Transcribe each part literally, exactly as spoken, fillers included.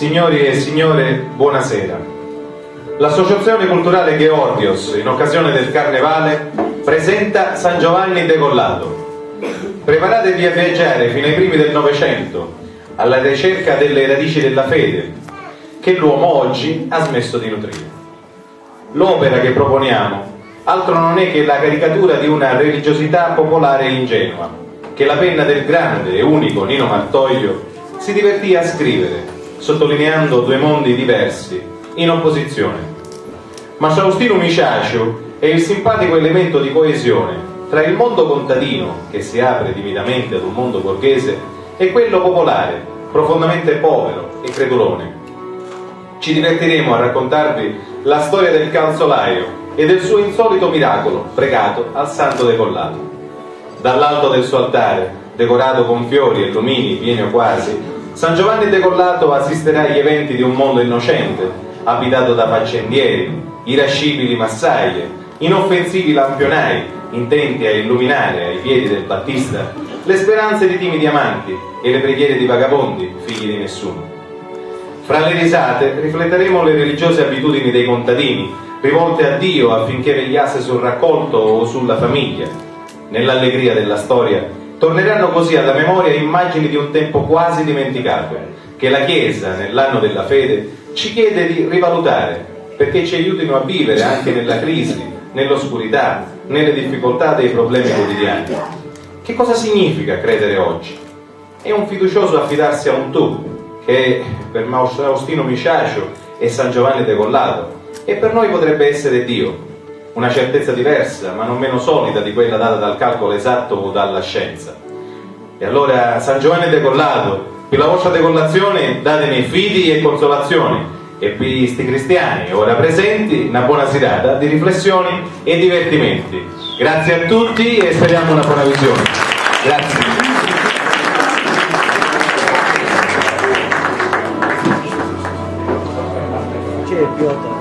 Signori e signore, buonasera. L'Associazione Culturale Georgios, in occasione del Carnevale, presenta San Giovanni Decollato. Preparatevi a viaggiare fino ai primi del Novecento, alla ricerca delle radici della fede, che l'uomo oggi ha smesso di nutrire. L'opera che proponiamo altro non è che la caricatura di una religiosità popolare e ingenua, che la penna del grande e unico Nino Martoglio si divertì a scrivere, sottolineando due mondi diversi, in opposizione. Ma Faustino Miciaciu è il simpatico elemento di coesione tra il mondo contadino, che si apre timidamente ad un mondo borghese, e quello popolare, profondamente povero e credulone. Ci divertiremo a raccontarvi la storia del calzolaio e del suo insolito miracolo pregato al santo decollato. Dall'alto del suo altare, decorato con fiori e lumini pieni o quasi, San Giovanni Decollato assisterà agli eventi di un mondo innocente, abitato da faccendieri, irascibili massaie, inoffensivi lampionai, intenti a illuminare ai piedi del Battista le speranze di timidi amanti e le preghiere di vagabondi, figli di nessuno. Fra le risate rifletteremo le religiose abitudini dei contadini, rivolte a Dio affinché vegliasse sul raccolto o sulla famiglia. Nell'allegria della storia torneranno così alla memoria immagini di un tempo quasi dimenticato, che la Chiesa, nell'anno della fede, ci chiede di rivalutare, perché ci aiutino a vivere anche nella crisi, nell'oscurità, nelle difficoltà dei problemi quotidiani. Che cosa significa credere oggi? È un fiducioso affidarsi a un tu, che per Maus-, Faustino Miciaciu è San Giovanni Decollato, e per noi potrebbe essere Dio. Una certezza diversa, ma non meno solida di quella data dal calcolo esatto o dalla scienza. E allora, San Giovanni Decollato, per la vostra decollazione datemi fidi e consolazioni, e per sti cristiani ora presenti, una buona serata di riflessioni e divertimenti. Grazie a tutti e speriamo una buona visione. Grazie. C'è più.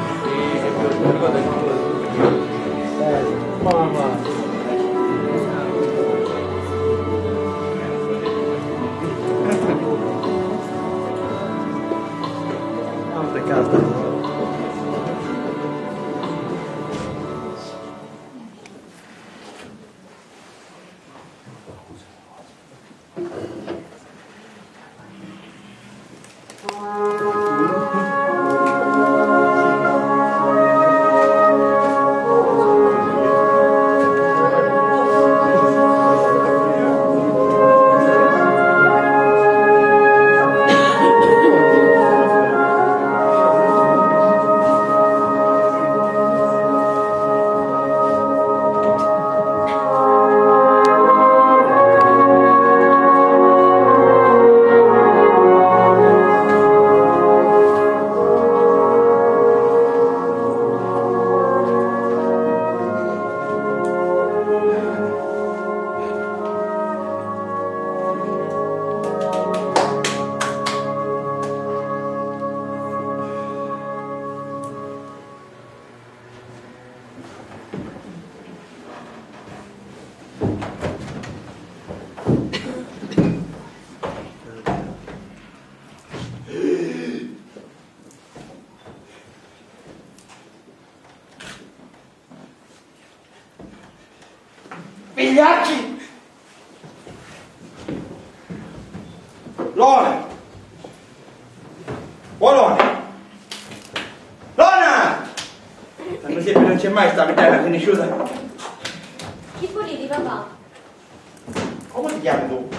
Vigliacchi! Lona! O Lona! Lona! Ma così non c'è mai sta vita conosciuta. Chi vuliti, papà? Come ti chiami tu?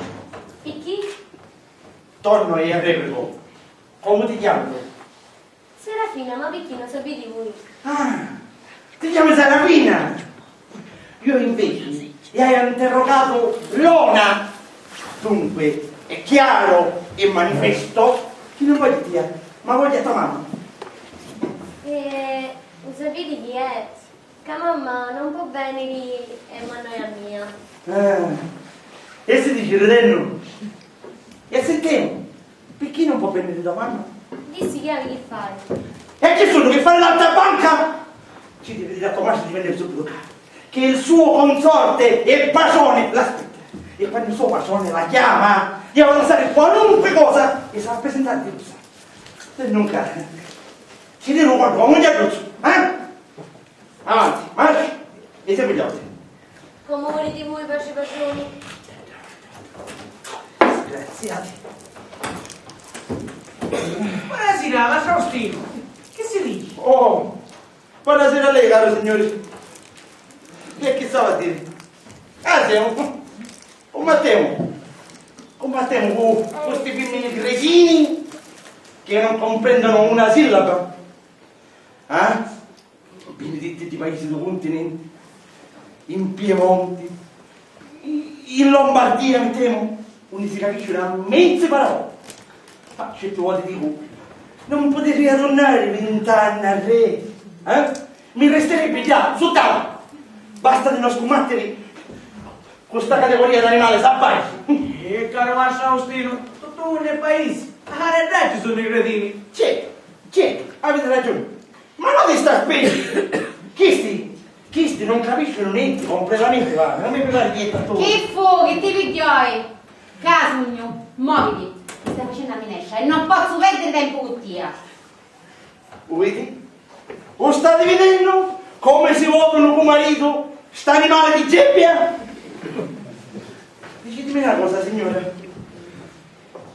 Picchì? Tonno e replico. Come ti chiami tu? Serafina, ma picchì non sapiti voi? Ah, ti chiami Serafina? Io invece gli hai interrogato Lona. Dunque, è chiaro e manifesto che non voglio dire, ma voglio a tua mamma. E lo sapiti chi è? Ca mamma non pò veniri e mannò è a mia. Ah, e si dici ridennu? E sentemu, picchì non pò veniri tua mamma? Dissi chi havi chi fari. E chi sunu chi fari l'alta banca? Ci devi diri a tua madri di veniri subito ccà, che il suo consorte e patrone l'aspetta. E quando il suo patrone la chiama, io devo lasciare qualunque cosa e sarà presentata di russa. Nun cari. Ci teni qualcomu, non ti adduzzu, eh? Avanti, marci. E seguitati. Comu vuliti vui, patri patruni. Disgraziati. Buonasera, mastru Austinu. Chi si dici? Oh, buonasera a lei, caro signore. E chi stava a dire? Ah, siamo. Combattemu. Combattemu cu, cu sti fimmini cretini che non comprendono una sillaba. Eh? Biniditti di paesi dû cuntinenti, in Piemonti, in Lombardia, mi temu, unni si capisci una menza parola. Ma certi voti dicu, non potrei tornare vint'anni arrè, eh? Mi resterebbe già, soltanto. Basta di non scommettere cu sta categoria d'animali salvaggi. Eh, caro mastru Austinu, tuttu unni è paisi, arrè ci sunnu i cretini. Certo, certo, avete ragione. Ma no di sta specie! Chisti, chisti non capiscono niente completamente, va, non mi pare niente a tu. Chi fu? Chi ti pigghioi? Ca sugnu, moviti, sta facennu a minestra e non pozzu perdiri tempu cu tia. U vidi? U stati vidennu comu si votunu cu maritu st'animali di gebbia? Dicitimi na cosa, signora.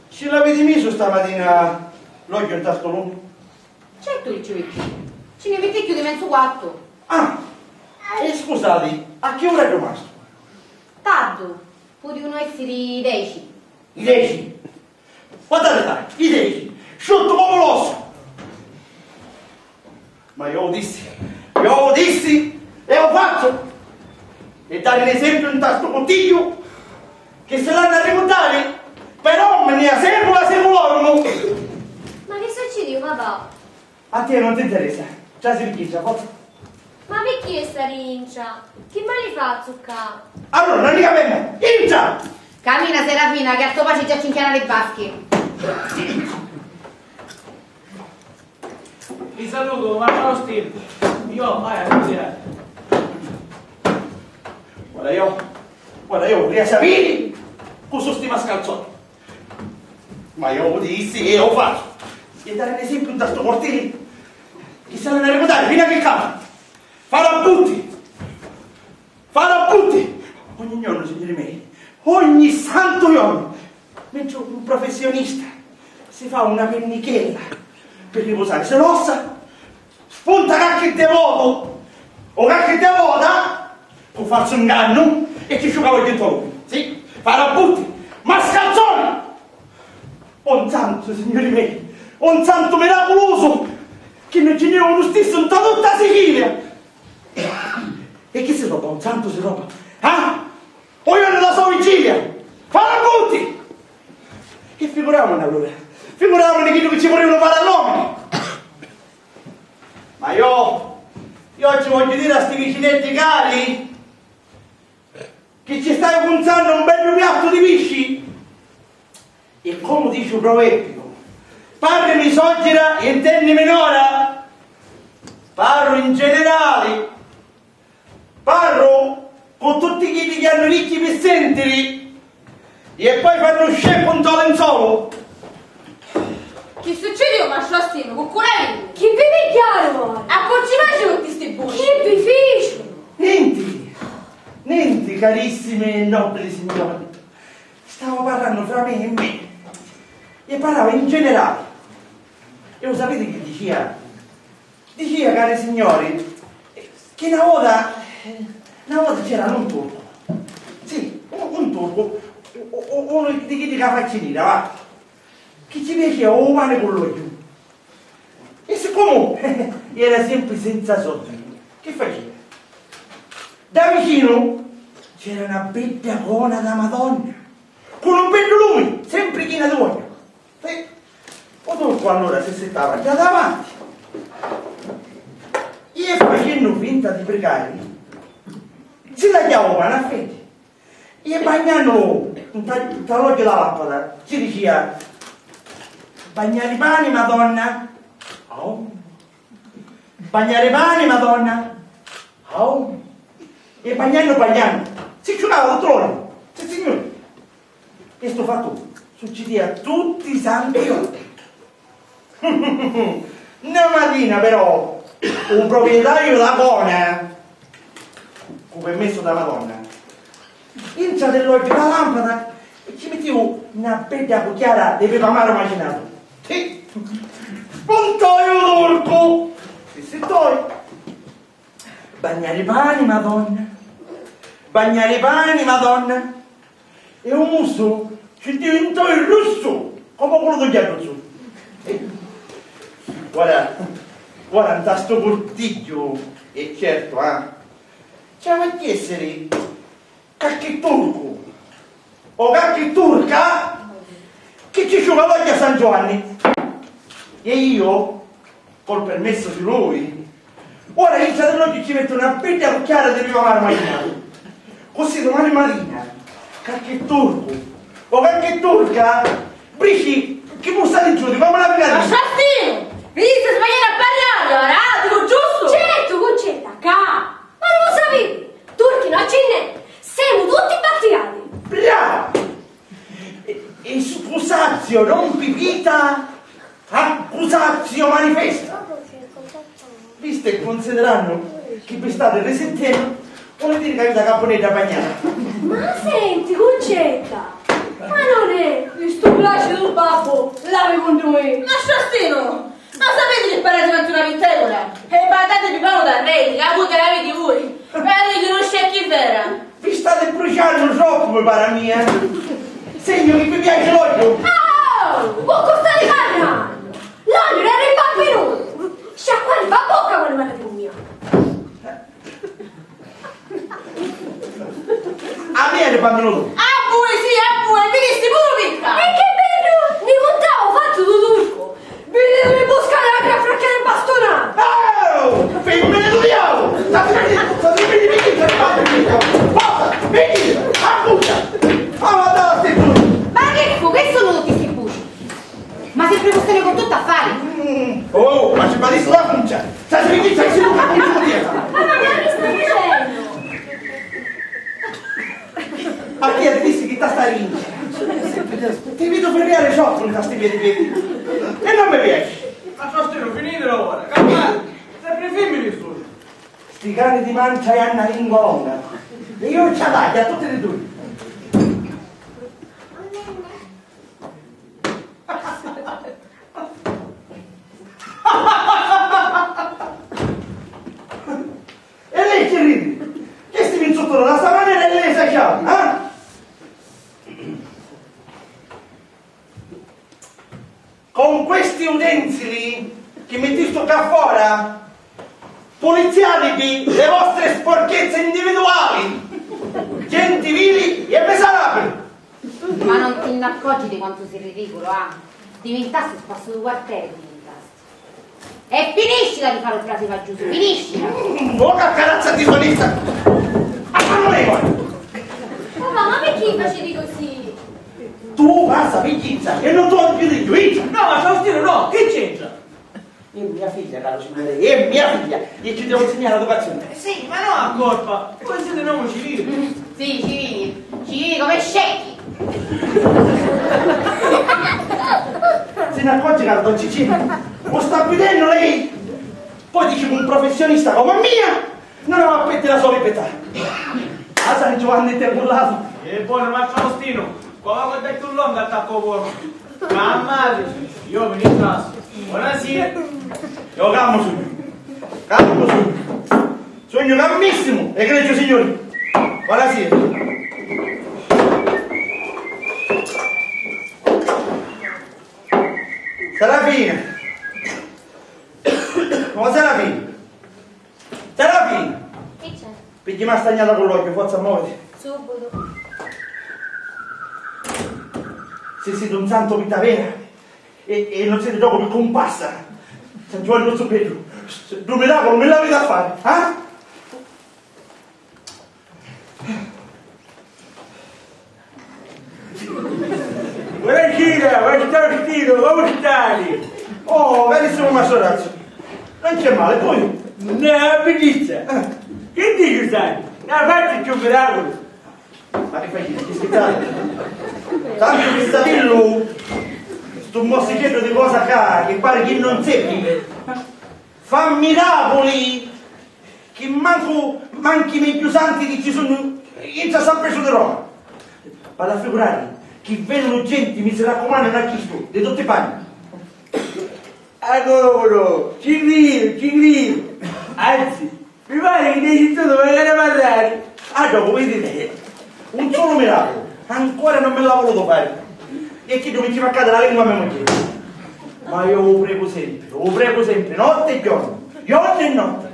Ci l'aviti misu stamatina l'ogghiu nta stu lumiu? Certu chi ci vitti. Ci ni vitti chiù di menzu quattu. Ah! E scusati, a chi ura è rimastu? Tardu. Pudivunu essiri i deci. I deci? Guardate là, i deci! Sciuttu comu l'ossu! Ma io u dissi, io u dissi e u fazzu! E dari l'esempiu nta stu cuttigghiu chi si l'hannu a ricurdari per omnia secula seculorum! Ma chi succidiu, papà? A tia non t'interessa. Trasi di chincia, forza. Ma picchì sta dintra? Chi mali fazzu ccà? Allora, non li capemu! Intra! Camina, Serafina, che a to patri già ci nchiana li vaschi. Vi salutu, ma ciao, Steve. Io, vai a studiare. Guarda io, guarda io, vorria sapiri cu su sti mascalzoni. Ma io u dissi e u fazzu. E dari l'esempiu nta stu cortili chi si l'hannu a ricurdari finu a chi camu. Farabbutti! Farabbutti! Ogni jornu, signuri mei, ogni santu jornu, mentri un professionista si fa una pennichella per ripusarsi l'ossa, spunta qualche devoto o qualche devota cu falsu ngannu e ci sciuca l'ogghiu nta lu cumu. Sì, farabbutti, mascalzoni! Un santu, signuri mei, un santu miraculusu chi non ci n'è unu stissu nta tutta Sicilia! E chi si roba, un santu si roba? Ah? O jornu dâ so vigilia! Farabbutti! E figuramuni allura, figuramuni chiddu chi ci vulìanu fari a l'omini! Ma io, io ci vogghiu diri a sti vicineddi cari chi ci staiu cunzannu un beddu piattu di pisci. E comu dici u proverbiu, parri mi soggira e intenni minora, parru in generali, parru cu tutti chiddi chi hannu ricchi pi sentiri. E poi fannu sceccu nto lenzolu. Chi succidiu, mastru Austinu, cu curaviru? Chi vi pigghiaru ora? A cu ci faciu tutti sti buci? Chi vi ficiunu? Nenti, nenti, carissimi e nobili signori. Stavo parrannu fra me e me. E parlavo in generale. E u sapiti chi dicia? Dicia, cari signori, chi na vota, na vota c'era un turcu. Sì, un, un turcu, u-, u-, unu di chiddi cu a facci nira, va, chi ci piacia u pani cu l'ogghiu. E siccomu era sempri senza soddi, chi facia? Da vicinu c'era na bedda cona da Madonna, cu nu beddu lumi, sempri china d'ogghiu. Sì. U turcu allura si sittava ddà davanti e, facennu finta di prigari, si tagghiava u pani a feti e, bagnannu nta, nta l'ogghiu dâ lampada, ci dicia: "Bagnari pani, Madonna!" Au. "Bagnari pani, Madonna!" Au. E bagnannu, bagnannu, si ciucava tuttu l'ogghiu. Sissignuri. E stu fattu succidia tutti i santi jorni. Na matina, però, u proprietariu dâ bona, cu permessu dâ Madonna, intra di l'ogghiu dâ lampada e ci mittiu na bedda cucchiara di pipu amaru macinatu. Sì. Spuntoi u turcu! Sì, sì, toi! Bagnari pani, Madonna! Bagnari pani, Madonna! E u musu ci divintoi russu, comu culu dû giarruzzu. Ora, ora, nta stu curtigghiu, e certu, ah, ci havi a essiri cacchi turcu o cacchi turca chi ci ciuca l'ogghiu a San Giuanni. E io, col permessu di lui, ora intra di l'ogghiu ci mettu na bedda cucchiara di pipu amaru macinatu. Così dumani matina, cacchi turcu o cacchi turca, brici chi mussa di giudi, comu la picarina. Ma Faustinu! Viditi, sbagliari a parrari, ora, dicu giustu? Certu, Cuncetta, ca! Ma non lo sapevi! Turchi non ci n'è! Siamo tutti battiati! Brava! E, e scusazio non pipita, accusatio manifesta. Visto e considerando che vi state risentenno, vuol dire che avete la caponetta bagnata. Ma senti, Cuncetta, ma non è stu placidu babbu l'avi con noi? Ma Faustinu! Ma sapiti chi parrati quantu una vittevola? E parrati di Paolo D'Arredi, la puta l'aviti voi! E a riconosci chi vera! Vi state bruciannu troppu, mi pare a mia! Segnu chi vi piace l'ogghiu! Oh! Cu cu stati parrannu? L'ogghiu è rimbambinutu! Sciacquati fa bocca quannu parrati cu mia! A mia ti parru tu! A vui, sì, a vui, vidisti puru picca! E che beddu! Mi cuntava u fattu du turcu! Viditi di buscari a gran fracchia di bastonati! Oh! Fimmini du diavulu! State vidi, state vidi, vidi, state vidi, forza, vidi, appunta! Ah, ma dai, sti turchi! Ma che fu? Che sono tutti sti buci? Ma sempre cu stene con tutto a fare? Mm. Oh, ma ci parisi la cuncia! Stai sentendo, stai sentendo, ma come tu ti... Ma ma che mi stai dicendo? A chi ti dissi chi t'ha sta rincia? Ti vedo ferriare troppo in sti miei piedi. E non mi piace. Ma sto stile finitelo ora, calmati, sempre femmini sono. Sti cani di mancia e hanno lingua longa. E io ci la taglio a tutti e due. E lei ci ridi? Che si mi insultano da sta maniera e lei sa ciao, eh? Con questi utensili che mettistu qua fora, puliziativi le vostre sporchezze individuali, gentili e miserabili. Ma non ti n'accorgi di quantu si ridicolo, ah? Divintasti spasso di quartiere, divintasti. E finiscila di fare il frate faggioso, finiscila! Mm, oh, caccarazza di solista! Affanno lei, poi! Papà, ma perché facevi così? Tu passa, piggizza, e non tu più di giudizio! No, ma Faustino, no, che c'entra? È mia figlia, caro signore, è mia figlia, e ci devo insegnare l'educazione. Eh sì, ma no a colpa, voi siete un uomo civile. Sì, civili, civili come scecchi. Si ne accorge, caro don Cicino? Lo sta vedendo lei? Poi dice che un professionista come mia non aveva a perdere la sua libertà. A San Giovanni te burlato. E buono, ma Faustino, qua va a dare più longa attacco buono. Calmati, io mi rilasso. Buonasera. Io calmo sugnu. Calmo sugnu. Sugnu calmissimu, egregio signori. Buonasera. Serafina. Come Serafina? Serafina! Chi c'è? Pigghimi a stagnata cu l'ogghiu, forza, moviti. Subito. Se siete un santo vita vera e, e non siete gioco per comparsa, San Giovanni Rosso Pedro, du miracolo me l'avete a fare, eh? Buonasera, ma sta vestito, come stai? Oh, carissimo mastorazzo, non c'è male, poi? Una bellezza! Eh. Che dici, sai? La faccia c'è un miracolo! Ma che fai, ti schizzare? Tanto che sapillo, stu Un mossicheddu di cosa ca, chi pari chi non servi. Fa miraculi! Chi mancu, manchi i megghiu santi chi ci sunnu intra San Petru di Roma. V'hatu a figurari chi venunu genti, mi si raccumanu, a chistu, di tutti i panni. Ancora, ci cridu, ci cridu. Anzi, mi pari chi ti hai sentito magari parlare. Ah, dopo, vedi, un solo miracolo, ancora non me l'ha voluto fare. E chi mi ci fa cadere la lingua a me moglie. Ma io lo prego sempre, lo prego sempre, notte e giorno, giorno e notte.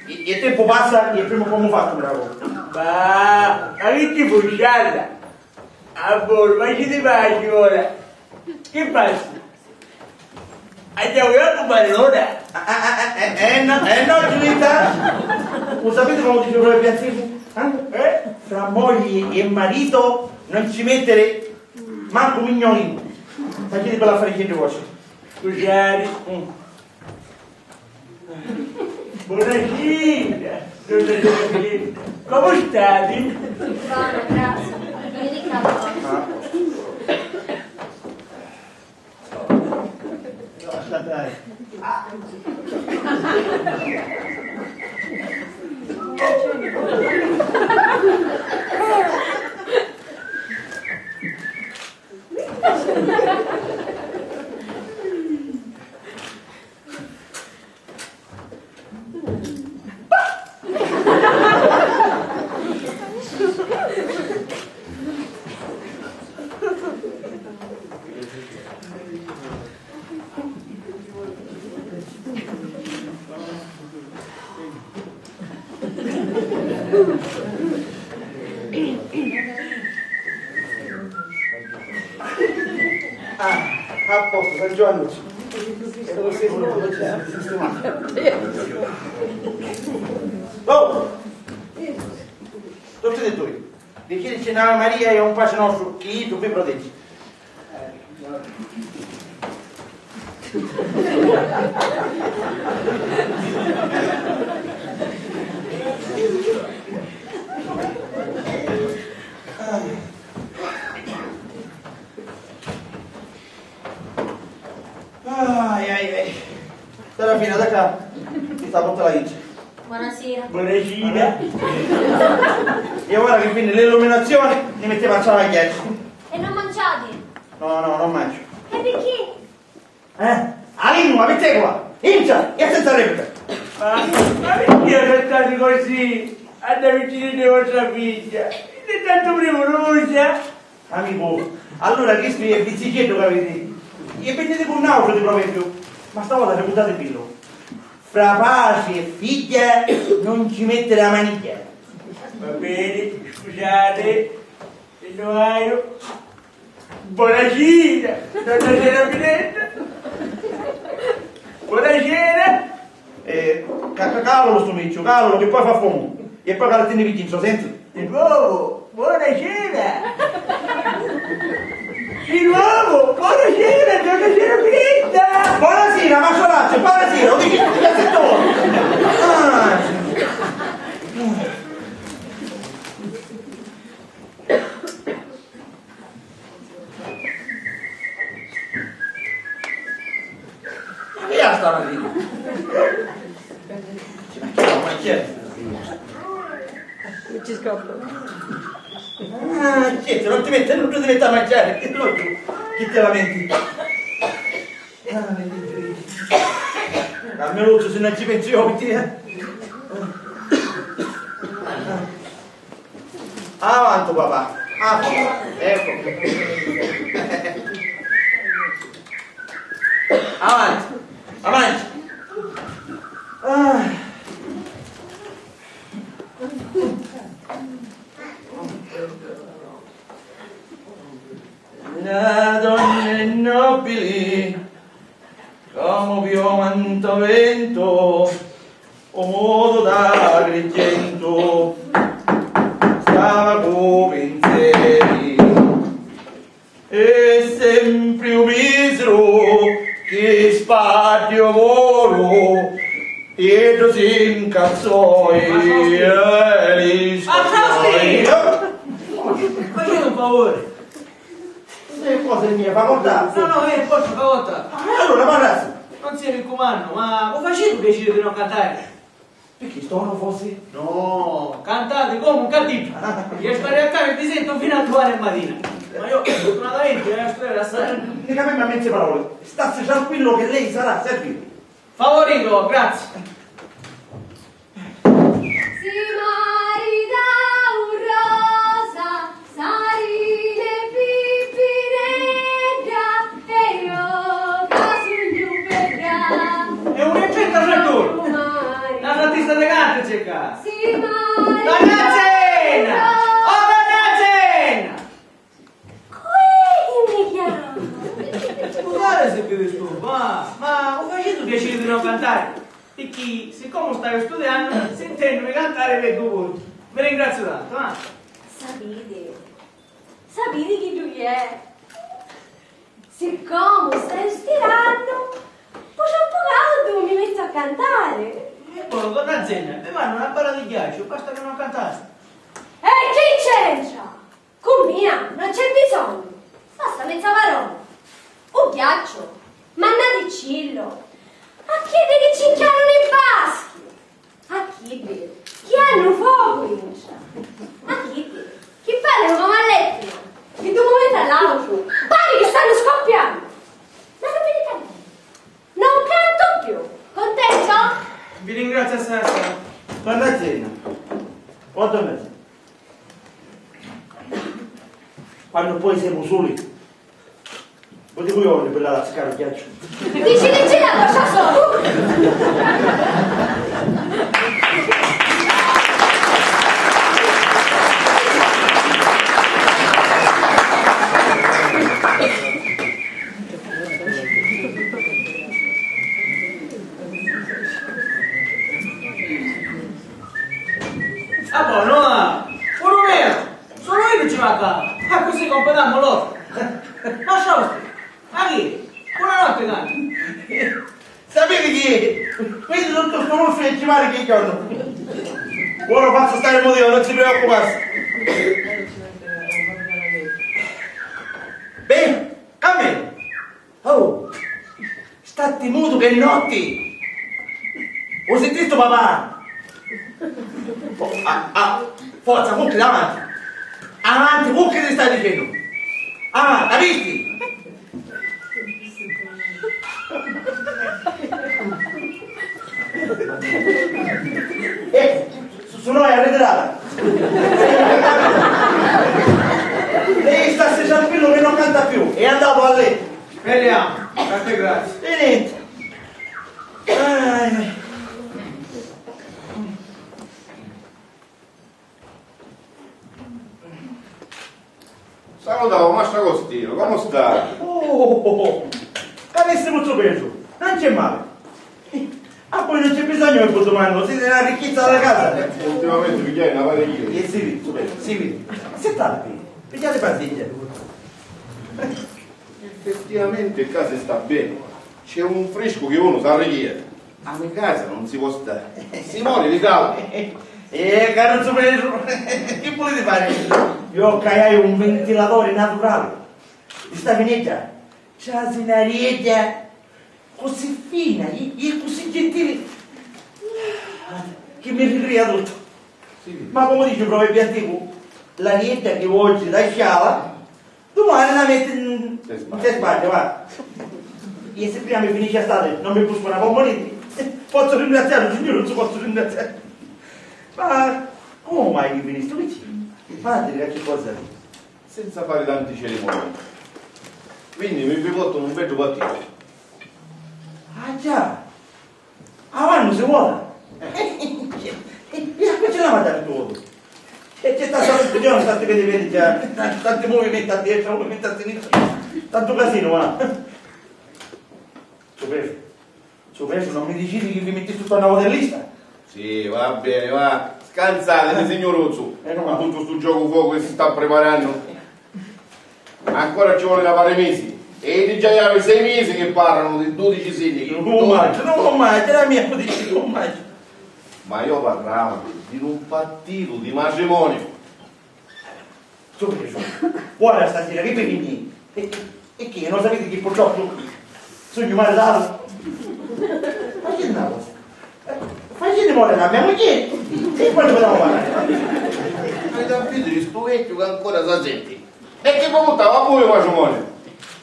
E, e il tempo passa e prima o poi mi fa sto miracolo. Ma, ma che ti fu, scialla? Amore, ma ci ti piaci ora? Che passa? Andiamo a comprare l'ora? Ah, ah, ah, eh, eh, no, eh, no, Giulietta! Lo sapete come dice il proverbio antico? Eh? Eh? Fra moglie e marito non ci mettere manco un mignolino. Facete per l'affare di gente vostra. Scusate. Mm. Buonasera, donna Giulietta. Come state? Buono, grazie. Vedi che... Ah. Ah, a posto, San Giovannucci. Ero sicuro che ci si sistemava. Oh! Tutti e due. Diciteci un'Ave Maria e un Pace Nostru, chi iddu vi proteggi. Ai, ai, ai. Serafina, da ca. Ti sta a portari la vincia. Buonasera. Buonasera. E ora che fini l'illuminazione, mi mettiamo a travagliare. E non mangiate? No, no, non mangio. E perché? Eh? A lingua, a pittecola! Incia! E senza replica! Ma, ma perché trattate così a da vicino di vostra figlia? È tanto premurosa! Amico, allura chistu è il vizziceddu ca aviti. E pigghiati cu n'autru di proverbiu, ma stavolta ricurdativillu. Fra patri e figghia non ci mettere a manigghia. Va bene, scusate, se ne vado. Buonasera, donna Serafina. Buonasera. Eh, ca-, ca-, calalu stu micciu, calalu, che poi fa fumu. E poi calatinni vicino, senti? Di nuovo, buonasera. Di nuovo, buonasera, donna Serafina. Buonasera, ma soraccia, buonasera, lo dici tutti e sette volte. Ah. Ma chi è sta mattina? Ma chi è? Ma chi è? Non ci scappa. Ah, certo, non ti mette, non ti mette a mangiare, che logico, chi ti lamenti? Ah, vedi, vedi. Almeno tu se non ci pensi io, perché, eh? Avanti, papà. Ah, ecco. Avanti. Avanti. Ah. La donna è nobili, comu piuma nto ventu, o modu d'Agriggentu, stava cu pinseri, e sempri u miseru chi spaddi o moru, iddu si ncazzò e li scoppiò. Ma io un favore. E cosa è mia facoltà? No, no, è vostra facoltà. Ah, e allora parrazzi. Non si riccumannu, ma u faciti u piaciri di non cantari? Picchì, stonu fossi? No, cantati comu un caddiddu. Ah. Iu stari a casa e vi sentu finu a dumanni matina. Ma iu, furtunatamente, iu stari a stari. Ni capimmu a mezzi paroli. Stassi tranquillu che lei sarà servitu. Favorito, grazie. Si maritau Rosa, Sarina e Pippinedda, e io ca sugnu bedda. È un effetto sotto. Domani. La artista de cante c'è qua. Si maritau. Donnazzenna! Oh, Donnazzenna! Cu è chi mi chiama? Scusate se vi disturbo, ma, ma u faciti u piaciri di non cantari? Picchì, siccomu staiu studiannu, sintennumi cantari vecu u vurtu. Vi ringraziu tantu, ah! Sapiti, sapiti chiddu chi è? Siccomu staiu stirannu, u ciappu caudu mi mettu a cantari. E poi, Donnazzenna, vi mannu na barra di ghiacciu, basta ca non cantati. E chi c'entra? Cu mia non c'è bisognu, basta mezza parola. U ghiacciu, mannaticcillu a chiddi chi ci nchianunu i vaschi, a chiddi chi hannu focu intra, a chiddi chi parranu comu a l'Etna, di d'un mumentu a l'àutru pari chi stannu scoppiannu. Ma non mi dite a mia. Non cantu più! Contento? Vi ringrazio assai, assai. Donna Zenna, oh donna Zenna, quannu poi semu suli, voti cu ionni pi la lazzicari u ghiacciu. Dici, dici la cosa sola! Ah, boh, no, puru mia, sulu iu chi ci manca, accussì completemu l'ortu. Ma ciao, ma chi? Buonanotte, cani. Sapiti chi? Quindi tuttu stu lussu è cimari chi jornu. Ora fazzu stari mudiu, non si preoccupassi. Beh, Camillo. Oh, statti mutu che è notti. U sintistu, papà? Oh, ah, ah, forza, cucchi avanti. Avanti, cucchi ti stai dicennu. Avanti, capisti? Eh, su, su noi arretirata. Lei stassi tranquillo che non canta più, è andato a letto. Speriamo, tante grazie. E niente. Ai. Salutau, mastru Agostinu, comu sta? Oh, carissimu zu Petru, non c'è male. Ah, poi non c'è bisogno che vi domando, siete una ricchezza della casa. Ultimamente pigghiai una parecchia. Eh, sì, zu Petru, sì, sì. Aspettate qui, pigliate pastiglie. Effettivamente ccà si sta beni, c'è un friscu chi unu s'arrighia. A me casa non si può stare, si mori di caldu. Eh, caru zu Petru, chi vuliti fari? Io caiai un ventilatore naturale. Sta finestra c'ha sinarietta così fina, e, e così gentile, che mi ricria tutto. Sì. Ma come dice il proverbio antico, l'arietta che oggi la sciala, dumani la metti in, in sbaglia, va. E se prima mi finisce l'estate, non mi busco una bomboletta, posso ringraziare il Signore, non si posso ringraziare. Ma come mai che finisco? Che c'è? Fatemi qualche cosa. Senza fare tanti cerimonie. Quindi mi vi porto un bellu pattino. Ah, già! Avannu si vota! E a cu ci la manda tuttu votu? E c'è stata tuttu giorno, tanti vedi, vedi, già, tanti movimenti a destra, movimenti a sinistra, tantu casinu, ma. Zu Petru, zu Petru, non mi diciti chi vi mittistu sta nova dell'ista? Sì, va bene, va. Scanzatemi, signuruzzu. Eh, no. Ma tuttu stu giocu fuoco che si sta preparannu. Ancora ci voli na pari misi. E iddi già iavi sei misi che parlanu di dudici sinnichi. Non lo mangio, non lo mangio, la mia codici non lo mangio. Ma io parlavo di un pattitu di matrimoniu. Zu Petru, ora stasera che vi vinni? E, e chi, non sapete che purtroppo sugnu maritatu? Faciti na cosa. Eh, faciti moriri a me mugghieri e poi ne putemu parrari. Aviti a vidiri stu vecchiu ca ancora sa senti. E chi vi purtava a vui u matrimoniu?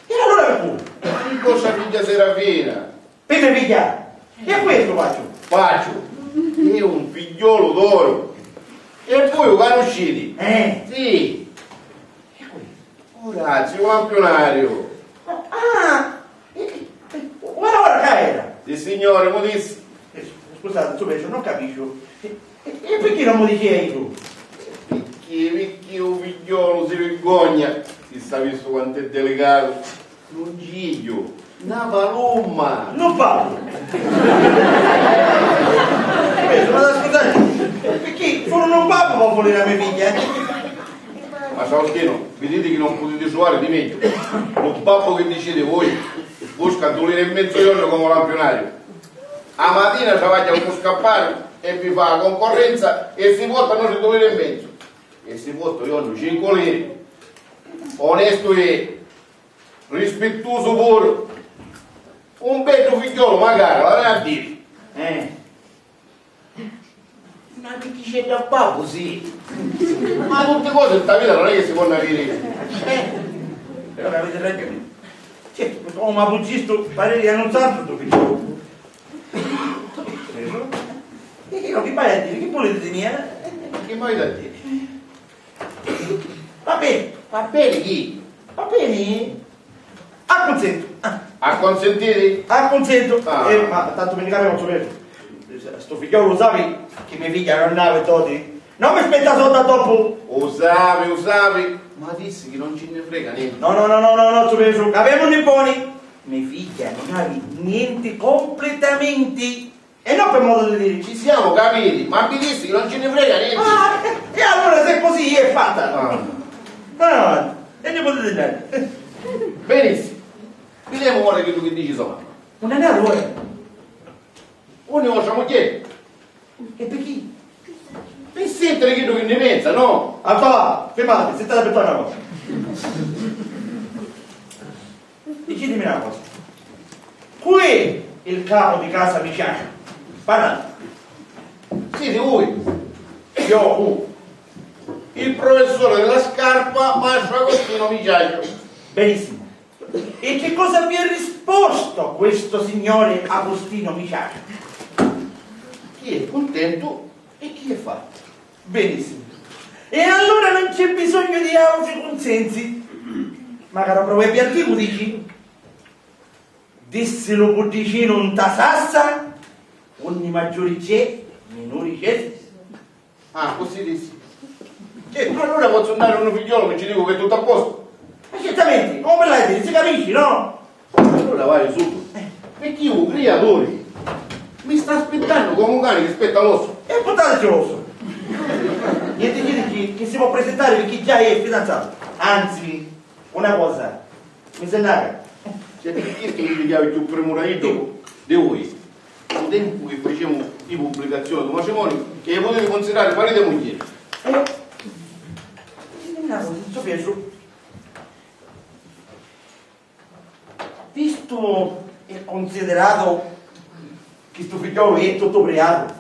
E allura chi puru? Pi vostra figghia Serafina. Pi me figghia? E cu è stu facciu? Facciu. È un figghiolu d'oru. E vui u canusciti? Eh. Sì. E cu è? Oraziu, u lampiunariu. Ah! E, e, e, ora, ora ca era? Sissignori, mu dissi. Eh, scusati, zù Pesciu, non capisciu. E, e, e picchì non mu dicia iddu? Picchì, picchì u figghiolu si virgogna, si sapissi quant'è delicatu. Nun ci igghiu, na palumma! Nu babbu! Zù Pesciu, ma scusati, picchì sulu nu babbu po' vuliri a me figghia, eh? Mastru Faustinu, viditi chi non putiti truvari di megghiu. Lu babbu chi diciti vui, busca dui liri e menzu jornu comu lampiunariu. A matina travagghia comu scappari e vi fa a concorrenza e si vota a nostri dui liri e menzu. E si vota u jornu cincu liri. Onestu è, rispittusu puru. Un beddu figghiolu macari, l'avemu a diri. Eh. Na piticedda a babbu, sì. Ma tutti cosi nta vita non è che si ponnu aviri. Eh. Però aviti ragiuni. Certu, comu m'abbuzzistu, pariri a nun santu tu figghiolu. E chi, chi m'haiu a diri? Chi vuliti di mia? Chi m'haiu a diri? Va beni. Va beni chi? Va beni. Accunsentu. Ah. Acconsentiti? Accunsentu. Ah. Eh, ma tantu mi ni capimu, zù Pesciu. Stu figghiolu u sapi chi me figghia non havi doti? Non mi spetta sodda doppu! U sapi, u sapi, ma dissi chi non ci nni frega nenti. No, no, no, no, no, no, zù Pesciu, c'avemu un nipponi! Me figghia non havi nenti completamenti! E no pi modu di diri. Ci siamo capiti, ma mi dissi chi non ci nni frega nenti. Ah, e, e allura se è così è fatta. Ah. Ah, e ne potete andare. Benissimo. Videmu ora chiddu chi dici so mamma. Un denari ora. Unni vostra mugghieri? E picchì? Pi sentiri chiddu chi nni pensa, no? Antò, firmati, sitati a pittari na cosa. Dicitimi na cosa. Cu è il capo di casa Miciaciu? Parrati. Siti vui? Io cu? Il professore della scarpa, mastru Agostino Miciaciu. Benissimo. E che cosa vi ha risposto questo signore Agostino Miciaciu? Chi è cuntentu e chi è fattu. Benissimo. E allora non c'è bisogno di autri cunsensi. Macari u proverbiu anticu dici: dissi lu puddicinu nta sassa, unni maggiuri c'è, minuri c'è. Ah, così dissi. Certu, allura pozzu andari unni figghiolu chi ci dicu chi è tuttu a postu? Ma certamente, comu mi l'haiu a diri, si capisci, no? Allura vai subito. Eh. Picchì u criaturi mi sta aspittannu comu un cani chi aspetta l'ossu. E purtatici l'ossu. Nienti, chi dici chi si può presentari picchì già è fidanzatu. Anzi, una cosa, mi si nnaca. C'è picchì tu mi pigghiavi cchiù primura iddu di vui. U tempu chi facemu i pubblicazioni dû matrimoniu, chi i putiti cunsidirari maritu e mugghieri. Eh, una cosa, zù Pietru, vistu e cunsidiratu chi stu figghiolu è tuttu priatu,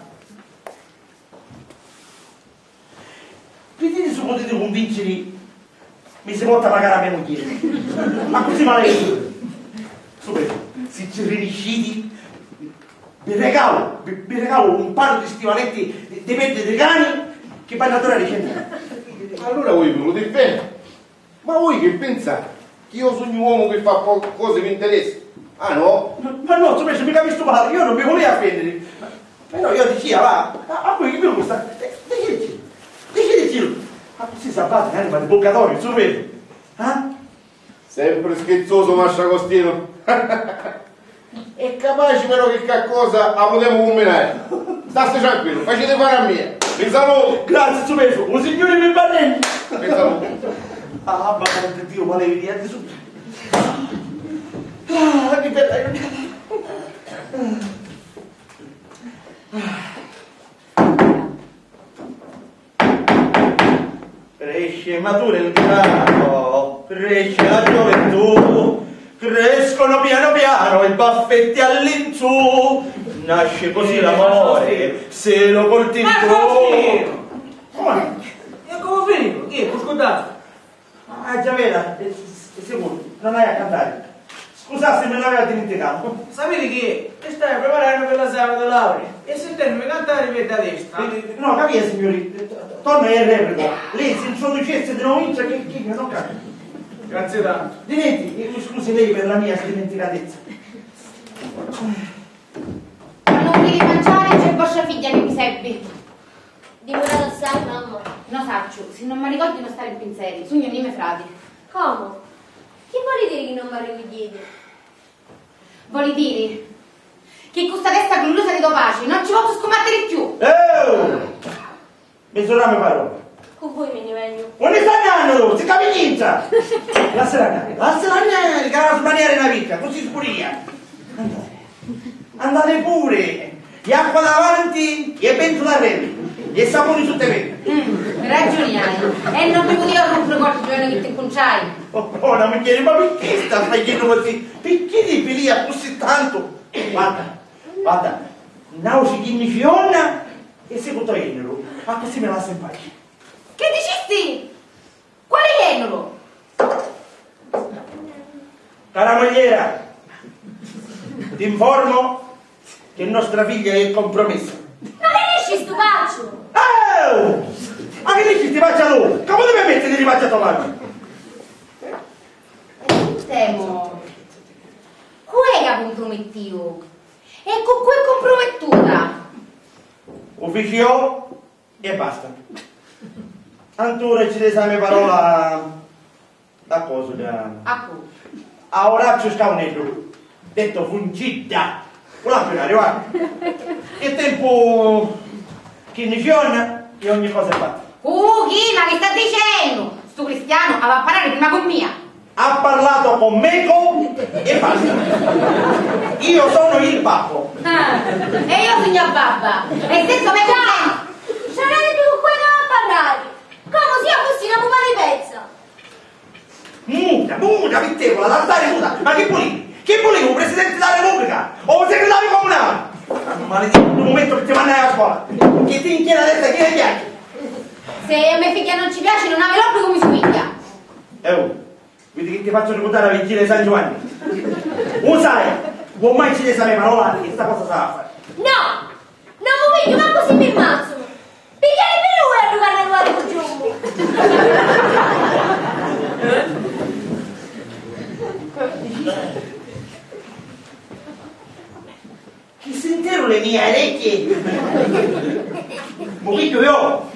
viditi su putiti cunvinciri mi si porta macari a me mugghieri. Ma così male. Subito, si ci rinisciti, vi regalu, vi, vi regalu un paru di stivaletti di, di peddi di cani chi vannu a durari cent'anni. Allura vui mi vuliti beni? Ma vui chi pinsati? Chi io sugnu un omu chi fa po-, cosi pi interessi? Ah no? Ma, ma no, zù Pesciu, mi capistu mali, io non mi vulia offendiri. Però io dicia, va, a, a voi chi vi gusta? Eh, diciteci, diciteci. Ma così salvate l'anima di purgatoriu, zù Pesciu. Eh? Sempre schizzoso, mastru Agostino. È capaci però chi qualcosa a putemu cumminari. Stasti tranquillu, faciti fari a mia. Vi salutu. Grazie, zù Pesciu. U Signuri vi banni. Vi salutu. Ah, ma tanti Dio, ma lei vedi, di su. Ah, che bella giornata. Cresce e matura il grano. Cresce la gioventù, crescono piano piano i baffetti all'insù, nasce così l'amore, se lo coltivi tu. Come? E come finito? Chi è? Cuscuddato? Ah, già vera, è, è sicuro, non hai a cantare. Scusate, me l'aveva dimenticato. Sapete che? Mi stavo preparando per l'esame di laurea e sentendome cantare mi da testa. Eh, no, capite, signori, eh, to-, torna e replico. Lei si introducesse di nuovo in che, che io non capisco. Grazie tanto. Di niente, eh, mi scusi lei per la mia sdimenticatezza. Quannu vuliti manciari, c'è vostra figghia chi vi servi. Dimurati assai, mamma? No sacciu, si non m'arricordi non stari in pinseri, sugnu ni me frati. Comu? Chi voli diri chi non m'arricugghiiti? Voli diri chi cu sta testa grullusa di to patri non ci pozzu scummattiri cchiù! Eeuu! Misurami parola! Cu vui mi nni vegnu. Unni sta annannu? Si capigghinza! Lassala annari, lassala annari, ca la smaniari na picca, così sburia! Andate pure! E acqua davanti e ventu darreri, e sapuni sutta i pedi. Mm, ragiuni hai. E non mi putìa rumpiri qualchi giornu chi ti ncuntrai. Oh, oh, na mugghieri, ma picchì sta facennu così? Picchì ti pilia così tantu? Guarda, guarda, n'autri quinnici jorna e si cu to jennuru, accussì mi lassi in paci. Chi dicisti? Quali jennuru? Cara mogliera, ti informo che nostra figlia è compromessa. Ma chi dici stu pazzu? Oh! Ma chi dici sti pazza tu? Come ti permetti di rifaccia a tua madre? Sentemu, cu è ca cumpromittiu? E cu cu è cumpromittuta? U fici io. E basta. Antura ci desi a me parola a cosu da... A cu? A Oracciu Scauneddu, detto Funcidda, u lampionario, va. E tempu quinnici jorna e ogni cosa è fatta. Cu chi? Ma chi sta dicennu? Stu cristianu avà a parrari prima cu mia. Ha parlato con me co-, e basta. Io sono il babbo. Ah, e io sugnu a babba. E senza me... Già, sciarati cu quannu ha parrari. Comu si io fussi na puma di pezza. Muta, muta, pittecola, da stari muta. Ma chi vulivi? Chi vulivi, u presidente della Repubblica? O u segretario comunale? Maledetto, lu mumentu che ti mannai a scola. Che ti inchiena la testa chiena di chiacchiere. Se a me figghia non ci piaci, non havi l'obbligu mi sumigghia. Eh, oh. Vidi chi ti fazzu ricurdari a vigghilia di San Giuvanni. U sai, vuoi mai ci desi a me parola che sta cosa s'ha a fari. No! Non mu pigghiu mancu si mi mazzunu! Pigghiari pi lui a ddu carnaluari cu Giummu! Chi sinteru le mie orecchie? Mu pigghiu io!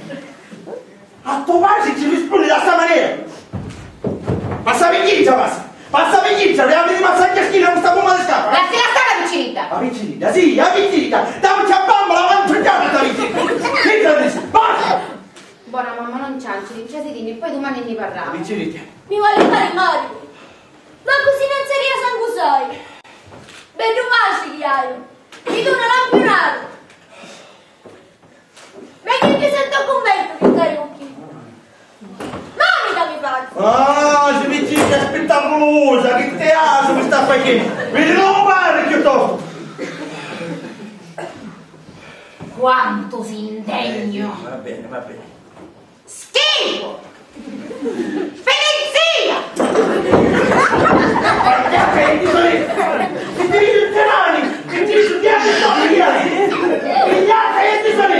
A to patri ci rispunni da sta manera! Passa pigghirizza, passa! Passa pigghirizza, vi aviti passaggi a schina cu sta puma di scarpa! Lassi la stata, picciridda! La picciridda, sì, la picciridda! Damuci a bambola, quantu giorni sta picciridda! Chi tradisi? Basta! Bona mamma, non cianciri, non ci si tinni, poi dumani ni parramu. Picciridda! Mi voli fari maritu! Ma così non saria sangu soi! Beddu patri chi haiu! Mi duna lampiunatu! Vedi chi sento cunventu chi stari cu chi. Mamita mi fazzu! Ah, si mi dici spettaculusa, chi teatru mi sta facennu? Vidi comu parri chiuttostu! Quantu si indegnu! Va bene, va bene. Schifu! Fenizia! Pigliate e ti sono! Ti dico in tre mani! Ti dico di anni sto pigliare! Pigliate e ti sono!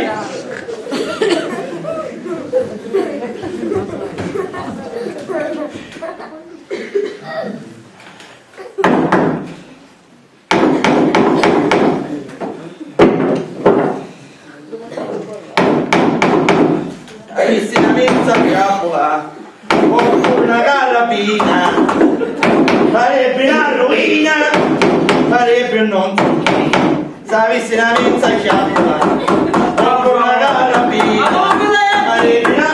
Avissi na mezza fiammula, o una carabina, sarebbe una rovina, sarebbe un non so che. Se avissi na mezza fiammula, o una carabina, sarebbe una...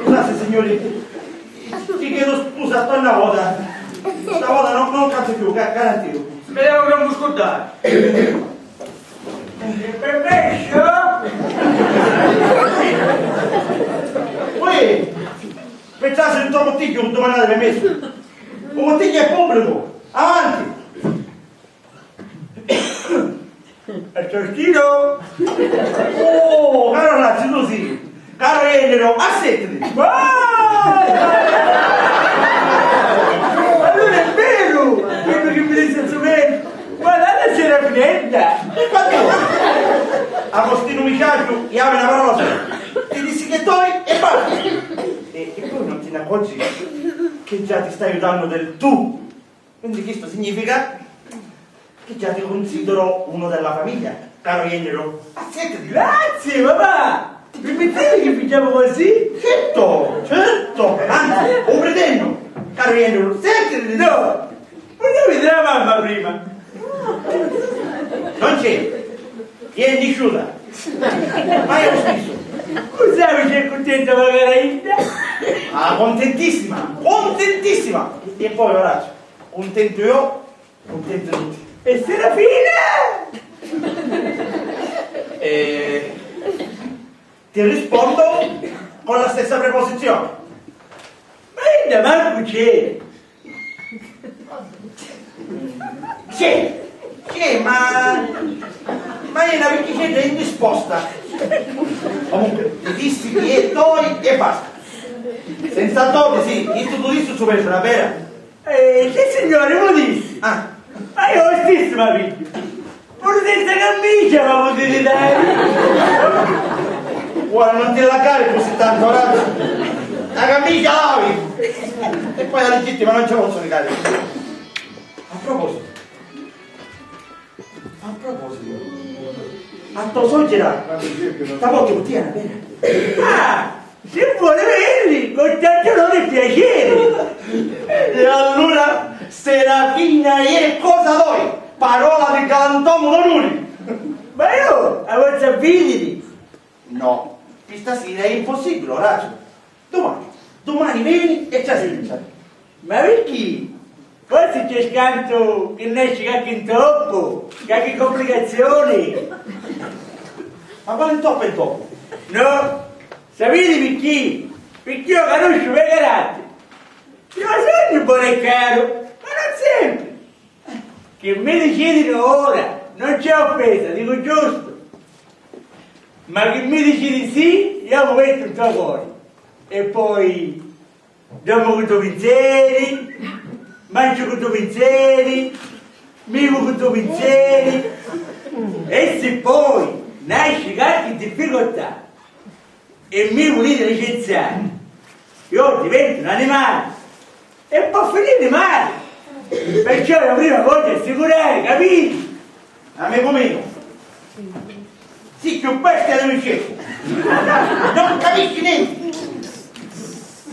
Scusate, signori. Ti chiedo scusa, torna vota. Sta vota non, non canto più, ga-, garantito. Speriamo che non vi scordate. È permesso? Uè! Pizzasiri ntô muttigghiu cu dumannati pirmissu. U muttigghiu è pubblicu. Avanti! E certino? Oh, caro Orazio, tu sì! Caro Ennero, assettati! Ah! Allura è veru! Quello che mi dice il suo vero! Guarda la Serafinella! Quantu? Agostino Miciaggio, chiami una parola sola. Ti dissi che toi e basta! E, e poi non ti ne accorgi che già ti stai aiutando del tu? Quindi questo significa che già ti considero uno della famiglia, caro Jennero. Assettati! Grazie, papà! Mi permettete che vi chiamo così? Certo, certo! Anzi, lo pretendo, caro Jennero, sentiti! No! Vogliamo vedere la mamma prima! Non c'è! È nisciuta! Ma è lo stesso! Cos'è, mi c'è contenta magari? Ah, contentissima! Contentissima! E poi, Orazio, contento io, contenti tutti. E Serafina? Eh, ti rispondo con la stessa preposizione. Ma idda mancu c'è. C'è, c'è, ma, ma è una vecchicedda indisposta. Comunque, ti dissi chi è toi e basta. Senza doti, sì, chi tu dissi su persona vera? Eh, sì, signore, lo dissi. Ah. Ma io lo stesso mi piggio. Pure senza camicia mi potete dare. Ora non ti lacare così tanto, Orazio. La camicia l'avi. E poi la legittima non ci posso negare. A proposito, a proposito, a to soggira, stavolta non ti era bene. Ah! Si vuole venire, con tanto onore e piacere. E allora, Serafina, è cosa doi? Parola di galantomu d'onore. Ma io la voglio vedere. No, pi stasira è impossibile, Orazio. Domani, domani veni e ci assenti. Ma perché? Forse c'è scantu che nesci qualche intoppu, qualche complicazione. Ma quale intoppu e intoppu? No, sapete perché? Perché io conosco i miei caratteri. Io sogno buono e caro, ma non sempre. Che mi dicitinu ora, non c'è offesa, dico giusto. Ma che mi diciti sì, io mi metto il tuo cuore. E poi dormo con i tuoi pensieri, mangio con i tuoi pensieri, bevo con i tuoi pensieri. E se poi nasce qualche difficoltà, e mi vuliti licenziari, io diventu un animali e pò finiri mali. Perciò la prima cosa è assicurari, capiti? Amicu miu, si cchiù bestia di un ciecu. Non capisci nenti.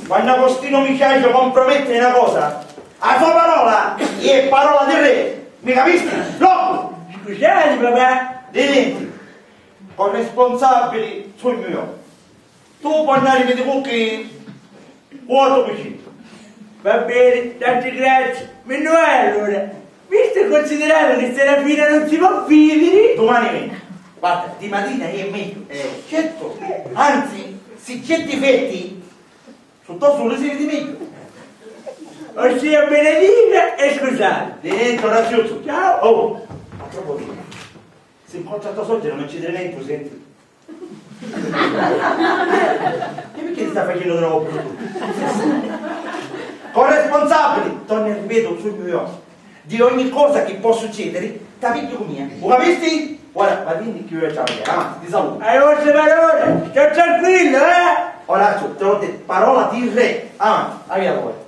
Quannu Agostino Miciaggio comprometti na cosa, a so parola è parola di re. Mi capisti? Locu! Scusati, papà. Di nenti. Corresponsabili sugnu io. Tu puoi andare di cucchi o a to cucina. Va bene, tanti grazie. Mi ne vai allora. Visto e considerato che Serafina non si può fidare. Domani veni. Guarda, di mattina è meglio. Eh, certo. Anzi, se c'è difetti, sotto sole si vede meglio. Ossia benedita e scusate. Dentro, Orazio. Ciao. Oh, a proposito, se incontri a tua suocera non ci dire niente, senti. E perché ti sta facendo troppo? Corresponsabili, torni a ripetere, sugnu io. Di ogni cosa che può succedere, t'avvitti cu mia. Lo capisti? Ora, va, dimmi che io ciao, avanti, ti saluto. Hai vostre parole, sta tranquillo, eh? Orazio, te l'ho detto, parola di re. Avanti, avvia pure.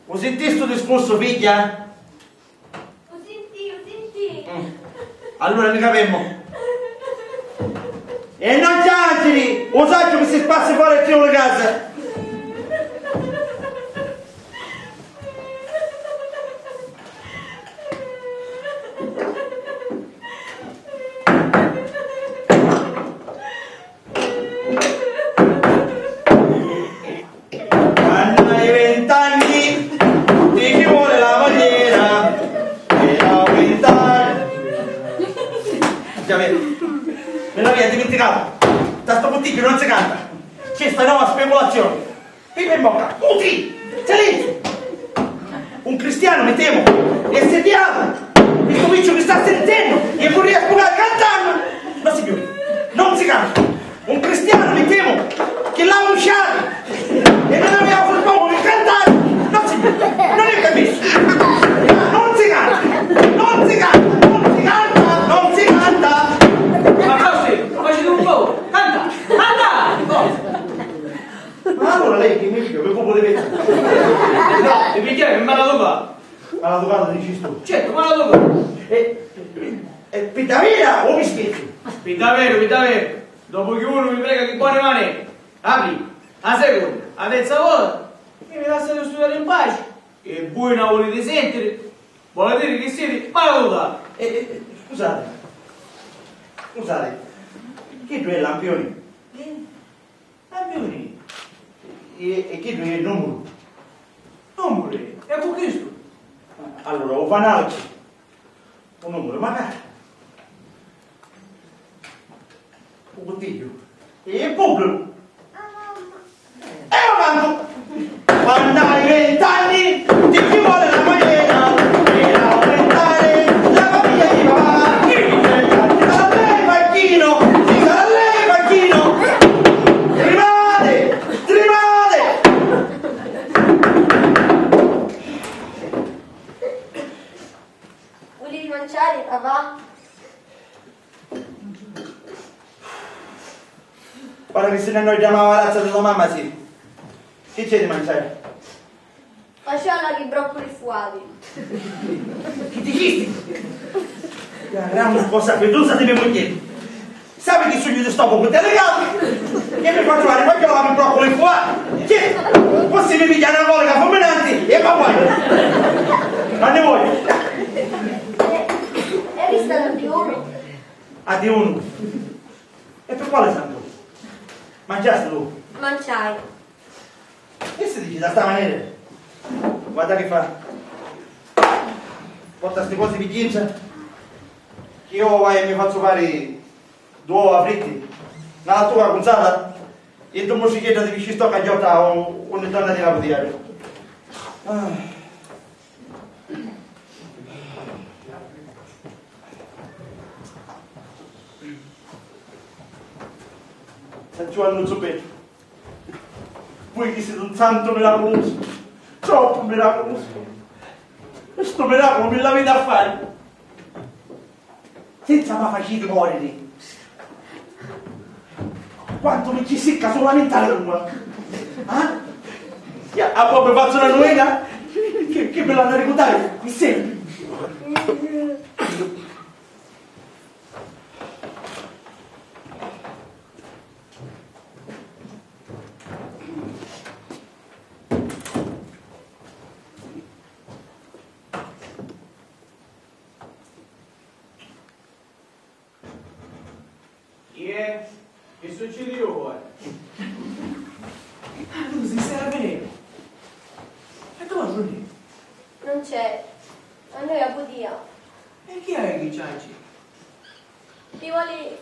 Lu sintì stu discursu, figghia? Lu sintì, lu sintì. Mm. Allura ni capemmu. E non cianciri! Lu sacciu chi si spassi fora e chiudu li casa! Quannu hai vint'anni ti ci vuole la mogliera, e a vint'anni Già veru. Mi l'avia dimenticatu. Nta stu puttigghiu non si canta. C'è sta nova speculazioni. Pipa in bocca. Muti! Silenziu! Un cristianu, mi temu, è sediatu di stu viciu chi sta sentennu e vurria sfugari cantannu. No, signori, non si canta. Un cristianu, mi temu, chi l'ha musciati e non aveva furbomu di cantare. Non si, non è permesso. Non si canta, non si canta, non si canta, non si canta. Ma Costi, faciti un po', canta, canta! Oh. Ma allora lei che mi dice, mi può poter pensare? No, e perché mi ha dato qua? Ma la domanda dici tu? Certo, ma la domanda. E, e pi davvero o mi scherzi? Pi davvero, pi davvero. Dopo che uno mi prega che buone mani, apri, la seconda, la terza volta, e mi lasciate studiare in pace. E voi non volete sentire? Vuole dire che siete maleducati. Eh, eh, scusate, scusate, che tu è lampioni? Lampioni? E, e che tu è numero? Numero? E con questo? Allora, o fanalci, un numero, magari. U cuttigghiu. E pubblicu. E avanti. Quando hai vent'anni ti ci vuole la maglietta per aumentare la famiglia di papà. Ti sarà lei facchino, ti sarà lei facchino. Tremate, tremate. Vulivi manciari, papà? Ora che si ne noi chiamava la razza di tua mamma, sì. Chi c'è di mangiare? Fasciala di broccoli fuati. Chi dicisti? La gran cosa pietosa di mia moglie. Sapi chi sugnu di sto poco delicato? Che mi faccio fare qualche ora di broccoli fuati? Chi? Così mi piglia una colica fulminante e va guai. Non ne voglio. E resta da più. A di unu. E pi quali santu? Mangiasti tu? Manciai. E si dici da sta manera? Guarda chi fa. Porta sti cosi pi dintra. Chi io vai e mi fazzu fari due uova fritti, na lattuga cunzata e due muscichedda di piscistocca ghiotta o ogni donna di la putiaria. Ah. San Giuannu Zubbeddu, vui chi siti un santu miraculusu, troppu miraculusu, e stu miraculu mi l'aviti a fari. Senza ma faciti moriri. Quantu mi ci sicca sulamenti a lingua. Ah? A poi mi fazzu una nuina? Chi, chi mi l'hannu a ricurdari pi sempri. Chi è? Chi succidi ora? Ah, tu sei Serafina? E dove Brunello? Non c'è. A noi a butia. E chi è che c'hai? Mi vuole,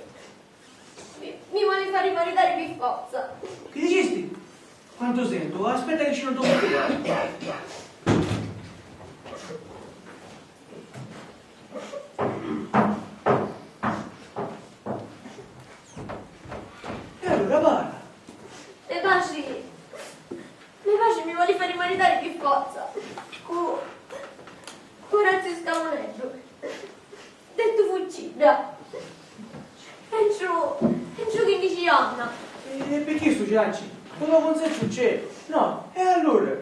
mi, mi vuole fare maritare per forza. Chi dicisti? Quantu sentu? Aspetta che ci non tocca. E allora parla. Me patri, me patri mi voli fari maritari pi forza cu, cu Orazio Scamuneddu, dettu Fuccidda. E nci, e nci quinnici anni. E picchì stu cianci? Cu no cunsentu c'è? No, e allura?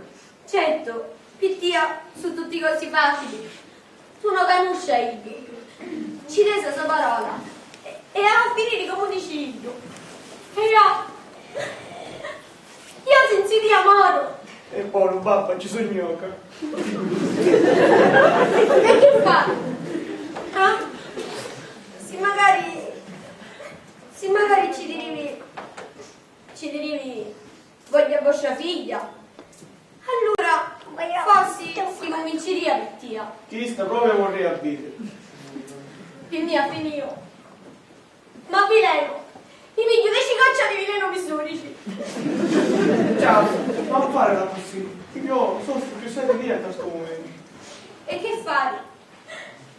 Certu, pi tia su tutti cosi facili. Tu no canusci a iddu. Ci desi a so parola. E, e havi a finiri comu dici iddu. E io, io senza tia moru. E poi lu babba ci sugnu io. E chi fa? Ah? Si magari, si magari ci dirivi, ci dirivi vogghiu a vostra figghia. Allura, forsi si cunvinciria pi tia. Chista proprio vorria vidi. Pi mia finiu. Ma vilenu! Mi pigghiu deci goccia di vilenu pi sudici! Ciao, ma non fare la così. Io soffro più assai di te a sto momento. E che fare?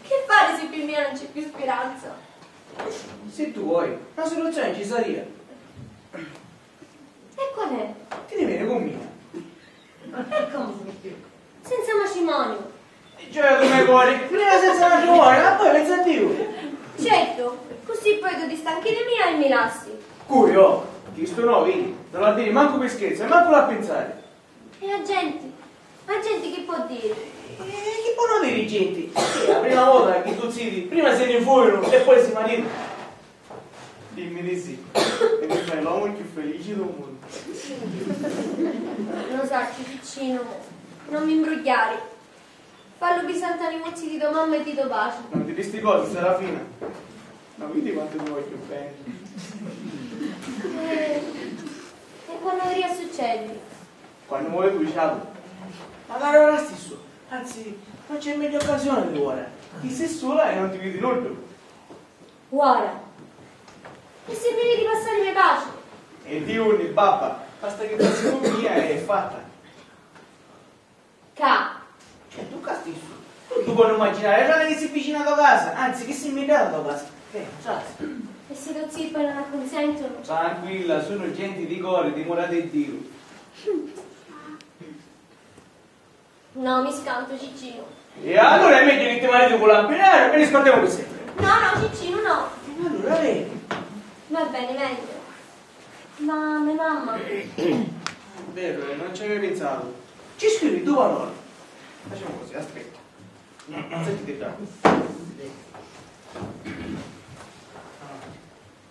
Che fare se pi mia non c'è più speranza? Se tu vuoi, una soluzione ci saria. E qual è? Ti ne vieni con mia. E come? Senza matrimonio? E gioia di me cuore, prima senza matrimonio, ma poi pensa a Dio. Certo, così poi tu ti stanchi di mia e mi lassi. Cui, oh? Chistu no, vidi, non l'ha dire mancu pi scherzu e mancu l'ha pensare. E a genti? A genti chi può dire? E chi ponu dire genti? Sì, la prima vota chi tu ziti, prima si ne furono e poi si mariti. Dimmi di sì, e mi fai l'omu chiù felici del mondo. Lo sacciu, Ciccinu, non mi imbrugghiari. Fallu pi sant'animuzzi di to mamma e di to patri. Non ti di sti cosi, Serafina. Non vidi quantu ti voglio bene. Eh, e quannu avria a succediri? Quannu vuoi tu, ciao. Magari ora stesso. Anzi, non c'è meglio occasione di ora. Ti sei sola e non ti vedi nulla. Ora. E se mi vidi passari me patri? E di unni, babba? Basta che passi con mia e è fatta. Ca. Cioè, tu ca stissu. Tu, tu puoi immaginare, già che si vicina a tua casa, anzi, che si immediata a tua casa. Eh, già. E si to zii poi non acconsentunu? Tranquilla, sono gente di core, timore di Dio. No, mi scantu, Ciccinu. E allora è meglio che ti mariti con l'ampinare e ne scontiamo per sempre. No, no, Ciccinu, no. E allora vedi. Va bene, meglio. Ma me mamma. Vero, eh, non ci avevo pensato. Ci scrivi due parole. Facciamo così, aspetta. Sentite già.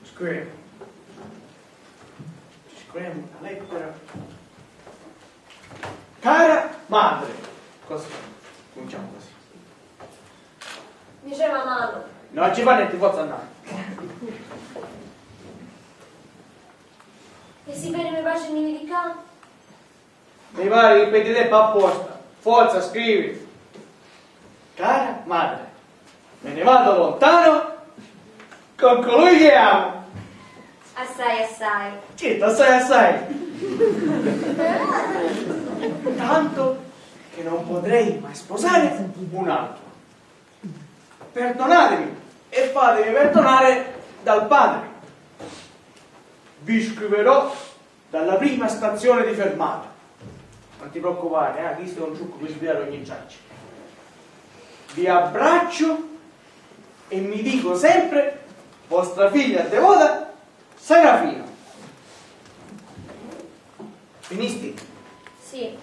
Scriviamo. Scriviamo una lettera. Cara madre. Così. Cominciamo così. Mi c'è una mano. Non ci fa niente, forza andare. E si vede mi piace mi di qua? Mi pare che pedi tempo apposta. Forza, scrivi. Cara madre, me ne vado lontano con colui che amo. Assai, assai. Certo, assai, assai. Tanto che non potrei mai sposare un altro. Perdonatemi e fatemi perdonare dal padre. Vi scriverò dalla prima stazione di fermata. Non ti preoccupare, eh, chistu è un truccu per sviare ogni traccia. Vi abbraccio e mi dico sempre vostra figlia devota Serafina. Finisti? Sì.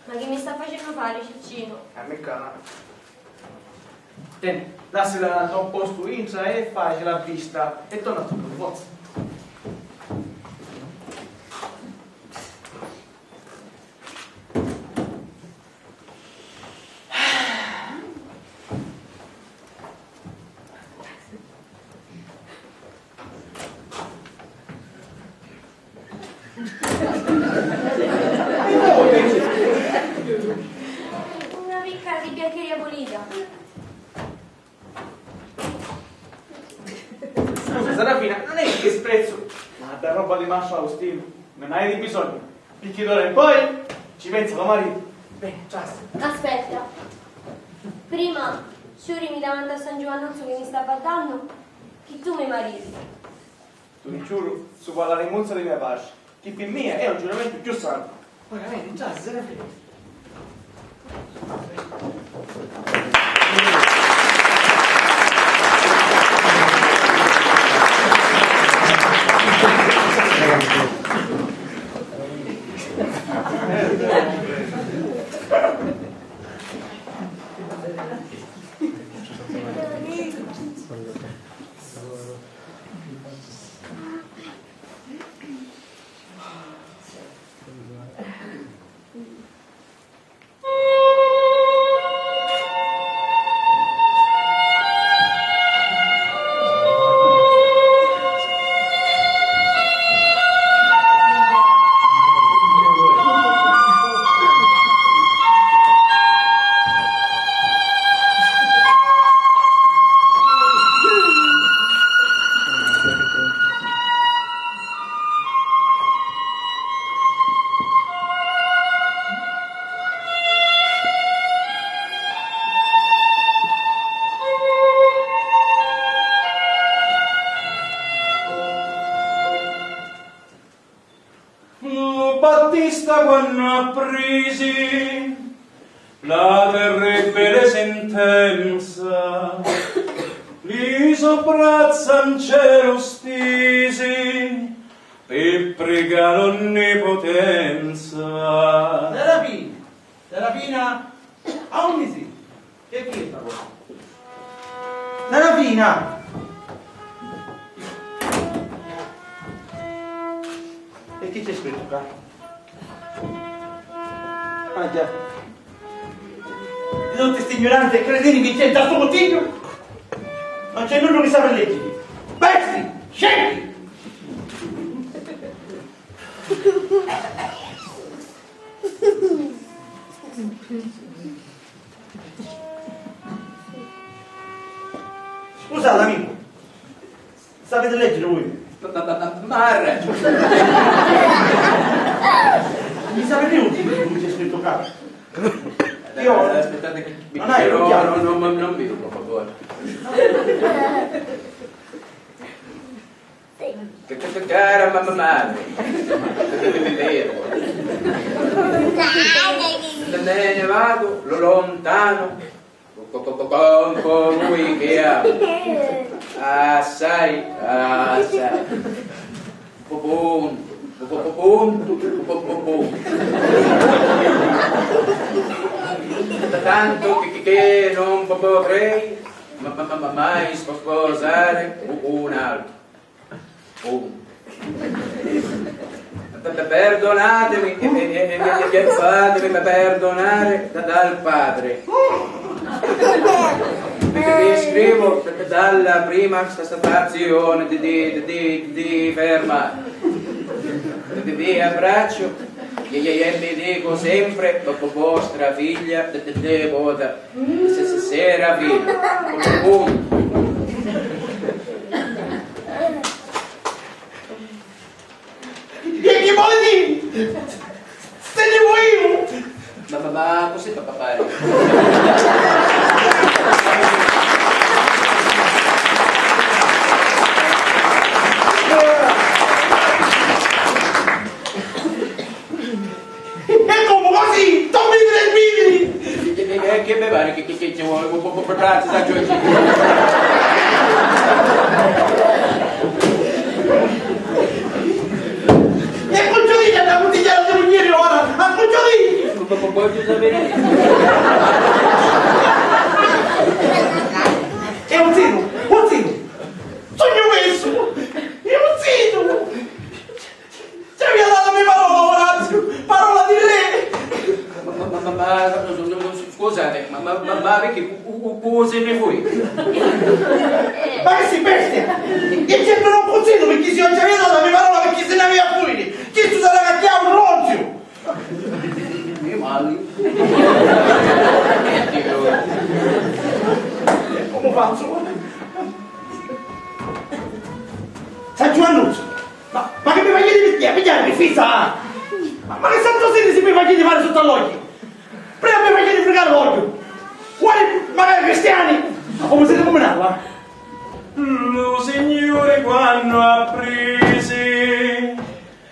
Ma chi mi sta facennu fari, Ciccinu? A me cala. Teni, lassila nto postu, intra e facila vista e torna tuttu, forza. Una picca di biancheria pulita. Scusa, Serafina, non è che ti sprezzu, ma da roba di Marshall Steel non hai di bisogno, picchì d'ora in poi ci pensa tuo marito. Bene, ciao. Aspetta. Prima, ciurimi davanti a San Giuvannuzzu chi mi sta baddannu, chi tu mi mariti. Tu mi ciuru supra la rimuzza di me patri, chi pi mia è un giuramentu cchiù santu. Ora vedi, già si ne frega. Cristu quannu apprisi la terribili sintenza, li so brazza 'n celu stisi pi prigà l'Onniputenza. Serafina, Serafina, a unni si? Che chi è sta cosa? Serafina! E chi c'è scrittu ccà? Ah, già. Di tutti sti ignuranti e cretini chi c'è nta stu cunsigliu? Non c'è nuddu chi sapi leggiri. Pesti! Scemi! Scusate, amicu. Sapete leggere voi? Ma, ma, ma, ma, ma ha ragione. Mi sapete dire chi c'è scritto qua? Io... Aspettate che mi... Non hai... No, no, no, non mi rubo, per favore. Che, che, che cara mamma mia. Vero. Me ne vado lo-, lontano. Co-, co-, co-, co-, con colui che amo assai, assai. Pu-, punto, pu-, pu-, pu-, punto, pu-, pu-, pu-, punto. Tanto che, che, che non po-, potrei ma, ma, ma, ma mai spo-, sposare u-, un altro. Oh. Pe-, pe-, perdonatemi e, e, e, e, e, e fatemi pe-, perdonare da, dal padre. Vi, vi scrivo d-, d-, dalla prima sta-, sta-, stazione di, di, di, di, di ferma. Vi, vi abbraccio e, e, e vi dico sempre vo-, vo-, vostra figlia de-, de-, devota. Se, se, Serafina. Punto. Che, che vuoi dire? Se ne vuoi? Ma, ma, ma così fa papà. E comu così? Tommi tre bibili! E, e, e che mi pare che, che, che ci vuole? Pu-, pu-, pu-, pranzo, saggio oggi. E cucciolina, la bottiglia di muglieri ora, a cucciolini! Pu-, pu-, pu-, voglio sapere. È un zero, un zero! Sogno questo! È un zero! Ci aveva dato la mia parola, Orazio! Parola di re! Ma, ma, ma, ma, ma, no, no, no, scusate, ma, ma, ma, ma perché cu-, cu-, cu-, cu-, se ne fui? Ma che si bestia! Che c'entra un cuzino, perché se io ci aveva dato la mia parola, perché se ne aveva fuori? Chi tu sarà che ha un ronzio? Io mali. Come faccio? San Giovannuzzo! Ma, ma che mi facete pigliare, pigliare, mi fissa? Ma, ma che santu siete se mi facete fare sotto all'occhio? Prima mi facete fregare l'occhio! Quali magari cristiani? Ma come siete combinati, va? Lu Signuri quannu apprisi,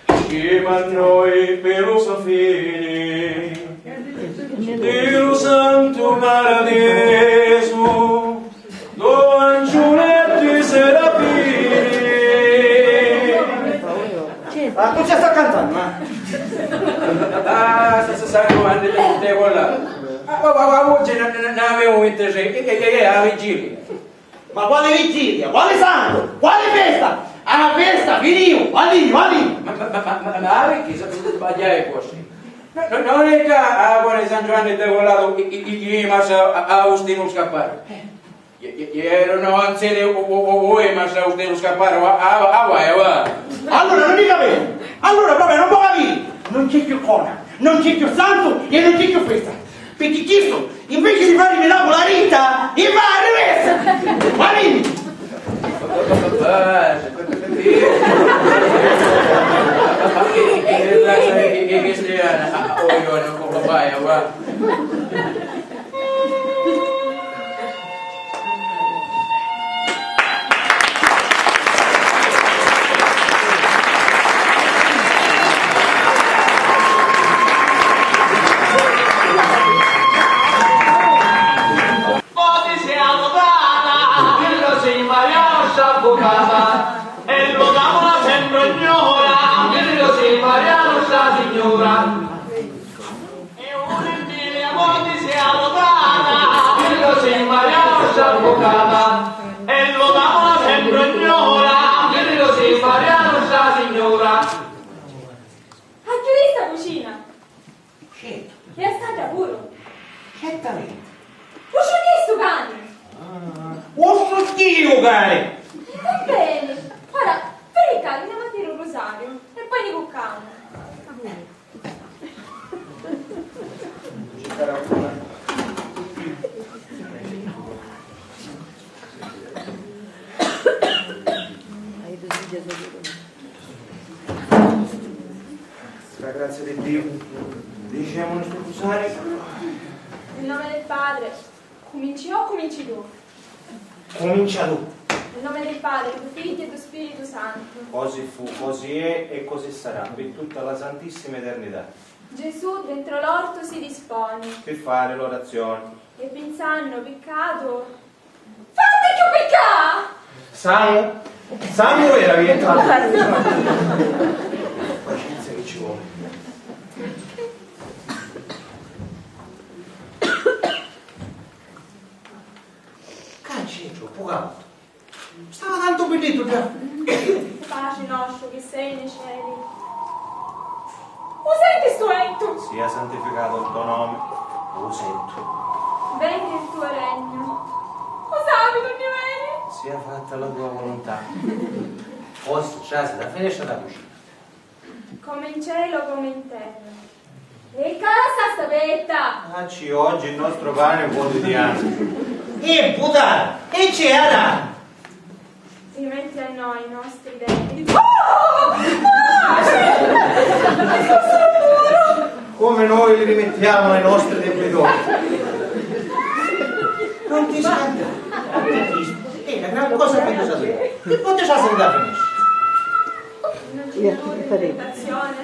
scema a noi pi lu so fini, di lu santu paradisu, Don Giuletti Serafini. Ma cu ci sta cantannu, eh? Ah, sa, sa, sa, Giovanni, te, te vola. Ah, ma, ma, ma, oggi ne, ne, ne avevo vintitré, e, e, e, e, a vigilia. Ma quali vigilia? Quali santu? Quali festa? A festa finiu, valini, valini. Ma, ma, ma, ma, ma, ma, perché se, se sbagliai così? No, no, non è che a, a, con San Giovanni te volatu, i, i, i, i, ma sa, a, a, Austinu scappare. Ie-, ie-, ieri no, anzi, u-, u-, u-, ui, ma sa, u devu scappare, va, va, va, va, va. Allora non mi capite? Allora proprio non può capire! Non c'è più cona, non c'è più santu e non c'è più festa. Perché chistu, invece di fare i miracoli a rita, i fa a rivessa! Ma vedi! Che, che, che razza di, di, di cristiana? Ah, oh, io non posso fare, va. S'avvucata e lu tavula sempri gnora, Dio si Maria Nostra Signora. E un gentile a morti si allutata, Dio si Maria Nostra Avvucata, e lu tavula sempri gnora, Dio si Maria Nostra Signora. A chiudì sta cucina? Certu. E a sta puru? Certamente. U sciugghisti u cani? Ah, u sciugghiu u cani! E beni, ora veni ccà, andiamo a dire un rosario e poi ni cuccamo. La grazia di Dio. Dicemu stu rosario. Nel nome del Padre. Cuminci io o cuminci tu? Cumincia tu. Nel nome del Padre, du Figghiu e du Spiritu Santu. Così fu, così è e così sarà, pi tutta la santissima eternità. Gesù dentro l'ortu si disponi. Pi fari l'orazioni. E pinsannu piccatu. Fatti cchiù piccà! Samu? Samu era diventatu. Pazienza che ci vuole. Ca c'è troppu caldu. Stava tantu bididdu già. Paci nostru chi sei nei celi. U senti stu ventu? Sia santificato il tuo nome. U sentu. Venga il tuo regno. U sapi dunni veni? Sia fatta la tua volontà. Ossa, trasi la finestra da cucina. Come in cielo, come in terra. E cara sta sta petta! Ah, ci oggi il nostro pane quotidiano. E puttana! E c'è ara! Rimetti a noi i nostri debiti. Oh! Ah! Come noi li rimettiamo ai nostri debitori. Non ti scandare. È una gran cosa che tu sapevi. Che poi ti sa andare a finire. Non ci vuole tentazione.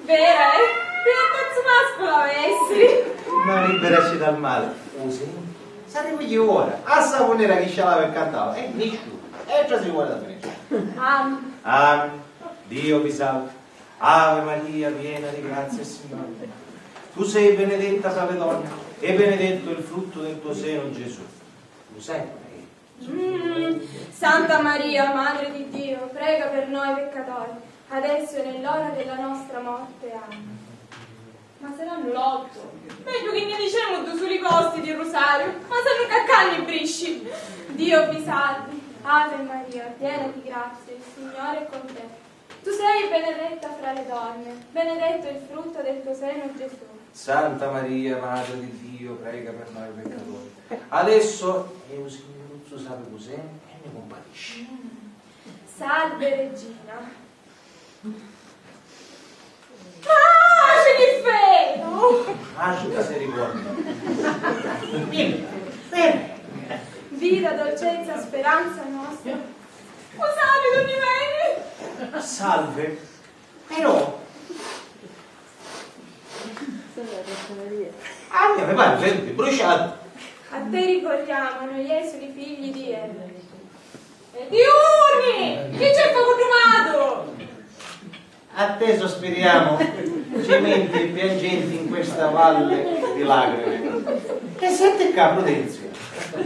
Vera, eh? Prima o poi mascolo avessi. Ma liberaci dal male. Usi? Saremo io ora. A saponera che scialava e cantava. E nessuno. E già si vuole da finire. Amen. Amen. Dio vi salvi. Ave Maria, piena di grazia, il Signore è con te. Tu sei benedetta fra le donne, e benedetto il frutto del tuo seno, Gesù. Lo sai qual è? Mm, Santa Maria, Madre di Dio, prega per noi peccatori, adesso e nell'ora della nostra morte. Amen. Ma sarannu l'ottu. Megghiu chi nni dicemu ddu suli costi di rusariu, ma s'annu ccà nni brisci. Dio vi salvi, Ave Maria, piena di grazia, il Signore è con te. Tu sei benedetta fra le donne, benedetto il frutto del tuo seno, Gesù. Santa Maria, Madre di Dio, prega per noi peccatori. Adesso è un Signore, tu sapi cos'è, e ne compatisci. Mm. Salve Regina. Ah, c'è l'inferno! Ah, ci misericordia. Dimmi, dimmi. Vita, dolcezza, speranza nostra. Lo sapi dunni veni? Salve. Però. A mia mi pare senti bruciato. A te ricorriamo, noi esuli figli di Eva. E di uni! Chi c'è fa cuddumatu? A te sospiriamo, cementi e piangenti in questa valle di lacrime. E senti ccà, Prudenzia,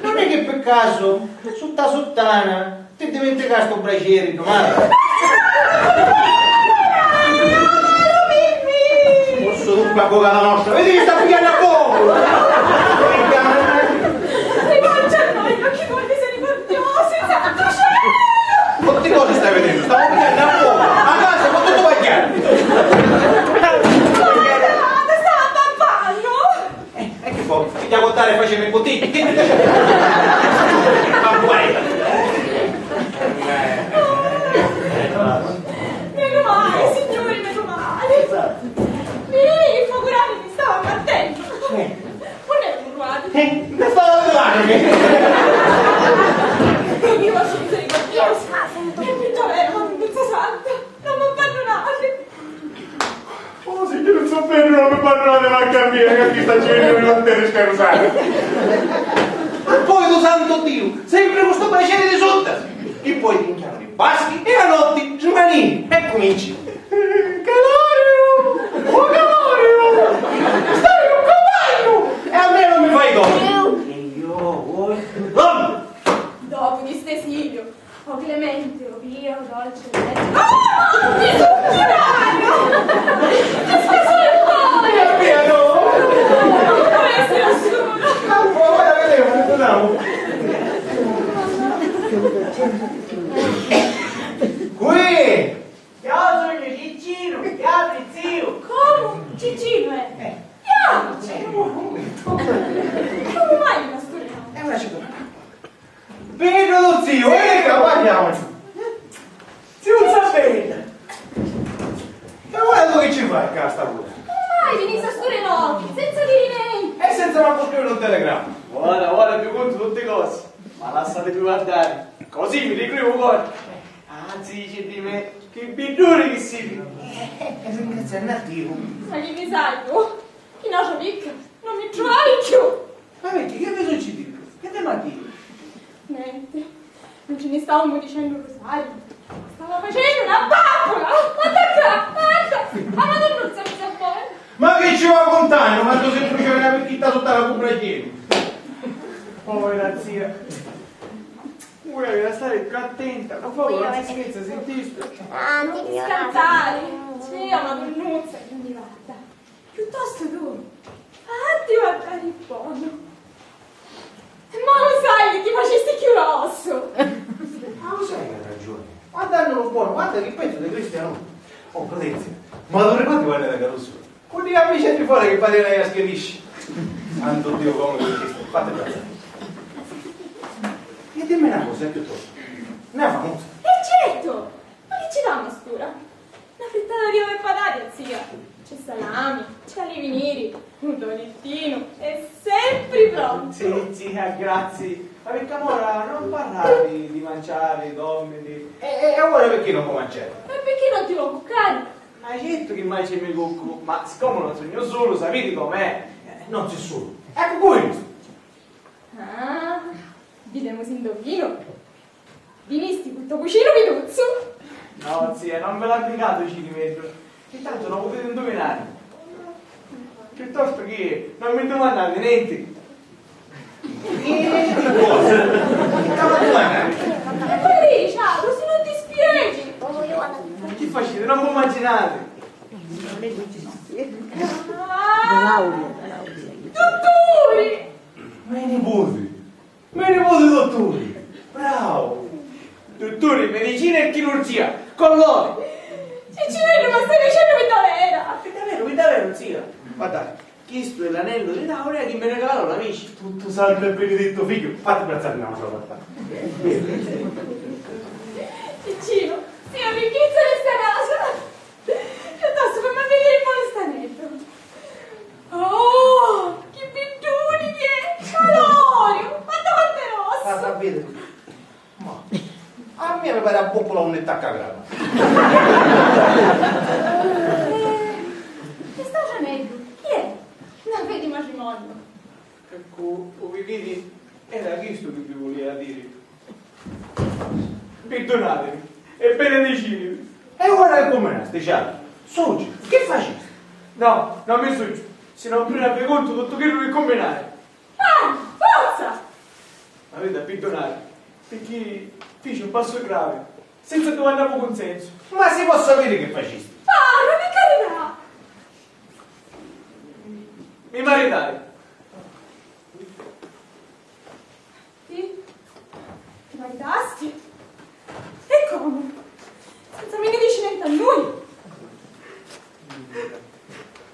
non è che per caso sutta suttana ti dimenticasti un bracieri dumani? Posso dunque avvocata nostra? Vedi che sta pigliando a fuoco! Rivolge a noi l'occhi tuoi misericordiosi, Santo Cielo! Ma che cosa stai vedendo? Stavo pigliando a fuoco! A casa con tutto bagnato! Guarda, stava abbabbando! Eh, e che vuoi? Ti devo contare e facciamo i bottigli? Che ti piace? Ma guarda! Meno male, signori, meno male! Ih, figurati, mi stava battendo! Eh. Non è un ruato! Eh, mi stava parlando! Dio, misericordia! E mi doveva, Santa! Non mi abbandonate! Oh, Signore, sto bene, non mi abbandonate manco a mia, che qui sta gente mi va a scarusare. E poi tu, santo Dio, sempre con sto piacere di sotto. Paschi e a notti smanì e cuminci. Caloriu! Oh Caloriu! Stai un cavallu! E a me non mi fai comodu! E io voglio dormire! Dopu di st'esiliu, o Clemente, o via, o dolce Clemente. Ah! Ti succhirai! Ti sta solo il cuore! Via, via, no! Non essere assurdo! Ah, poi la vedremo, andiamo! Qui! Io sugnu Ciccinu, chiamami ziu! Comu? Ciccinu è? Eh. Chiamici! Eh, un mumentu. Comu mai una storia? È una citadina. Peddu lu ziu, e ca parliamuci! Ziuzza bedda! E ora tu chi ci fai ccà a sta ura? Comu mai tinisi sta storia in occhi, senza diri nenti? E senza mancu scriviri un telegramma? Ora, ora vi cuntu tutti cosi, ma lassatimi guardari, così mi li criu u cori. Anzi, dici di me, chi bidduri chi siti! E ringraziannu a Diu! Ma chi ni sai tu? Chi n'autra picca non mi truvavi cchiù! Ma picchì? Chi vi succidi? Chi ti m'ha diri? Nenti, non ci ni stavamu dicennu u rusariu. Stava facennu una babula! Guarda ccà, guarda! A Madonnuzza mi sa bonu! Ma chi ci va cuntannu? Ma tu si bruciari na picchitta sutta la cubragghieri! Povera zia! Puru avia stari più attenta, cu fa qualchi schizza, sintistu? Ah, non ti scantari! Sì, a Madunnuzza chi mi guarda! Piuttostu tu, fatti guardari bonu! Ma u sai chi ti facisti chiù rossu! Ma u sai chi ha ragioni, guardannulu bonu, guarda chi pezzu di cristianu! Oh, Patrizia, ma tu ripati quannu era carusu? Cu ddi amici di fora chi parìa na jasca di nisci. Santu Diu, comu ti dicisti, fatti brazzari. E dimmi na cosa, piuttostu. Na famusa. E certu! Ma chi ci damu a st'ura? Na frittata di ovi e patati, zia. C'è salami, c'è alivi niri, un tonittinu, è sempri prontu. Sì, zia, grazie. Ma picchì amora non parravi di manciari, dommiri? E, e, e ora picchì non vo manciari? E picchì non ti vo cuccari? Ma certu chi manciu mi cuccu, ma siccomu non sugnu sulu, sapiti com'è. Eh, non si sulu. Eccu cu vinni. Ah, videmu si indovinu. Vinisti cu to cucinu Pinuzzu? No, zia, non ve l'abbicatu u cirimeddu. Intantu non putiti induvinari. Piuttostu chi non mi dumannati nenti. Nenti cosa? Chi t'amu a dumannari? E poi viri, Ciaru, si non ti spieghi! Chi faciti? Non vu mmaginati? Ah! Dutturi! Me niputi! Me niputi dutturi! Bravu! Dutturi, medicina e chirurgia, colloni! Ciccineddu, ma stai dicennu pi daveru? Pi daveru, pi daveru, zia! Guardati, chistu è l'anellu di laurea chi mi regalarò l'amici. Tuttu santu e benedettu, figghiu, fatti brazzari na mantra. Ciccinu, si a ricchizza di sta casa! Piuttostu fammi vidiri puru st'aneddu. Oh, chi bidduni chi è! Caloriu! Guarda quantu è rossu! Guarda, vedi. Ma a mia mi pari a buccula unni tacca grana. E st'autru aneddu chi è? N'aveti matrimoniu? Eccu, u viditi, era chistu chi vi vulia diri. Pirdunatimi e benedicinimi. E ora chi cumminasti, Ciaru? Suci, chi facisti? No, non mi suciu, si non prima vi cuntu tuttu chiddu chi cumminai. Vai, forza! M'aviti a pirdunari, picchì fici un passu gravi, senza dumannari u cunsensu. Ma si po sapiri chi facisti? Parra, pi carità! Mi maritai. Ti? Ti maritasti? E comu? Senza mi ni dici nenti a nui?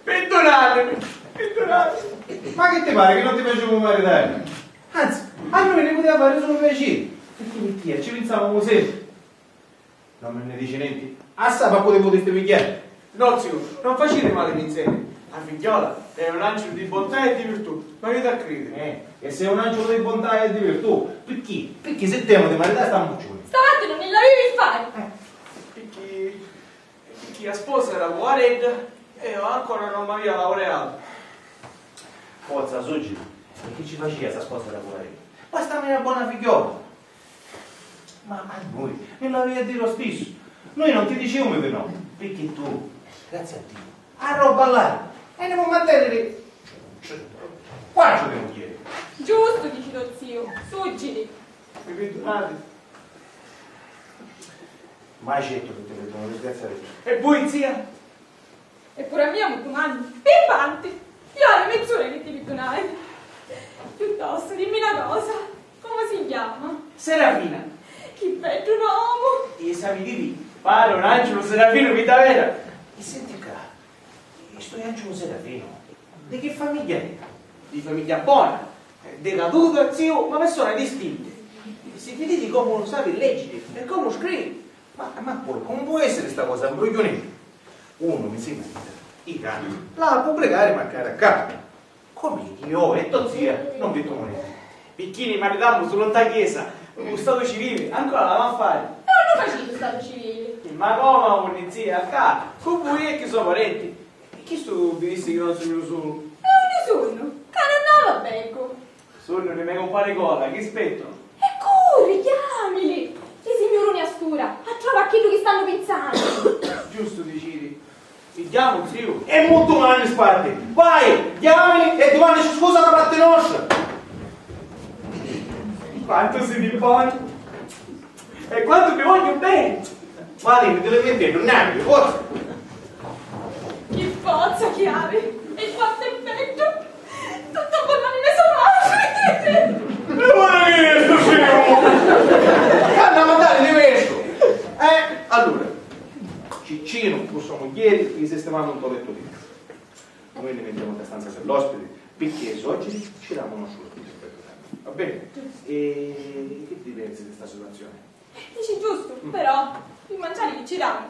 Pirdunatimi, pirdunatimi. Ma chi ti pari chi non ti facivu maritari? Anzi, a nui ni putia fari sulu piaciri, picchì, picchì ci pinsavamu sempri. Non mi nni dici nenti? A sapa cu ti putisti pigghiari? No, ziu, non faciti mali pinzeri. A figghiòla è un anciulu di bontà e di virtù, m'aviti a cridiri. Eh, e si è un anciulu di bontà e di virtù, picchì, picchì si temu di maritari st'ammucciuni? Stavanti non ni l'avivi fari! Eh. Picchì, picchì a sposa era puvaredda e io ancora non m'avia laureatu. Forza, suci, e chi ci facia si a sposa era puvaredda? Bastava una bona figghiòla. Ma a nui ni l'avia a diri lo stissu. Nui non ti diciumi di no, picchì tu, grazie a Diu, a roba l'hai e ni vo' mantèniri quattru di mugghieri. Giustu dici to ziu, suggiri. Mi pirdunati? Mai certu chi ti pirdunu, disgraziatu. E vui, zia? E puru a mia mu dumanni? Pimpanti! Iu havi mez'ura chi ti pirdunai. Chiuttostu, dimmi na cosa, comu si chiama? Serafina. Chi beddu nomu! E sapiti chi? Pari un anciulu Serafinu, vita vera! E senti ccà, stu anciulu Serafinu di chi famigghia è? Di famigghia bona, di la tuta, ziu, ma persona distinta. Si viditi comu sapi leggiri e comu scrivi. Ma, ma poi, comu pò essiri sta cosa? Mbrugghiuni. Unu mi si marita, i cani, l'ha a publicari macari a capa. Comu iu e to zia non vittumu nenti? Picchì ni maritammu sulu nta chiesa, u statu civili ancora l'havi a fari. E unni faciti u statu civili? Ma comu unni, zia? Ccà, cu vui e chi so parenti. E chistu vi dissi chi non sugnu sulu. E unni sunnu? Ca nun havi a beccu. Sunnu di me cumpari Cola, chi spettu? E curri, chiamili! Li signuruni a st'ura, a trova a chiddu chi stannu pinsannu! Giustu diciri, li chiamu, ziu? E mu dumanni sparti! Vai, chiamili e dumannici scusa da parti nostra! Quantu siti boni! E quantu vi vogghiu beni! Marinu, ti li metteddhu nn'anni, forza! Chi forza chi havi! E quantu è beddu! Tuttu bunnu di me so matri! E ora chi è stu scemu? C'hannu a mandari di vestru! Eh, allura, Ciccinu cu so mugghieri li sistimanu nto lettu libru. Nui ni mittimu nta stanza pi l'ospiti, picchì e sociri ci damu u nostru spiritu pi aiutari. Va beni? E chi ti pensi di sta situazioni? Dici giustu, però, pi manciari chi ci damu?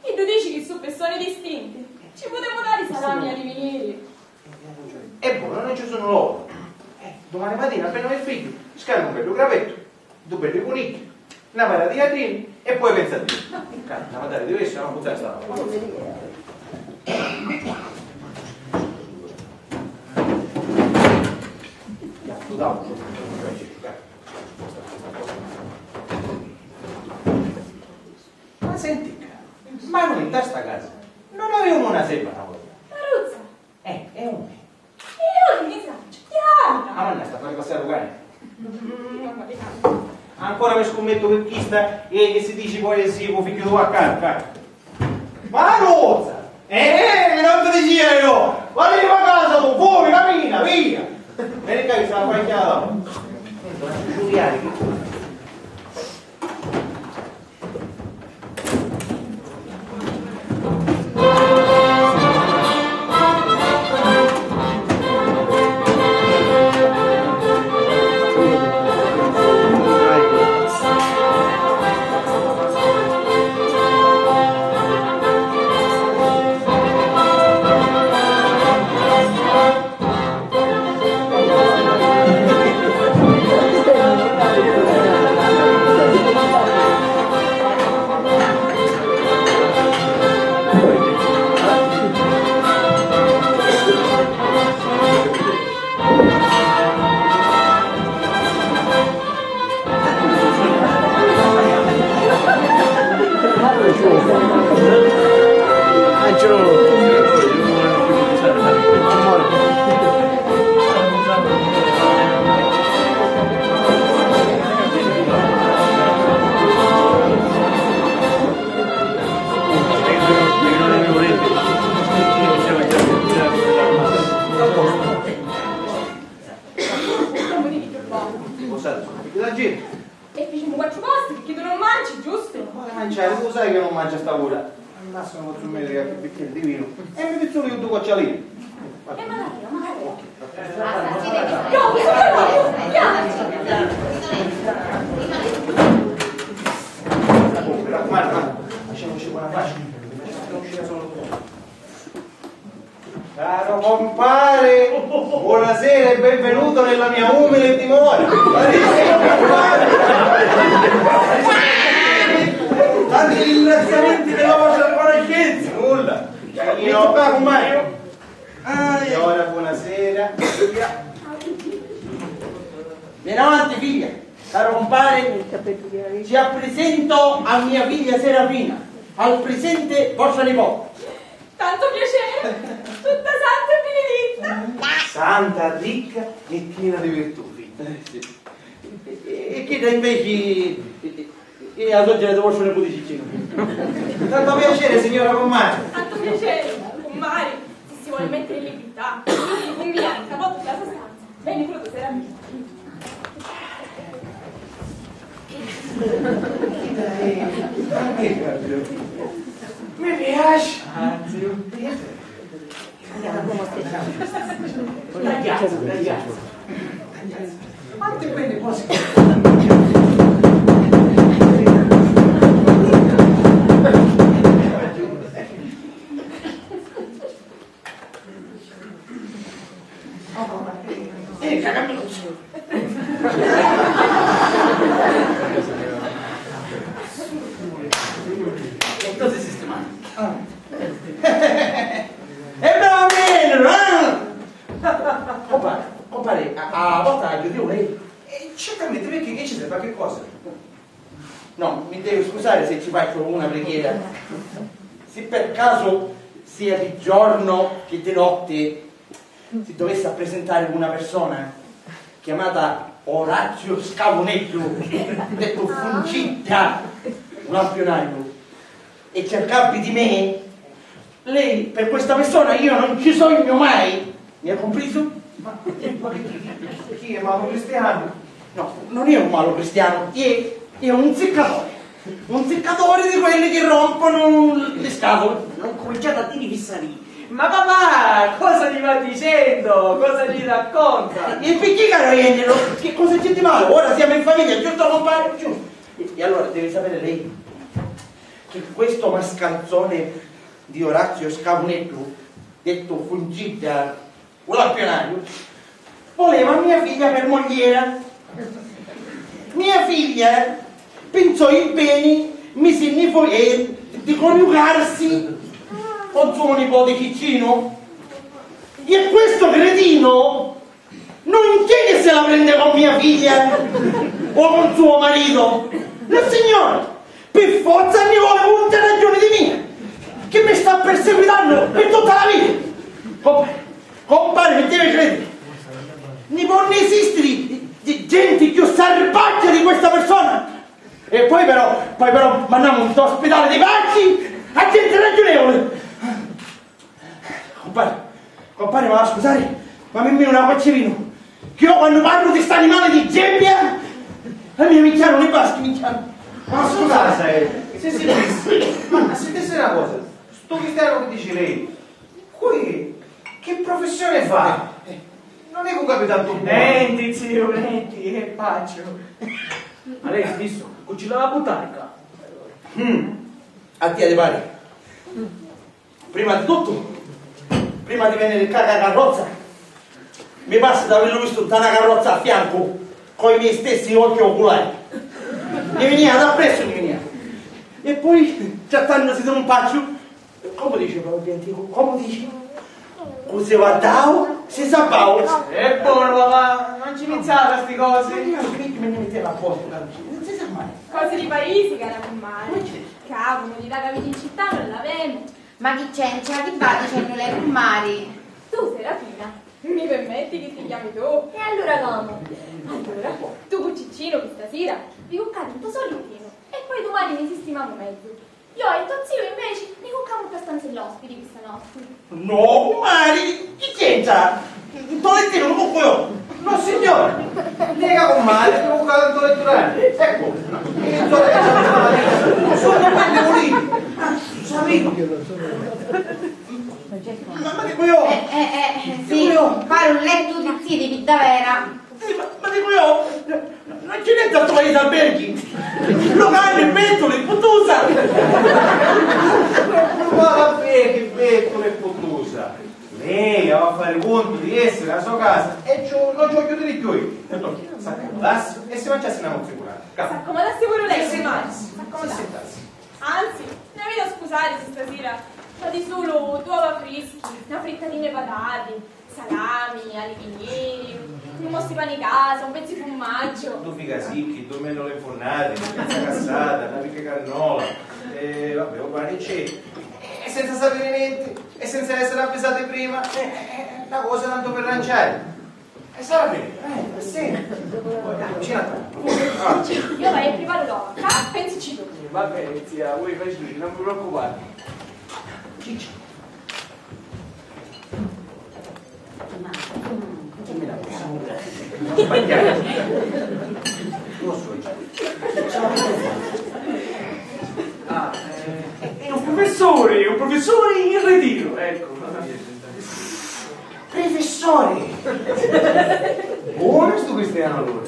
Iddu dici chi su personi distinti. Ci putemu dari salami a li viniri. E poi, non ci sunnu l'ovu. Eh, dumani matina, appena mi figghiu, scarnu un beddu cravettu, du beddi cunigghi, na para di jatrini e poi pensa a Diu. Ca na matari di pesci, no, puzzari sta roba. Ma senti ccà, ma nui nta sta casa non aviumu na serva na vota? Maruzza! Eh, e unni? E io che ne sacciu, chiamila! Ah, ma sta a fari passari u cani? Mm, mamma mia. Ancora mi scummettu che chista è che si dici poesia cu figghiu di vacca, ca. Maruzza! Eh, non ti dicia io! Guarda che va casa tu, fumi, camina, via! Veni ccà che sta a fari chiamata. Giuliani, che Cosa? Picchì la gente? E ficimu quattru posti, picchì tu non mangi, giustu? Vuole mangiare, tu sai che non mangia sta ora. Al massimo posso mettere qualche bicchiere di vino e mi pizzolo io due cucciolini. E magari, magari. No, mi sono fermato. Oh, mi raccomando, ma facciamoci buona pace. Facciamoci da solo. Caro compare, buonasera e benvenuto nella mia umile dimora. Carissimo compare, tanti ringraziamenti della vostra riconoscenza. Nulla. Io qua, compare. Ah, signora, buonasera. Vieni avanti, figlia. Caro compare. Vi apprisento a mia figlia Serafina, al prisente vostra nipote. Tanto piacere, tutta santa e beneditta. Santa, ricca e piena di virtuti. Eh, sì. E, e, e chidda inveci è, è, è la soggira di vostro nipote Ciccino. Tanto piacere, signora cummari. Tanto piacere, cummari. Se si vuole mettere in libertà, si combina anche a volte la sostanza. Veni pure tu, Serafina. Mi piace. Anzi, la chiazza, la chiazza. Quante belle cose. Eh, cacamuzzu. Entonces sistemati. Ah. E bravo, man, run! Compare, compare, a, a volta agghiu di lei. Eh, certamente, perché che ci serve qualche cosa? No, mi devi scusare se ci faccio una preghiera. Se per caso, sia di giorno che di notte, si dovesse presentare una persona chiamata Orazio Scavoneddu, detto Fungidda, un lampionaio, e cercarvi di me, lei, per questa persona io non ci sogno mai, mi ha compreso? Ma, ma chi, chi è, malo cristiano? No, non è un malo cristiano, è, è un ziccatore. Un ziccatore di quelli che rompono le scatole. Non cominciate a dire fissarie. Ma papà, cosa ti va dicendo? Cosa ti racconta? E perché, caro Angelo? Che cosa c'è di male? Ora siamo in famiglia, giusto, compare? Giusto. E, e allora deve sapere lei che questo mascalzone di Orazio Scavoneddu, detto Fungidda, un lampionaio, voleva mia figlia per mogliera. Mia figlia pensò il bene, mise in vo-, eh, di coniugarsi con suo nipote Ciccino. E questo cretino non c'è che se la prende con mia figlia o con suo marito. No, signore, per forza mi vuole punti e ragioni di mia, che mi sta perseguitando per tutta la vita. Compare, compare, mi deve credere. Non può esistere di, di gente più selvaggia di questa persona. E poi però, poi però mandiamo in un ospedale di pace a gente ragionevole. Compare, compare, ma scusate, ma mi una goccia di vino. Che io quando parlo di st'animale di gebbia, a me mi chiamano i baschi, mi chiamano. Ma scusate, se si disse, ma sentisse una cosa, sto cristiano che dice lei, qui che professione fa? Eh, eh. Non è che ho capito tanto bene. Nenti, zio, nenti, è paccio. Ma lei stesso, cucina la buttare qua. Mm. A tia ti pare? Prima di tuttu, prima di veniri ccà ca carrozza, mi parsi d'avillu vistu nta na carrozza a fiancu coi miei stessi occhi oculari. Mi vinia d'appressu, mi vinia. E poi, trattannusi d'un pacciu, comu dici propriu anticu? Comu dici? Cu si vaddau, si sabbau. E bonu, papà, non ci pinzava a sti cosi. Ma io non ci penso, mi ne mettevo a posto, carucci, non si sa mai. Cosi di paisi, cara cummari. Ca comodità ca aviti in città non l'avemu. Ma chi c'entra? Chi va dicennu lei, cummari? Tu, Serafina, mi permetti chi ti chiami tu? E allura comu? Allura, tu cu Ciccinu chi stasira vi cuccati nto so littinu e poi dumani ni sistimamu mezu. Io e to ziu inveci ni cuccamu nta stanza di l'ospiti questa notti. No, cummari, chi c'entra? Nto littinu mi cuccu io. No, signore, nega, cummari, ti cuccati nto lettu grandi. Ecco, io so che c'è una vita. Sono quelli puliti. Sapete? Ma, ma dico io. Eh, eh, eh, sì, fare un letto di ziti, pi davvera. Eh, ma, ma dico io, non ci pensa sto paese alberghi. Locali, pentuli, puttusa. Ma vabbè, che pentuli e puttusa. Lei ha a fare conto di essere a sua casa e ciò, non ci voglio dire più io. S'accomodassi e si mangiassi una mozzicurata. S'accomodassi pure lei, si mangi. S'accomodassi. Anzi, ne vedo scusare se stasera fate solo due uova freschi, una frittatina di patate, salami, alivineri, un Mo sti pani casa, un pezzu di furmaggiu. Du fica sicchi, du mennoli nfunnati, na pizza cassata, na picca cannola, e vabbè, u pani c'è. E senza sapiri nenti, e senza essiri avvisati prima, eh, eh, eh, na cosa tantu pi ranciari. E sarà finita, eh, sì. Dai, vicino a te. Ah. Io vado a preparare l'uova, ca pensi ci tu. Va bene, zia, voi facete, non vi preoccupate. Ciccio. Ah, eh, è un professore, è un professore in ritiro, ecco. Professore! Buono sto cristiano allora!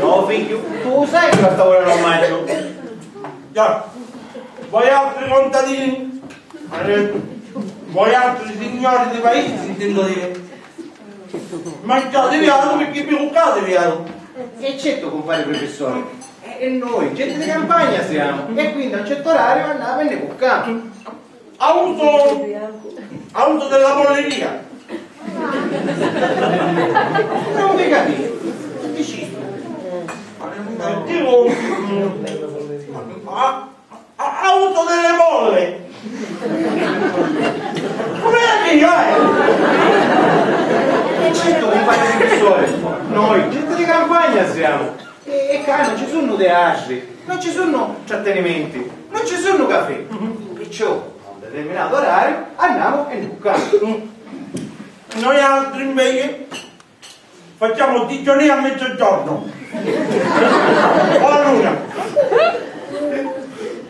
No, figghiu, tu u sai ca sta ora non mangio. Già, voi altri contadini, eh, voi altri signori di paese, intendo dire, mangiate viato perché vi cuccate viato. E certo, compare professore, e, e noi, gente di campagna siamo, e quindi a un certo orario andiamo e ne cucchiamo. A uso, a uso della polleria. Non mi capito, che dici? Dico, a, a, a uso delle bolle. Come la dico, eh? E certo, compare professore, noi, gente di campagna siamo. E, e ccà non ci sunnu teatri, non ci sunnu trattenimenti, non ci sunnu cafè. Perciò, a un determinato orario, andiamo e ne cucchiamo. Noi altri invece facciamo digiunì a mezzogiorno o a l'una.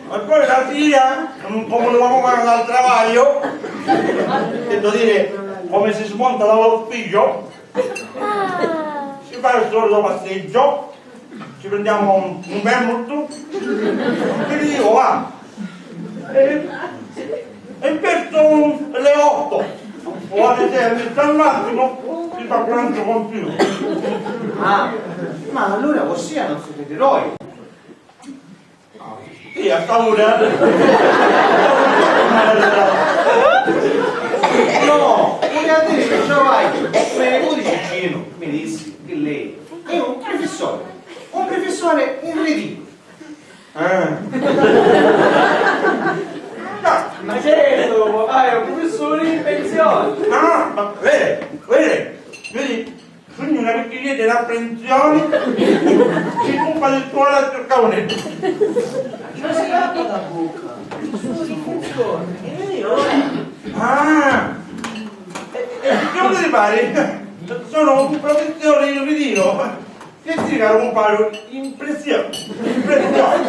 E poi la sera, come lavoriamo al travaglio, intendo dire, come si smonta dall'ufficio, si fa il solito passeggio, ci prendiamo un, un vermouth, un aperitivo, va. E, e verso le otto o alle sei e mezza al massimo si fa pranzo compiuto. Ah, ma allora vossia non siete eroi? Sì, a sta ora. No, volevo dire che travaglio, me ne dice Cino, mi dissi che lei è un professore, un professore in ritiro. Eh. Ma certo, papà è un professore in pensione. No, no, ma vedi, vedi, vedi, sugnu na vecchietta d'apprensioni, si cumpa di scuola a circà un... Ma cosa hai fatto da bocca? Sono in funzione, e vedi ora? Ah! E, e che vuol fare? Sono un professore in ritiro. Che dica, compare? Impressione! Impressione!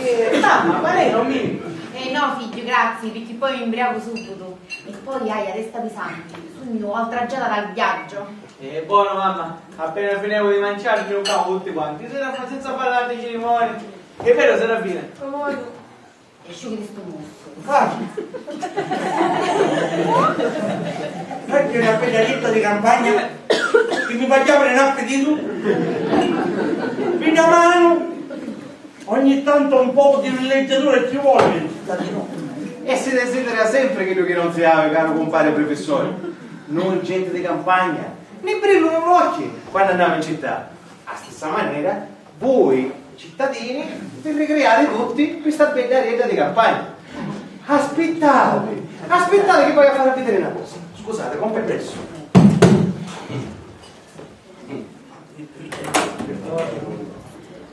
Eh, mamma, ma lei non mi... Eh no, figgio, grazie, perché poi mi imbriaco subito. E poi, aia, resta pesante. Sugnu oltraggiata dal viaggio. Eh, buono, mamma. Appena finiamo di mangiare, ci giocamo tutti quanti. Senza, senza parlare di cerimonie. È vero, Serafina? Buono. E sciuchi di stu mostru. Ah! Perché una bella ditta di campagna che mi fa chiamare un appetito? Mi dà mano! Ogni tanto un poco di villeggiatura ci vuole, cittadino. E si desidera sempre chiddu chi non si havi, caru cumpari prufissori. Noi, genti di campagna, ni brillunu l'occhi quannu andamu in città. A stissa manera, vui, cittadini, vi ricriati tutti pi sta bedda aredda di campagna. Aspittati, aspittati chi v'haiu a fari vidiri na cosa. Scusati, con permesso.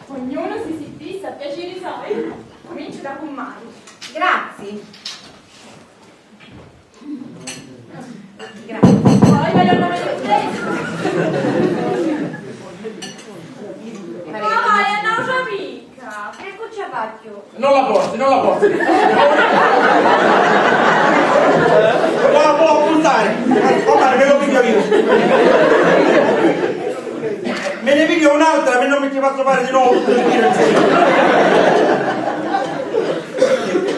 Ognuno si sittissi a piaciri soi. Cuminciu da cummari. Grazie. Grazie. Poi voglio andare a... Ma vai a n'autra vita. Che c'è faccio? Non la porti, non la porti. Non la può buttare. Compare, ve lo piglio io. Me ne piglio un'altra, ma non mi ci faccio fare di nuovo.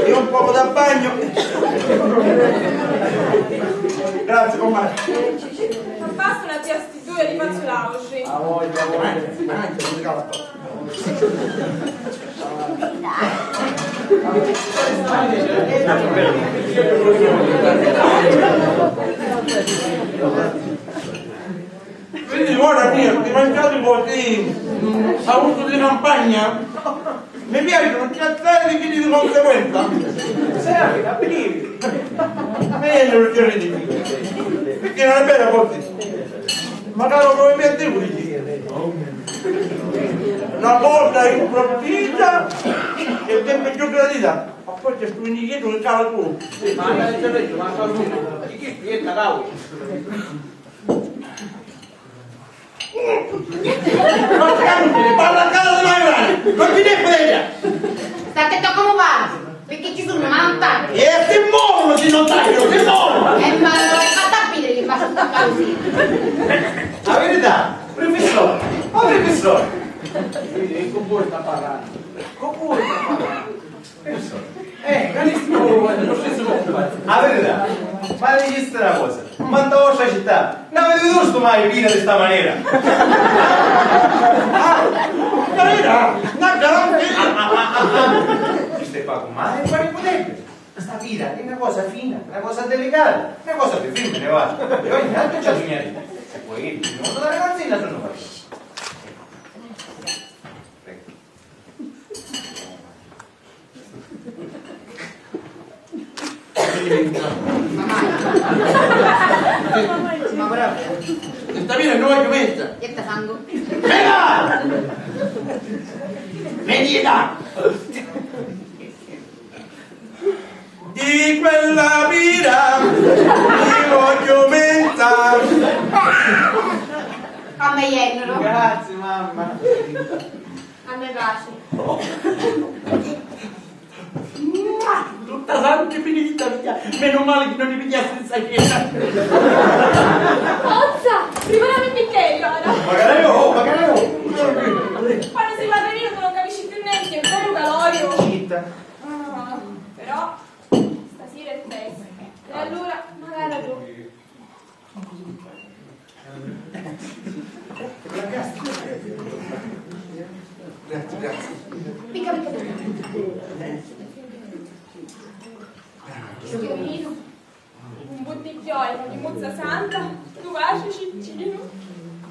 Io un poco da bagno. Grazie, compare. Ma basta una zia, sti due li faccio l'auci. Ah, voglio, voglio. Avanti, avanti, non ti cala. Quindi, ora mia, ti mangiate così a uso di campagna? Mi piacciono piazzati, quindi di conseguenza. Serve, capito? Meglio il giorno di vita. Perché non è vero così. Magari lo provi a dire, una cosa improvvisa e sempre più gradita. Ma poi c'è stu indietro che cala tu. Ma andate a leggere, ma sta di chi spietta, cavolo? Non ti capisci, parla a casa della Melania, non ti devi vedere. Sta attento a come parli, perché ci sono maltanti. E si muovono, si non tagliano, si muovono. E ma non è fatta a vedere che va sotto a causi. La verità, professore, ma professore. Vedi, con voi sta parlando. Con voi sta parlando. Eh, capisco, lo stesso compagno. La verità, ma diciste una cosa, ma nta vostra città non avete visto mai vita di sta maniera? Ah, carità, una garanzia. Questo è poco male, quale potete? Sta vita è una cosa fina, una cosa delicata, una cosa di femmine, va. E ogni tanto ci sognate. E poi io, non la ragazzina, sono fatto. Prego. Ma bravo. Sta vita non è questa. Che te fango? Mela! Venita! Di quella vita mi voglio mentare. A me iennero. Grazie, mamma. A me piace. Tutta santa e benedetta via. Meno male che non mi pigliasse in saghetta. Forza, prepara un bicchiere ora. Magari io, magari io. Quando si parla di non capisci più niente, è vero, Calorio? Zitta. Ah, però stasera è festa. E allora, magari tu. Grazie, grazie. Picca, picca, picca. Schiavino, un buttigghione di muzza santa, tu baci Ciccino.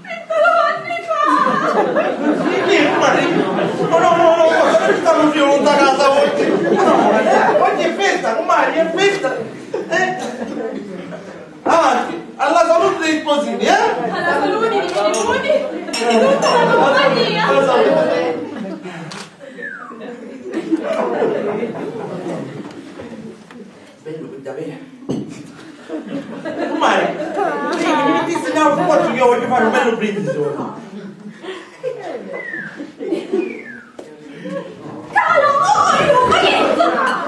Vintotto anni fa! Sì, sì, ma sì. No, no, no, no, no, sta così, non sta casa oggi. No, eh, oggi è festa, ormai è festa. Eh? Avanti, alla salute dei sposini, eh? Alla salute dei nipoti e di tutta la compagnia. Alla salute. Bello per davvero. Ormai, sì, mi mettessi in un posto che io voglio fare un bello brindisi ora. Cavolo, oh, ma che è?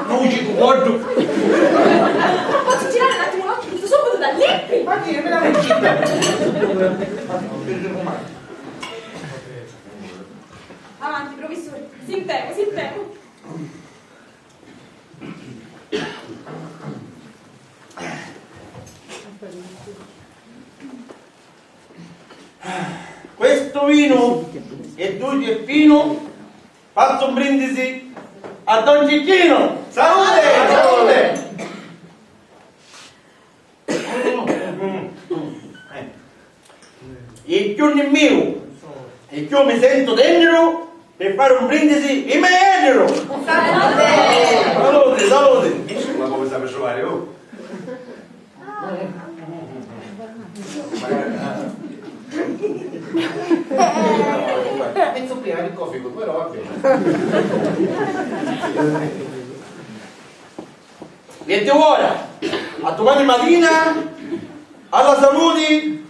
Ma un cicco gordo. Posso girare un attimo l'occhio? Sto subito da lì. Ma che, me la vecchita? Avanti, professore, sentemo, sentemo. Questo vino è dolce e fino, faccio un brindisi a Don Cicchino. Salute, salute. E cchiù ni miu, e cchiù mi sentu tenniru pi fari un brindisi i me jenniru! Salute! Salute, salute! Ma come sta per trovare, oh? Penso prima del coffee, però va bene. Niente ora, a domani mattina, alla salute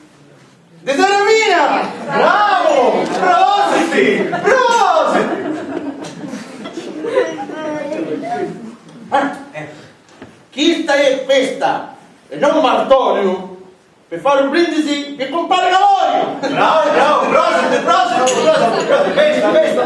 di Serafina! Bravo! Prosit! Prosit! Eh, eh. Chista è festa e non martoriu per fare un brindisi per compare Calorio! Bravo, bravo, prosit, prosit, prosit, prosit, festa, festa!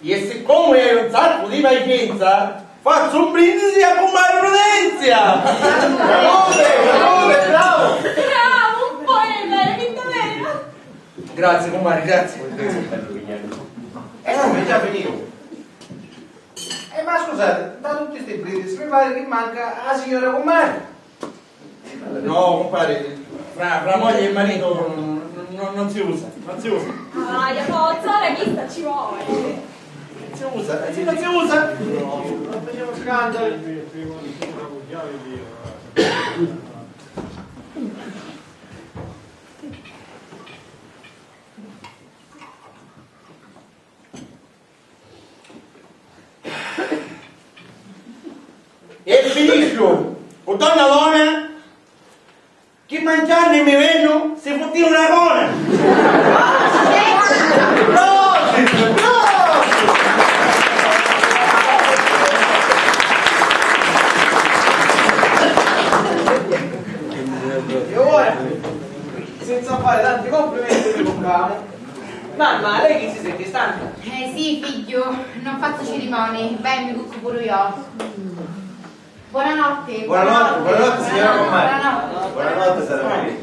E siccome hai un sacco di pazienza, faccio un brindisi a compare Prudenzia! Salute, salute, bravo! Bravo, un poeta, è vita vera! Grazie, cumpari, grazie. Eh, no, mi già finiu. Eh, ma scusate, da tutti sti brindisi mi pari chi manca a signora cumpari. No, cumpari, fra, fra moglie e marito non, non- non si usa, non si usa. Ah, ia forza, ora chista ci vuole. Non si usa, eh, non si usa. Non facciamo scandali. E finisciu cu donna Lona, chi mancianni mi vennu si futtiu na cona. Prosit, prosit. E ora, senza fare tanti complimenti, mi toccamu. Mamma, lei chi si senti stanca? Eh sì, figghiu, non faccio cerimonie, beh, mi cuccu puru io. Buonanotte. Buonanotte, buonanotte, signora Comari. Buonanotte. Buonanotte, Sara Maria.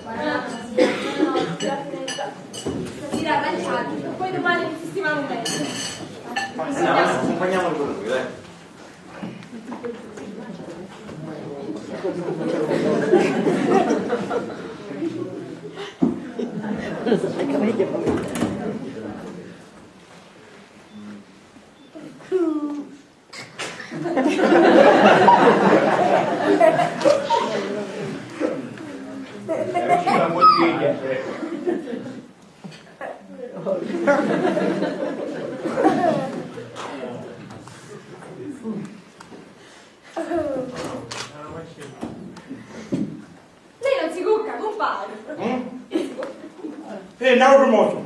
Buonanotte, signora. Stasera arrangiati, poi domani sistemiamo meglio. Andiamo, accompagniamolo pure lui, dai. Lei non si cucca, compare. Mm? Eh, n'autru motu.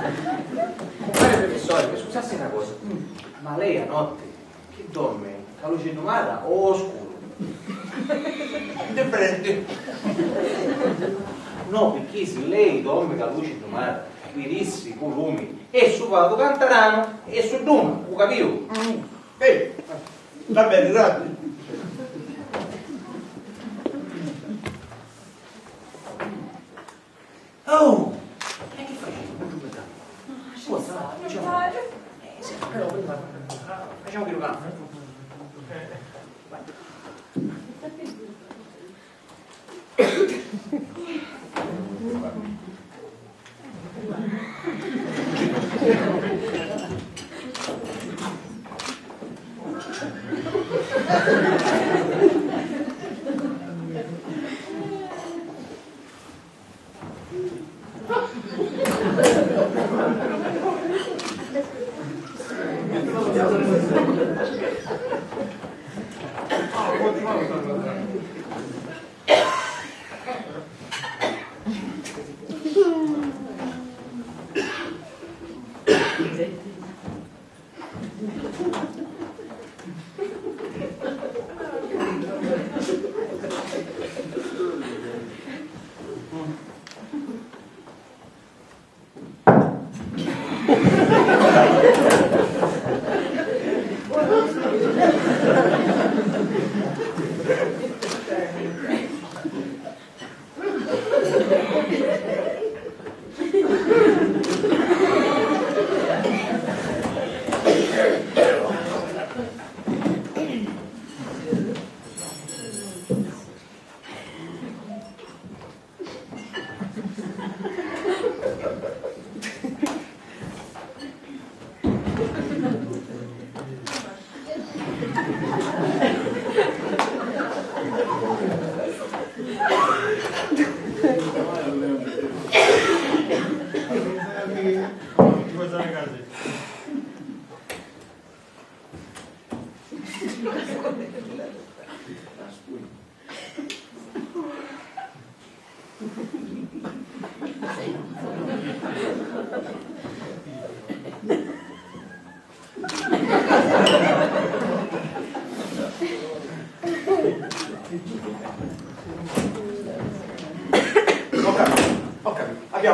Compare professore, mi scusassi na cosa, ma lei a notti chi dormi, cu a luci nnumata o scuru? Indifferenti. No, picchì si lei dormi cu a luci nnumata, virissi cu lumi, e su vatu cantaranu e su duma, u capiu? Mm. Eh, va bene, grazie. Oh, e chi faci? Non ci mettiamo. Forza, va, facciamo. Eh, sì, però prima facciamo che lo canta.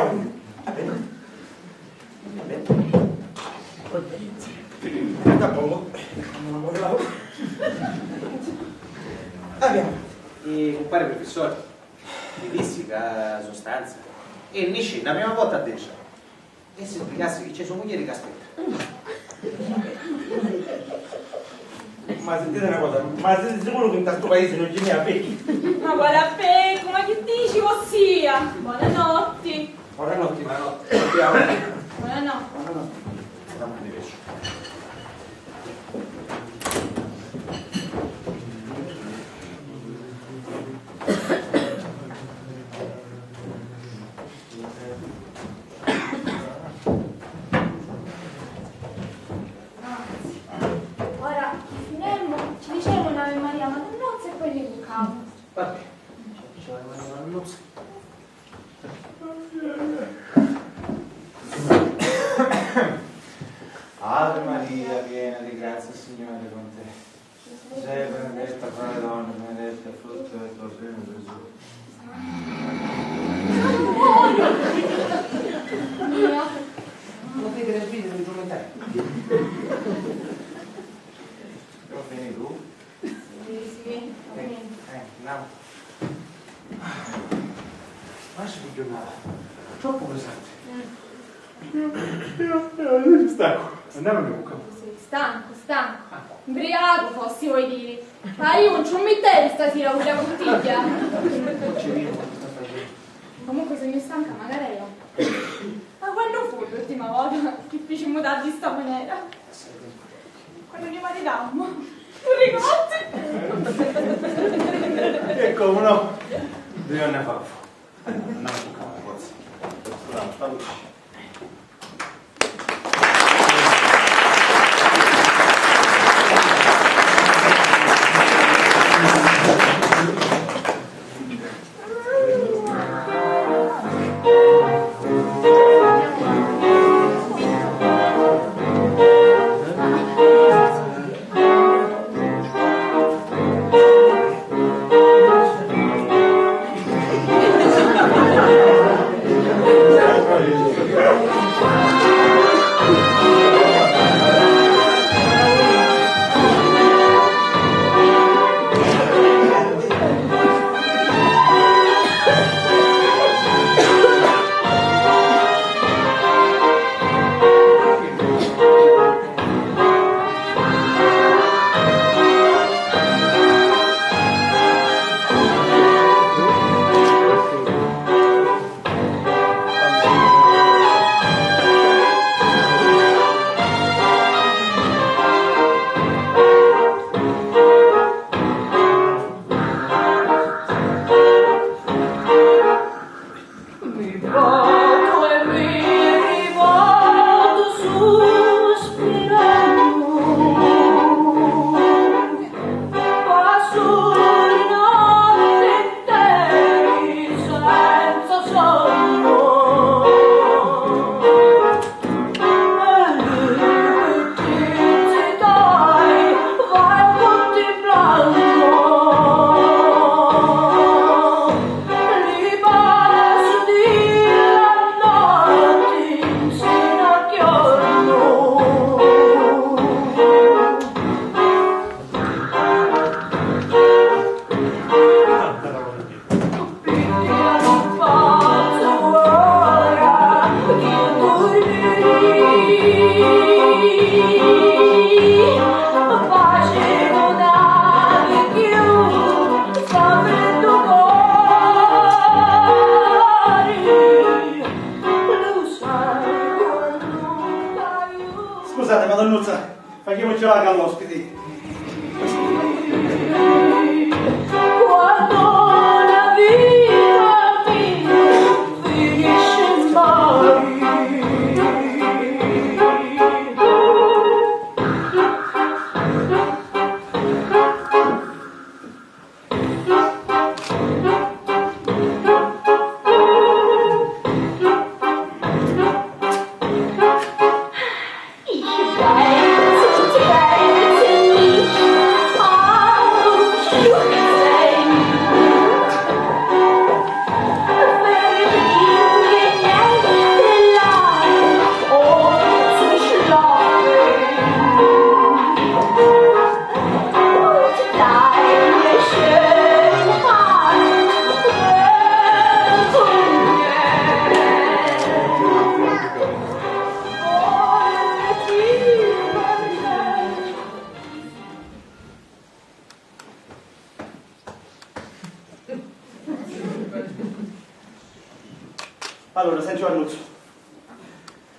Va bene. Va bene. Aspetta un poco. Abbiamo. E compare professore, mi dissi ca so stanza e nisci na prima vota a destra. E si spiegassi chi c'è sua muglieri ca aspetta. Ma sentite una cosa, ma siete sicuro che in sto paese non c'è mia becchi? Ma quale beccu? Ma chi dici vossia? Buonanotti. Buonanotti, buonanotti. Buonanotti. Buonanotti. Andiamo di pesce. Anzi, ora chi finemmu, ci dicemu un'Ave Maria Madonnuzza e poi ricuccemu. Vabbè, ci dicemu un'Ave Maria Madonnuzza. Ave Maria, piena di grazia, il Signore è con te. Sei benedetta fra le donne, benedetto è il frutto del tuo seno, Gesù. Mio. Non ti devi sviluppare. Devo finire tu? Sì, sì, eh, eh, no. Ma si può giurnare. Troppo pesante. Mm. Io, io, io ci stacco. Andiamo a giocare. Sì, stanco, stanco. Mbriaco fossi, vuoi dire. Ma io non ci mettevi stasera quella bottiglia. Non ci vediamo, non sta facendo. Comunque sognu stanca, magari io. Ma quannu fu l'ultima vota chi ficimmu tardi sta manera? Quannu ni maritammu? Nun ricordi? E comu no? Dui anni fa fu. Andiamo a giocare, forza. Bravo, sta luce. Mi vatu e mi rivatu suspirannu, passu li notti interi senza sonnu. Scusate, madonnuzza. Facciamoci la gall'ospiti. Quando la vita mi finisce mai.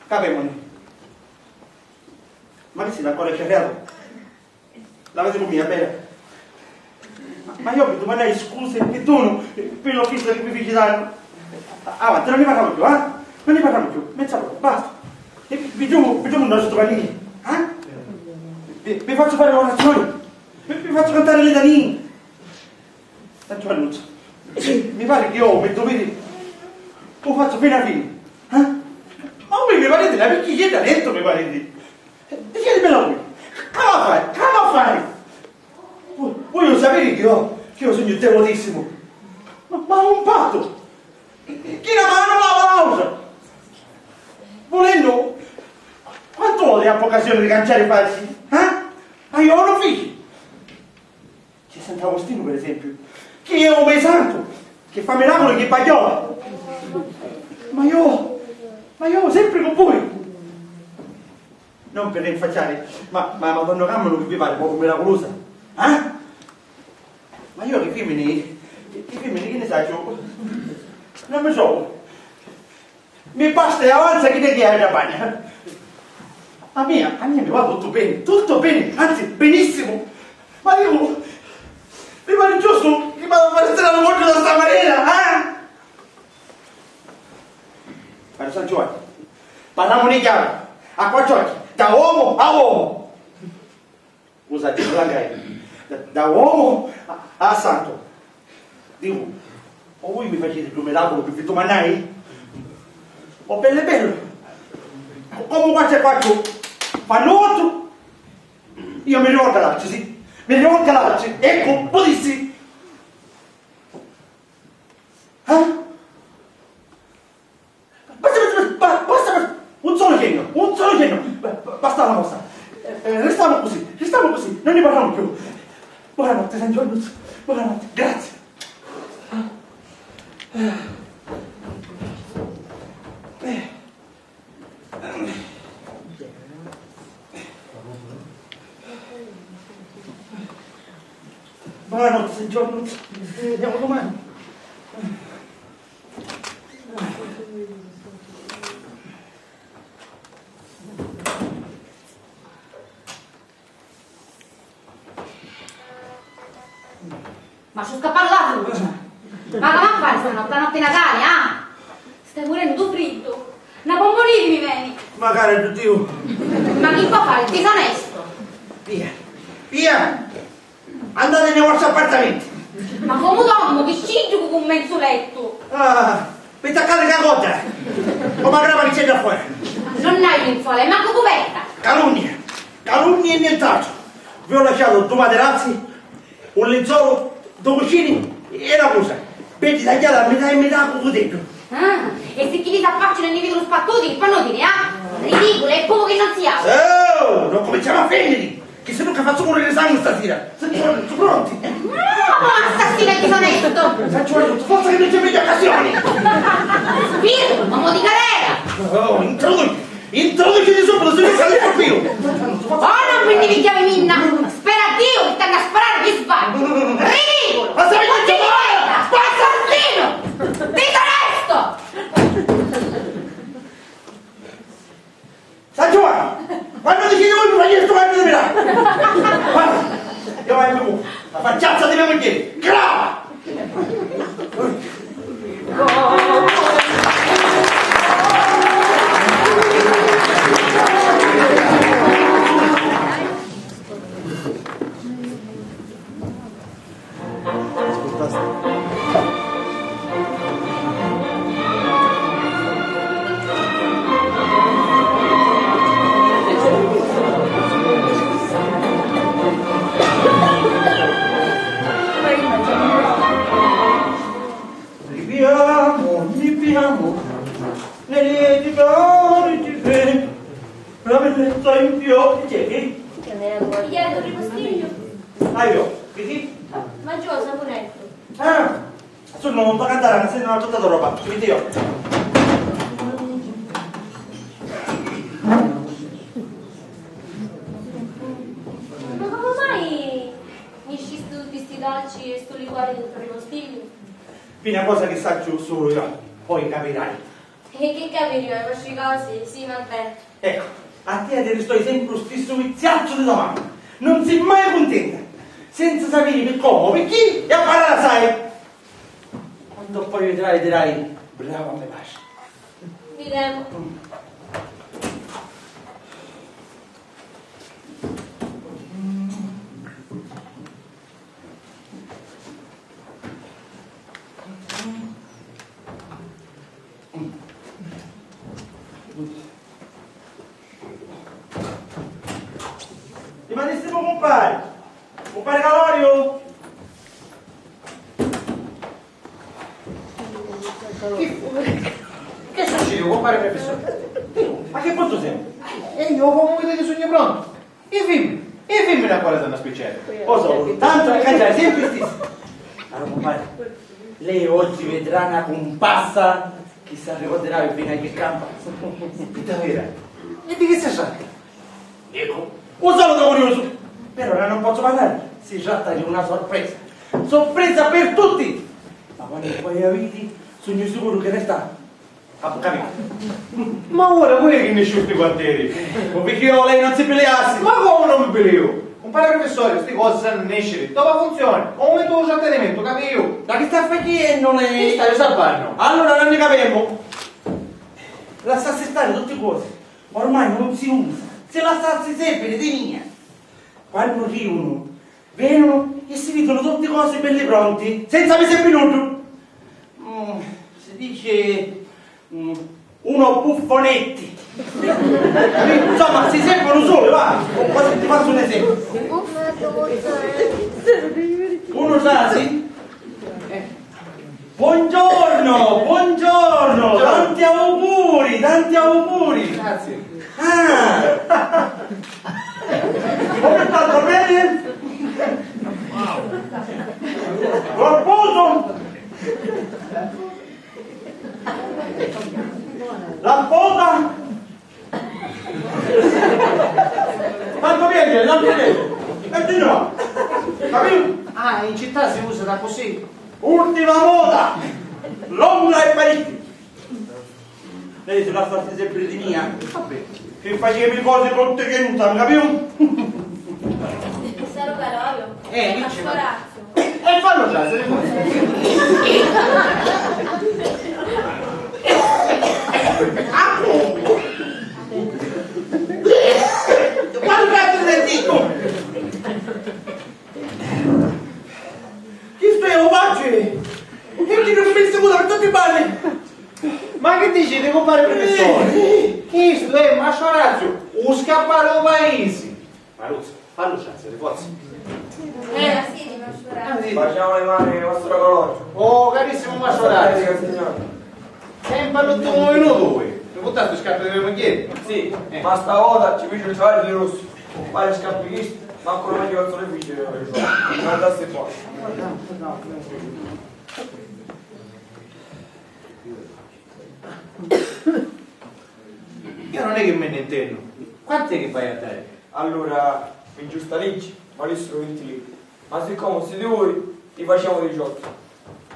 Capemuni. Ma chi si, ancora sciarriatu? L'aviti cu mia, bene? Ma, ma io vi dumannai scusi e pirdunu pi l'offesa chi vi fici dannu. Avanti, non ni parramu cchiù, eh? Non ni parramu cchiù, mezz'ora, basta. E vi, vi giumu, vi giumu un nostru vanili, eh? Vi, vi fazzu fari l'orazioni, vi, vi fazzu cantari litanii. Tantu Annuzzu, mi pari chi io u me duviri u fazzu finu a fini, eh? Ma voi mi pariti na picchijidda nettu, mi pariti. Dicitimi la voi, c'amu a fari, c'amu a fari? Vu-, vuiu sapiri chi io, chi io sugnu devotissimu. Ma, ma un pattu! Chi na manu lava l'autra! Vulennu, quantu voti appi occasioni di canciari facci, eh? Ma io non fici! C'è Sant'Agostinu, per esempiu, chi è un me santu, chi fa miraculi chi bagghiò. Ma io, ma io sempri cu vui. Non per rinfacciari, ma, ma Madonna Cammanu chi vi pari pocu miraculusa, eh? Ma io chi fimmini, chi, chi fimmini chi ni sacciu, non mi trovu. Mi basta e avanza chi ne chiari a bagna. A mia, a mia mi va tuttu beni, tuttu beni, anzi, benissimu. Ma iu, mi pari giustu chi m'haiu a fari stari a lu monnu da sta manera, eh? Cari San Giovanni, parramuni chiaru, a quattru occhi, da uomu a uomu. Scusati, non la credo. Da, da uomo a, a santo. Dicu, o vui mi faciti ddu miraculu chi vi dumannai? O bellu e bellu. Comu quattru e quattru fannu ottu, io mi rivolgu ad altri, sì. Mi rivolgu ad altri. Eccu, putissi. Eh? Basta, basta, basta, ba-, basta, basta. Un solo cennu, un solo cennu. Ba-, ba-, basta la mossa. Eh, eh, restamu così, restamu così, non ne parliamo più. Buonanotte, San Giorgio. Buonanotte, grazie. Eh. Buonanotte, San Giorgio. Ci vediamo domani. Ma su scappatu la frucia! Ma ca va a fari stanotti, a notti natali, ah? Stai murennu tu friddu! Na pompulini mi veni! Macari a Diu! Ma chi po fari, disonestu! Via! Via! Andati nei vostri appartamenti! Ma comu dormu, chi scigghiu cu un menzu lettu! Ah, mi taccati ca codda! Comu a grapa chi c'è da fora! Non hai linzuola e mancu cuperta! Calunnia! Calunnia e nient'altru! Vi ho lasciato due materazzi, un linzolo, due cuscini e una cosa. Beddi tagghiati a mità e mità cu cuteddu. Ah, e si chiddi s'affaccianu e ni vidunu spattuti, chi fannu diri, ah? Ridiculi, e comu chi non si auti. Oh, non cominciamo a fenniri, chi si no ca fazzu curriri sangu stasira. Senti, su pronti? No, assassinu e disonestu! Sacciu tuttu, forza che non c'è meglio occasioni! Spirito, un uomo di carriera! Oh, introduci! Introduciti subito, si no sali più! Oh, non mi ni chiami minna! Spera a Diu chi t'hannu a sparari chi sbagli! Ridiculu! Ma sai che c'è? Assassinu! Disonesto! San Giovanni, quannu diciti voi mi faciti stu cambio di miraculu? Guarda, io vai più, la facciazza di mia moglie, grava! Liviamo, liviamo, nelle tibere di vento. La bellezza in fiori, c'è chi? Pigliato il ripostiglio. Ah, io? Chi sì? Ma giù, Samuretto. Ah, sono un po' cantarana, se non ho tutta roba. Quindi io. Ma come mai mi scisti tutti sti dolci e sto liquore del ripostiglio? Fino a cosa che saccio solo io, poi capirai. E chi capirìu, i vostri cosi? Sì, va bene. Ecco, a tia ti ristoi sempri lu stissu viziazzu di to mamma. Non si mai cuntenta. Senza sapiri pi comu o picchì, e a parrari assai. Quannu poi vedrai, dirai, "Brava me patri." Videmu. Ti mandistimu cumpari? Cumpari Caloriu? Chi fu? Chi succediu, cumpari prufissori? Ma chi puntu semu? E iu comu viditi sugnu prontu. I fimmini, i fimmini a quali s'hannu a spicciari? O solu, tantu a canciari sempri stissi. Allora, cumpari, lei oggi vedrà na cumpassa chi s'arricorderà finu a chi campa. Di davera? E di chi si tratta? Dicu, un salutu curiusu. Per ora non posso parlare. Si tratta di una sorpresa. Sorpresa per tutti. Ma quannu poi a vidi, sugnu sicuru chi resta a bucca mia. Ma ora cu è chi nisciu sti quarteri? Cu picchì o lei non si piliassi? Ma comu non mi piliu? Cumpari prufissori, sti cosi s'hannu a nesciri. Dopu a funzioni, o mumentu di lu trattinimentu, capìu? Ma chi sta facennu lei? Mi staiu salvannu. Allora non ni capemu. Lassassi stari tutti cosi. Ormai non si usa, si lassassi sempri di mia. Quannu riunu, venunu e si vidunu tutti cosi belli pronti, senza mi sempri nuddu. Mm, si dice, mm, uno buffonetti. Insomma, si sembrano soli, va, quasi ti faccio un esempio. Uno trasi? Buongiorno, buongiorno, tanti auguri, tanti auguri. Grazie. Ah. Come sta, va bene? Lo sposo? La sposa? Tanto viene, l'altro viene. E di no. Capito? Ah, in città si usa da così. Ultima moda. Longa e parecchio. Lei si la sta sempre di mia. Vabbè. Che facevi cose con te che non sanno, capito? Saru Caloriu? Eh, dici, ma... E fallu trasiri, forse. Quantu cazzu ti dico? Chistu è un facile! E ti non mi sicuro per tutti i balli! Ma chi diciti, cumpari prufissori? Chistu è Masciu Orazio, u scappari o paisi! Maruzza, fallu trasiri, forza. Eh, sì, di Masciu Orazio. Baciamo le mani, vostro Caloriu. Oh, carissimo Masciu Orazio. Signore. Sempri all'ultimu minutu voi. Mi purtasti u scarpi di me mugghieri? Sì, ma stavota ci fici un travagghiu di russu. Pari scarpi chisti, mancu lu megghiu fazzu di fici, non andassi fuori. Io non è che me ne intendo. Quantu è che vai a dare? Allura, pi giusta liggi, valissero vinti liri. Ma siccomu siti voi, li facemu diciottu.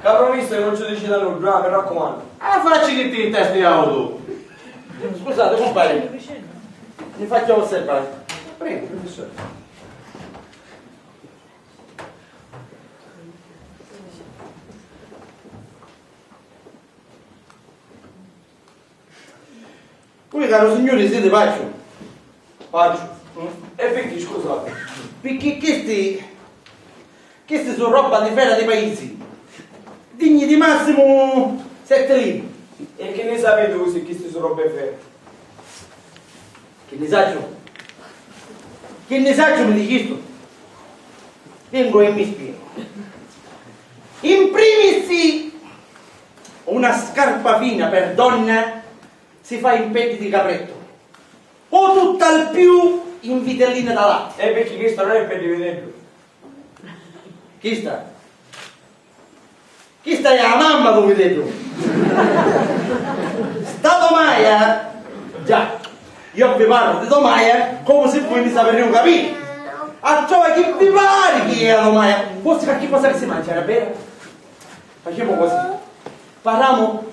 Ca prumissa ca non ci diciti a nuddu, ah, mi raccumannu. Ah, facci chi ti testi autu! Scusate, cumpari, mi faccia osservare. Prego, professore. Vui, caru signuri, siti pacciu? Pacciu? Mm? E picchì, scusati? Picchì chisti, chisti su robba di fera di paisi, digni di massimu setti liri. E chi ni sapiti vui si chisti su robba di fera? Chi ni sacciu? Chi ni sacciu mi dicistu? Vengu e mi spiegu. In primis, una scarpa fina per donna si fa in peddi di caprettu, o tutt'al più in vitellina da latti. E picchì chista non è peddi di viteddu. Chista? Chista è a mamma, tu videddu. Sta to maia, già, io vi parlu di to maia comu si vui ni sapirriu capiri. A trova chi vi pari chi è a to maia. Forsi qualchi cosa che si mangia, era vera? Facemu così. Parramu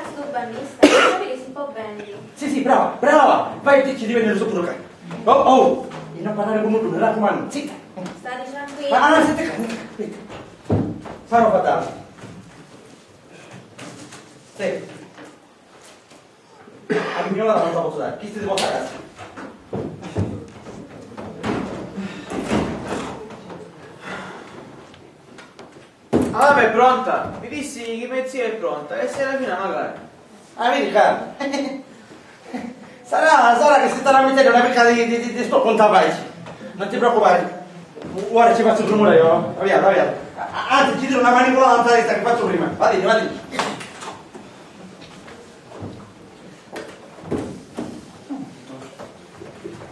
cazzu dû bannista, sapiri si po' vendi. Sì, sì, brava, brava! Vai e dicci di vènniri subbitu ccà. Oh, oh! E non parlare cu nuddu, mi raccumannu, zitta! Stati tranquilli. Ah, ah, zitta ccà, zitta ccà, zitta. Sarò fatale. Sì. A pignola non la posso dare, chisti di vostra casa. Ah, ma è pronta! Mi dissi che mia zia è pronta, e Serafina magari. Ah, vedi, cara. Sarà, sarà che si sta la miseria una picca di, di, di, di stoccu nta facci. Non ti preoccupare. Ora ci faccio prima io. Via, via. A-, anzi, ci tiro una manicolata nta testa che faccio prima. Va bene, va bene.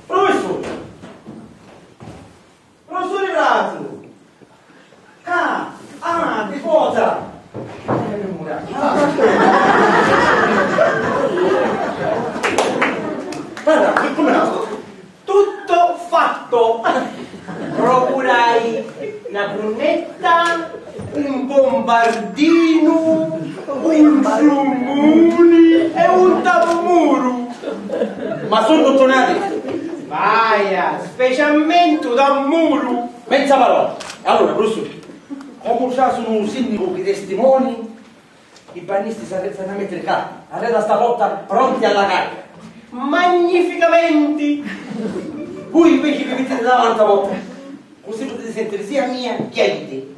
Professore! Professore Bratu! Ah! Ah, ti vota! Eh, mi mura. Ah. Guarda, come no? Tutto fatto! Procurai na cunnetta un sumuni e un tammuru. Ma sunnu tunati? Vaia, specialmentu tammuru. Menza parola. Allura, prufissuri, comu trasunu u sinnicu chi testimoni, i bannisti s'arre-, s'hannu a mettiri ccà, arreda sta porta, pronti alla carica. Magnificamenti! Vui inveci vi mittiti davanti a porta, così potiti sentiri sia a mia che a iddi.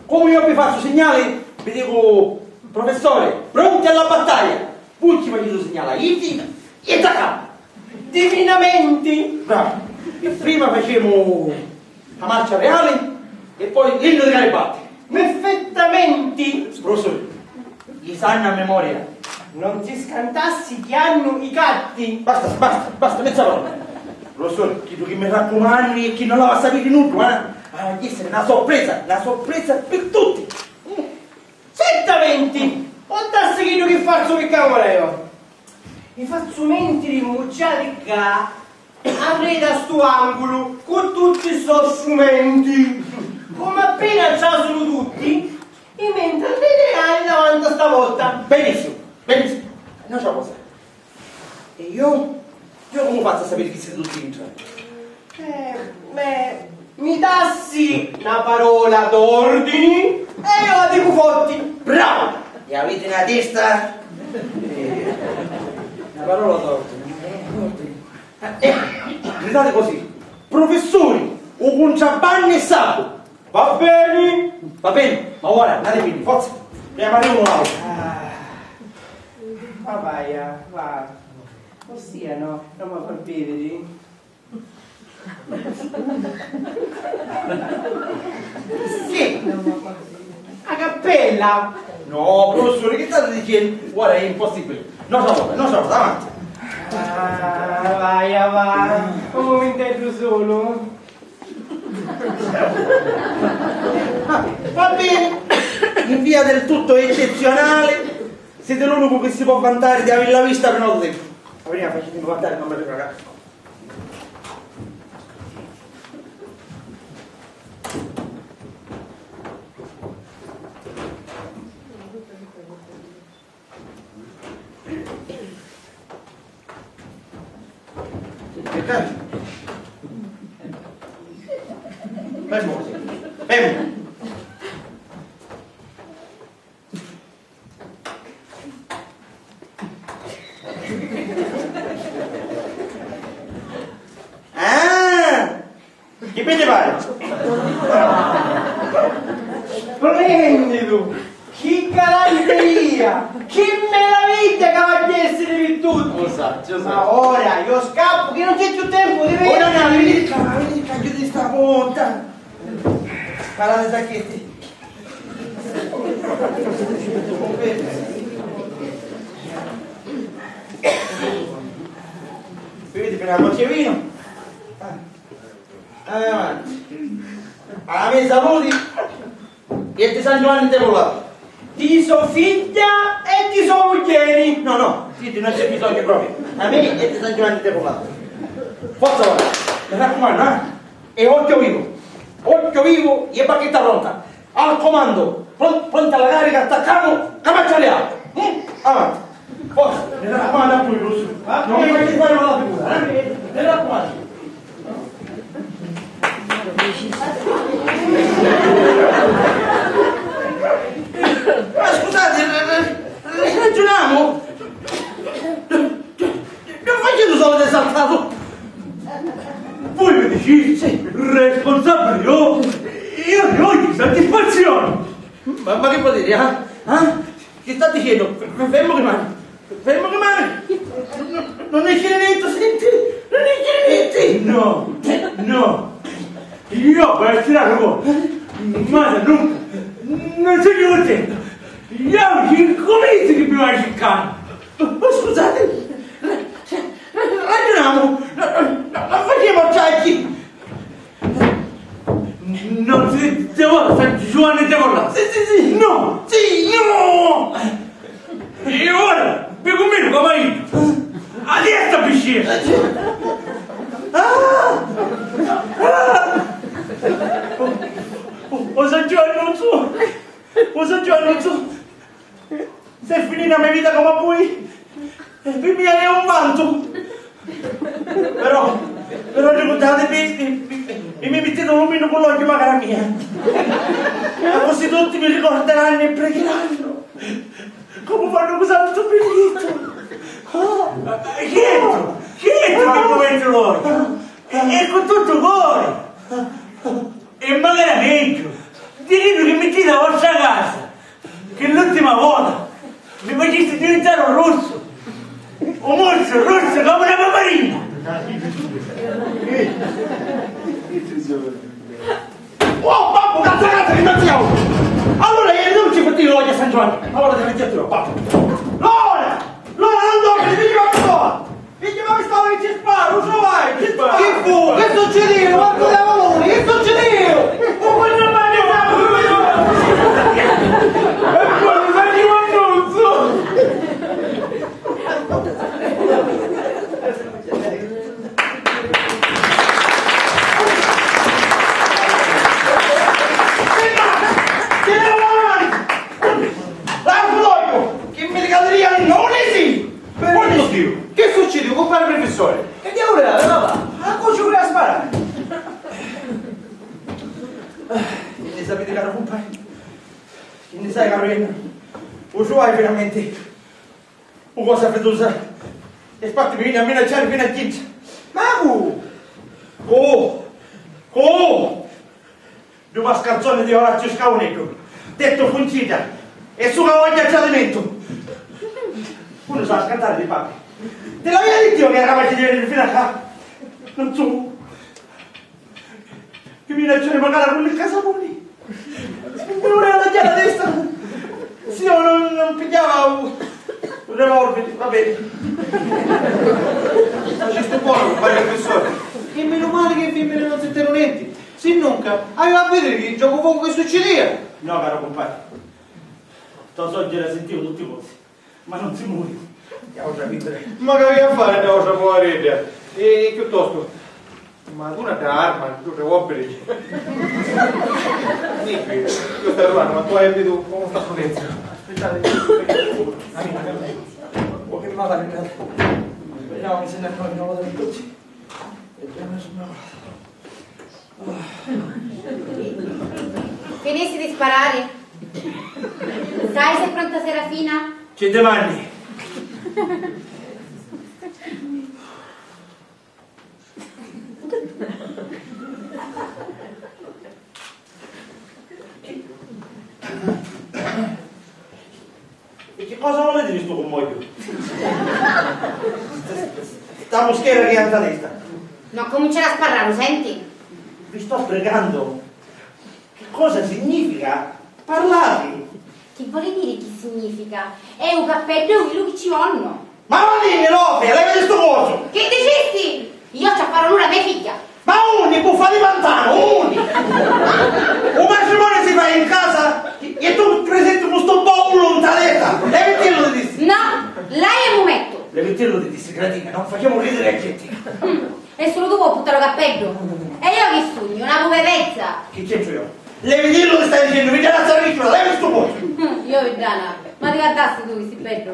Comu io vi fazzu signali, vi dicu: "Professore, pronti alla battaglia!" Vui ci faciti u signali a iddi e attaccammu. Divinamenti! Bravu! E prima facemu a marcia reali e poi l'innu di Garibaldi. Perfettamenti! Prufissuri, i sannu a memoria. Non ti scantassi chi hannu i catti! Basta, basta, basta, menza parola. Prufissuri, chiddu chi mi raccumannu è chi non l'havi a sapiri nuddu, eh? Havi a essiri na sorpresa, na sorpresa pi tutti. Certamente! Può darsi chiddu chi fazzu pi camorra io. Mi fazzu mentiri mmucciati ccà, arreda stu angulu, cu tutti sto strumenti. Comu appena trasunu tutti, i mentri arreda e davanti a sta porta. Benissimo, benissimo. Un'altra cosa. E io? Io comu fazzu a sapiri chi siti tutti dintra? Eh, beh, mi dassi na parola d'ordini e io la dicu forti. Bravo! E aviti na testa? Eh, na parola d'ordini, eh, ordini. Eh, gridati così: "Prufissuri, u cuntrabbannu è sabu!" Va beni! Va beni, ma ora andati quindi, forza! Prima arriva un altro. Ah, ma vaia, va. Ossia, no, non mi fa vedere. Sì. A cappella. No, professore, che state dicendo? Guarda, è impossibile. Non so, non so, davanti. Ah, vaia, va. Un momentetto solo. Va bene, in via del tutto eccezionale, siete l'unico che si può vantare di averla vista per molto tempo. Ma prima facetemi vantare il nome del ragazzo. Fermo, fermo. Ah! Chi vi pari? Splendidu! Chi galanteria! Chi meraviglia ca va a essiri pi tutti! Lo sacciu, lo sacciu. Ma ora io scappu, che non c'è più tempo di vedere. Ora no, veni ccà, veni ccà, chiudi sta porta. Parate sacchetti. Beviti prima un goccia di vino. Andati avanti. Alla mia salute e di San Giovanni Tevolato. Di so figghia e di so mugghieri. No, no, figli non c'è bisogno proprio. A me e di San Giovanni Tevolato. Forza ora, mi raccumannu, eh? E occhio vivo, occhio vivo e bacchetta pronta. Al comando, pron-, pronta alla carica, attaccamu, camaccialiamo. Mm? Avanti. Forza, mi raccumannu a voi, Russu. Non mi fate fare una figura, eh? Mi raccumannu. Ma scusate, r-, r-, r-, ragioniamo? Non facendo solo del saltato. Voi mi diceste responsabile io? Io ti voglio soddisfazione. Ma, ma che vuol dire, ah? Ah? Che sta dicendo? F-, f-, fermo che mani. Fermo che mani. Non, non, non ne esce niente, senti? Non ne esce niente. No, no. Io per tirare fuori. Ma nunca. Non sono contento. Io ci comincio che mi va a cercare. Ma scusate. Ragioniamo, no, no, no, non facciamo acciacchi. Non si devo San Giovanni Tevolato. Sì, sì, sì, no, sì, no. E ora, vi combino come io. A testa piscina. Ah! Ah! O, o, o San Giovanni non so. O San Giovanni non so. Se finì la me vita comu a vui, e pi mia è un vantu. Però, però ricurdati, mi, mi, mi, mi mittiti un luminu cu l'occhiu, macari a mia. Accussì tutti mi ricorderannu e pregherannu, comu fannu cu Santu Pirritu. Ah. Chietu, chietu, che mumentu lori. E, e cu tuttu cori. E macari megghiu, dirittu chi mittiti a vostra casa, chi l'ultima vota mi facisti divintari un russu, un mussu russu comu na paparina. Oh, babbu, cazza, cazza, chi non siamo! Allora ieri non ci fotti l'odio a San Giovanni, ma ora ti rigetto io, babbu. Lora! Lora, non dormi, ti dico, Figghiu, ma mi stava chi ci sparu, u truvai, ci sparu! Chi fu? Chi succidiu? Quantu diavuluni? Chi succidiu? Cu quantu mani fa? E poi mi faci un nuzzu! Chi mi ricaldiria, non esiste! Benissimo. Chi succidi, cumpari prifissori? Che diavulu è, papà? A cu ci voli a sparari? Chi nni sapiti, caru cumpari? Chi nni sai, caru Ennu? U truvai finalmenti u cosa fidusa e sparti mi vini a minacciari finu a chincia. Ma cu? Cu? Cu? Dui mascalzoni di Orazio Scauneddu, dettu Funcita, e su ca vogghia tradimentu. Unu s'ha a scantari di papi. Ti l'avia dittu io che era capaci di veniri finu a ca. Non su. Mi minacciò di pagari a casa puni. Mi voleva tagghiari a testa. Si io non, non pigghiava un, un revolver, va bene. Facistu bonu, cumpari prifissori. E menu mali che i fimmini non sintenu nenti. Sinnunca, avia a vidiri chi giocu focu chi succidia! No, caru cumpari. To soggira sintiu tutti cosi, ma non si muri. È autra vidiri. Ma chi avia a fari na autra povaredda? E chiuttostu, ma duna dda arma, ddu revòbbiri. Nì, io sta arrivannu, ma tu hai vidu comu sta prudenza. Aspettate, o che male, vediamo se ne andiamo da tutti. Finissi di sparari? Sai se è pronta Serafina? Ci dimanni. E chi cosa voli diri stu cummogghiu? Sta muschera chi è nta testa. Non cominciare a sparrari, u senti? Vi sto spiegannu chi cosa significa. Parlati! Chi voli diri chi significa? È u cappeddu e u vilu chi ci vonnu. Ma non dimmi, Lofi, levati stu cosu! Chi dicisti? Io ci apparu nura a me figghia! Ma unni, buffa di pantanu, unni? U matrimoniu si fa in casa e tu ti prisenti cu stu baulu nta testa! Levitillu ti dissi! No, lai e mu mettu! Levitillu ti dissi, Gratina, non facemu ridiri a genti! Mm, e sulu tu vo puttari u cappeddu? E io chi sugnu, na puvevezza? Chi c'entru io? Levitillu ti stai dicennu, viddanazza ricciula, levi stu cosu! Mm, io viddanazza, ma ti guardasti tu chi si beddu?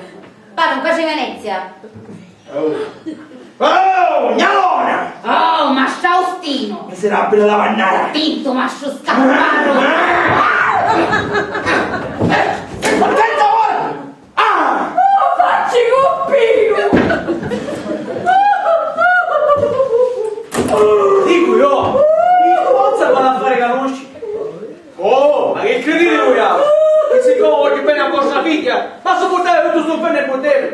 Pari un caci Venezia. Oh. Oh, gnalona! Oh, mastru Austinu! Miserabili lavannara! Tintu, mastru scapparu! Eh, attenta ora! Ah! Oh, facci cuppinu! Dicu io! Forza, quannu a fari canusci! Oh, ma chi criditi vuiautri? Chi siccome vogghiu beni a vostra figghia, ma supportari tuttu stu nfernu e puteri?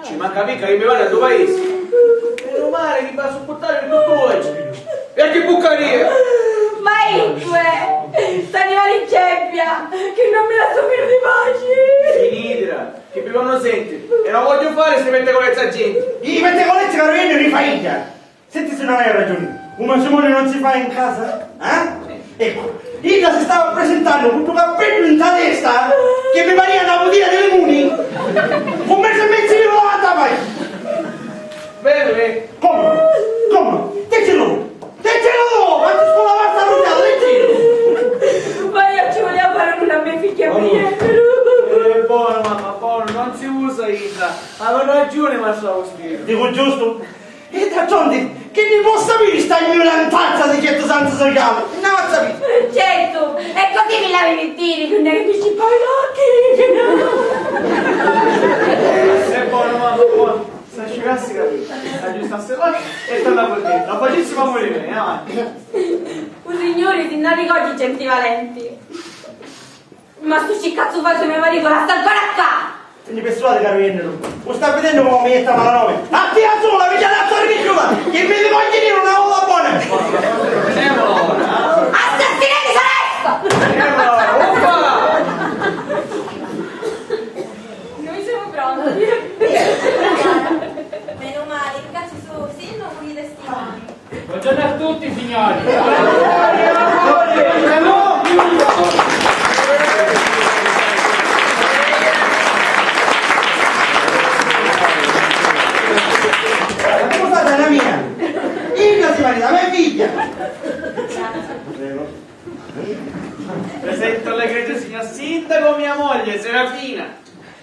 Ci manca picca chi mi vali a ddu paisi. Menu mali chi va a supportari tuttu oggi. E chi puccaria! Ma iccu è! St'animali cebbia, chi non mi lassu miri di paci! Finitira, chi vi vonnu sentiri, e non vogghiu fari sti pettegolezzi a genti. I pettegolezzi, caru Ennio, li fa idda! Senti si non hai ragioni, u matrimoniu non si fa in casa, eh? Ecco, idda si stava presentannu cu ddu cappeddu nta testa che mi paria na butia di limuni, cu mezzu e mezzu chilo davanti a fai. Bene. Come? Come? Dicilu! Dicilu! Quantu sculavasta arrugghiata, dicilu! Ma io ci volevo fare una mia figlia. Allora, prima. Eh, buono. Aveva ragiuni, mastru Agustinu. Dicu giustu? E d'altronde, chi nni po' sapiri sta gnullantazza di certu santu sociali? Nn'avia a sapiri. Certu, e cosi mi l'havi a diri, chi nn'è chi mi scippau l'occhi? E bonu, mamma, bonu. S'asciugassi, capì? Aggiustassi l'acqua e torna a purtedda. La facissima puru, eh, avanti. U Signuri si nn'arricordi genti valenti. Ma stu sciccazzu fatu me maritu resta ancora ccà! Ti nni persuadi, caru jenniru. U sta vidennu comu mi jetta malanome? A tia sula, mi ci dazzu a rifiuta, chi mi li vogghi diri una vola bona! Assassinati saresta! Noi siamo pronti. Meno male, ccà ci su sindacu e i testimoni. Buongiorno a tutti, signori. Scusate, la mia. Inga si marita, me figlia. Prego. Presento all'egregio signor sindaco mia moglie Serafina.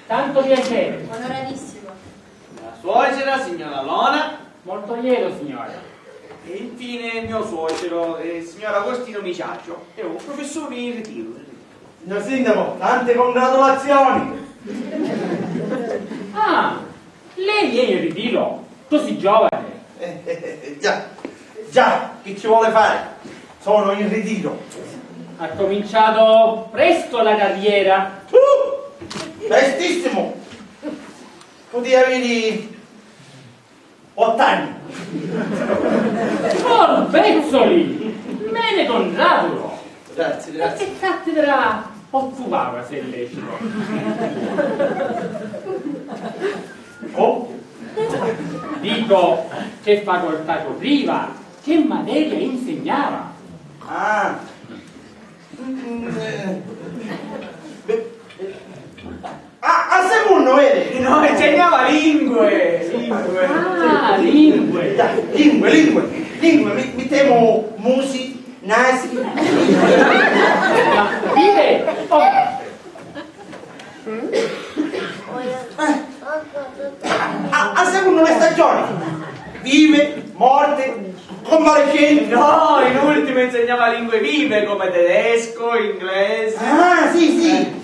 Tanto piacere. Onoratissimo. Mia suocera, signora Lona. Molto liero, signore. E infine mio suocero, eh, signor Agostino Miciaccio, è un professore in ritiro. Signor sindaco, tante congratulazioni! Ah, lei è in ritiro? Così giovane? Eh, eh, eh, già, già, chi ci vuole fare? Sono in ritiro. Ha cominciato presto la carriera. Uh, prestissimo! Potia aviri ott'anni. Corbezzoli! Me ne congratulo! Grazie, grazie. E che cattedra occupava, se è lecito? Oh? Dico, che facoltà copriva? Che materia insegnava? Ah. Mm, eh. Beh, eh. Ah, a secunnu, vedi? No, insegnava lingue, lingue. Ah, lingue. Già, lingue, lingue, lingue, mi-, mittemu musi, nasi. Ma vive o morte? Eh. A, a secunnu le stagioni. Vive, morte, convalescenti. No, in ultimo insegnava lingue vive come tedesco, inglese. Ah, sì, sì.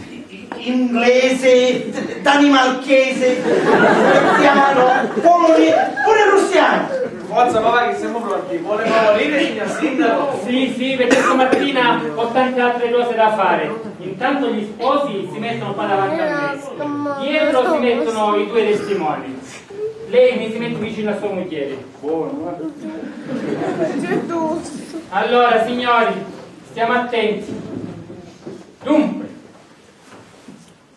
Inglese, danimarchese, veneziano, polone-, pure russiano. Forza, papà, che siamo pronti. Vuole favorire, signor sindaco? Sì, sì, perché stamattina ho tante altre cose da fare. Intanto gli sposi si mettono qua davanti a me. Dietro si mettono i due testimoni. Lei mi si mette vicino a sua moglie. Buono, eh. Allora, signori, stiamo attenti. Dunque,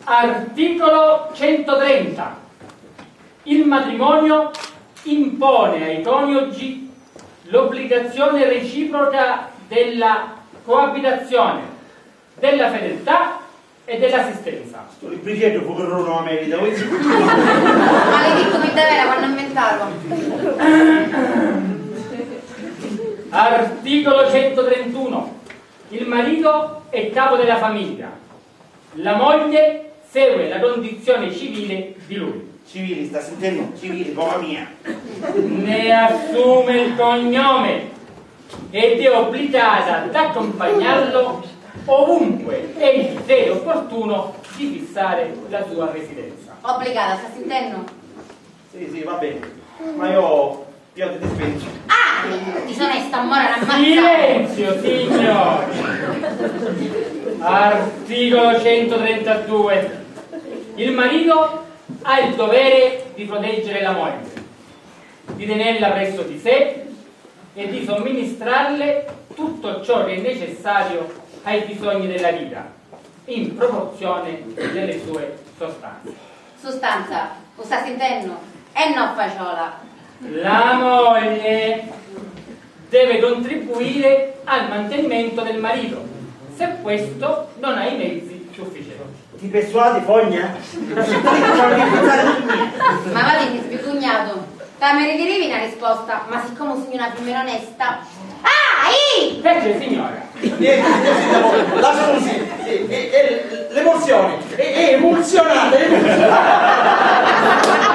articolo centotrenta. Il matrimonio impone ai coniugi l'obbligazione reciproca della coabitazione, della fedeltà e dell'assistenza. Stu libriceddu fu pirrunu a me vita, voi. Maledetto, mi davvero quando inventarono. Articolo centotrentuno. Il marito è capo della famiglia. La moglie segue la condizione civile di lui. Civili, sta sintennu? Civili, comu a mia. Ne assume il cognome ed è obbligata ad accompagnarlo ovunque egli crede opportuno di fissare la sua residenza. Obbligata, sta sintennu? Sì, sì, va bene. Ma io, io ti dispenso. Ah! Disonesta, mora l'ammazza! Silenzio, signori! Articolo centotrentadue. Il marito ha il dovere di proteggere la moglie, di tenerla presso di sé e di somministrarle tutto ciò che è necessario ai bisogni della vita, in proporzione delle sue sostanze. Sustanza, u sta sintennu? E no faciola! La moglie deve contribuire al mantenimento del marito, se questo non ha i mezzi sufficienti. Ti persuadi, fogna? Ma vati, mi sbirgugnatu. T'ameri dirivi na risposta, ma siccomu sugnu na fimmina onesta. Ah, i! Che c'è, signora? Niente, signor sindaco, la scusi, eh, eh, eh, l'emozione, è, è emozionata, è emozionata.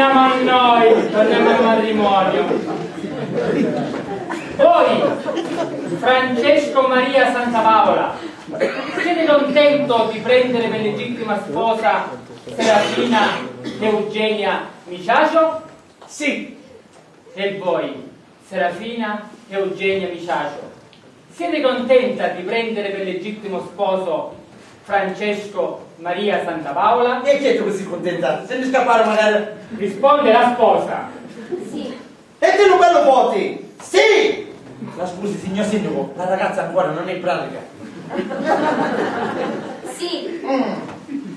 Andiamo a noi, torniamo al matrimonio. Voi, Francesco Maria Santa Paola, siete contento di prendere per legittima sposa Serafina Eugenia Miciacio? Sì. E voi, Serafina Eugenia Miciacio, siete contenta di prendere per legittimo sposo Francesco Maria Santa Paola? E chi è che si contenta? Se mi scappare magari. Risponde la sposa. Sì. E ti lu bello forti! Sì! La scusi, signor sindaco, la ragazza ancora non è in pratica. Sì.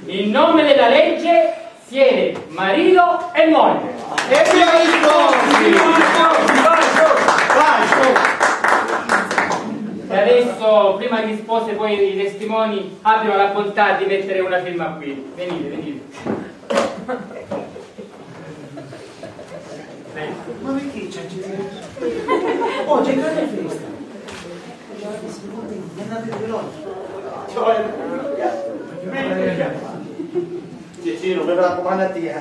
In nome della legge siete marito e moglie. E via risposti! E adesso, prima che spose poi i testimoni abbiano la bontà di mettere una firma qui. Venite, venite. Ma perché c'è Gesù? Oh, c'è grande festa! È andata di veloce. Cecino, mi raccomando a te, eh?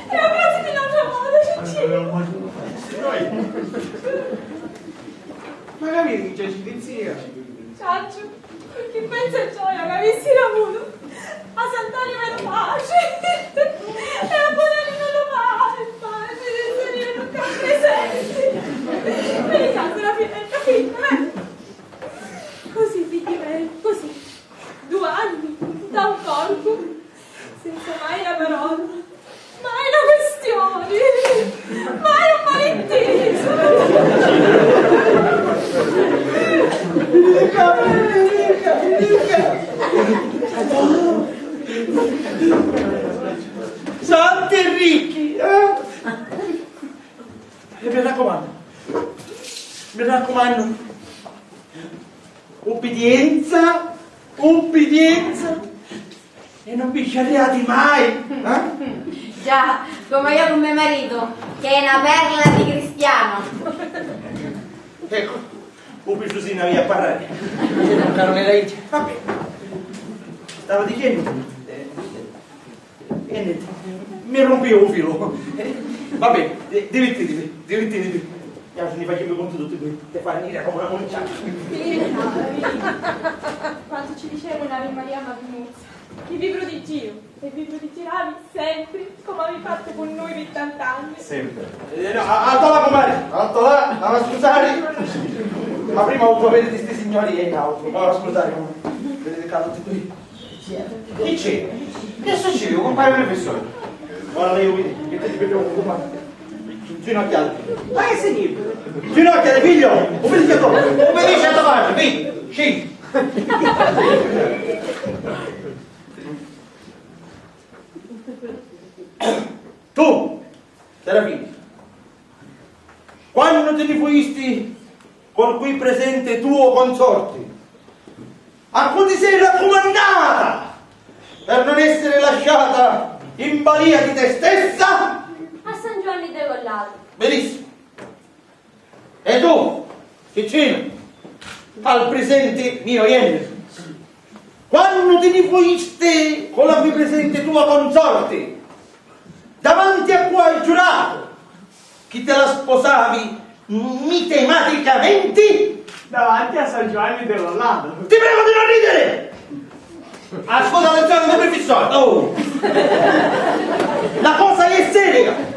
E la frase di l'altra volta, Cecino. Ma capite chi c'è, zia? Ciaccio, chi pensa gioia che avissi avuto a Sant'Anima lo pace e a Bonanima lo pace, pace, Gesarino non sta presente. Vedi, casa la fine, capito, eh? Così, figli miei, così. Due anni, da un corpo. Senza mai una parola, mai una questione, mai un malinteso. Dica, dica, dica. Santi e ricchi, eh? E mi raccomando, mi raccomando, ubbidienza, ubbidienza. E non vi sciarriati mai, eh? Già, come io con mio marito, che è una perla di cristiano. Ecco, u Pitrusino aveva a parlare. Caro nella legge. Vabbè, stavo dicendo, eh, e niente, mi rompivo un filo. Vabbè, di-, divertitevi, divertitevi. Io mi facevo conto tutti due, te fa venire come una monciata. Quanto ci diceva un'Ave Maria Magnuzza. Che vi proteggiu e vi proteggerà sempre come avete fatto con noi per tant'anni. Sempre. Eh, no, a-, alto là, compare, alto là, ma scusate. Ma prima ho dovere di sti signori e no, ma scusate, vedete qua tutti qui. Chi c'è? Che succede, compare professore? Ora lei lo vede, mettete per un compare. Ginocchiate. Ma che significa? Ginocchiate, figlio! Obbedisci a tua, obbedisci a tua madre, figlio! Scendi! Tu, Serafini, quannu ti ni fuisti col qui presente tuo consorte, a cu ti sei raccumandata per non essere lasciata in balia di te stessa? A San Giovanni Decollato. Benissimo. E tu, Ciccino, al presente mio ieri, quannu ti ni fuiste con la qui presente tua consorte, davanti a cui hai giurato che te la sposavi mitematicamente? Davanti a San Giovanni Decollato. Ti prego di non ridere! Ascolta, attenzione, come professore. Oh! La cosa è seria.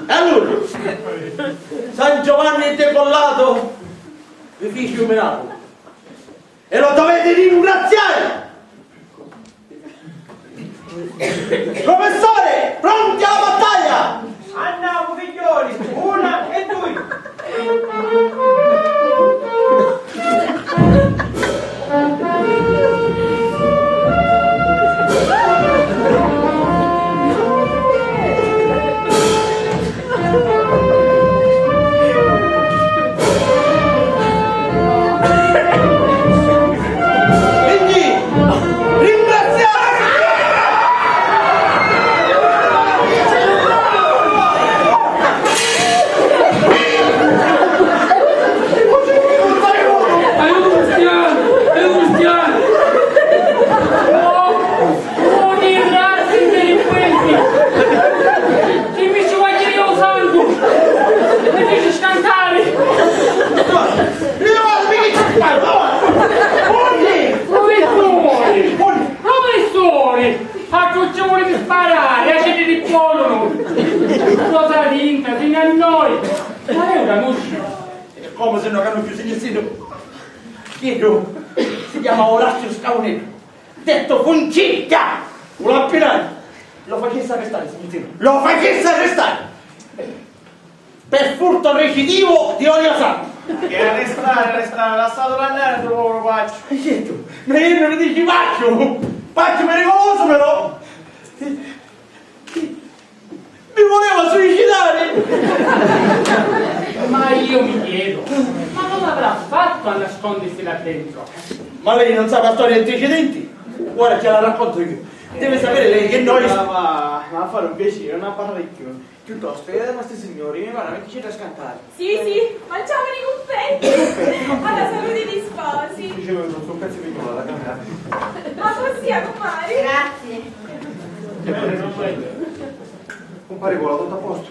E allora, San Giovanni Decollato vi fece un miracolo. E lo dovete ringraziare! Professore, pronti alla battaglia! Andiamo, figlioli, una e due! Quindi, ringraziare! A noi! Ma lei u canusci? E comu si no canusciu, signor sindacu? Chiddu si chiama Orazio Scauneddu, detto Funcicchia! U lampinari! Lo facesse arrestare, signor sindaco! Lo facesse arrestare! Per furto recidivo di odio santo! Che arrestare, arrestare, lassatelo andare stu povero pacciu! Ma io non lo dici pacciu! Pacciu pericoloso però! Mi voleva suicidare! Ma io mi chiedo, ma come avrà fatto a nascondersi là dentro? Ma lei non sa la storia antecedenti? Ora ce la racconto io. Deve sapere lei che noi... Ma, ma, ma a fare un piacere, non a parlare più. Piuttosto, chiedete a sti signori, mi pare che ci da scantare. Sì, sì, manciamo i cunfetti! Alla salute dei sposi! Dicevo, non so un pezzo di la camera. Ma vossia, compari! Grazie! Compari, vuole tutto a posto?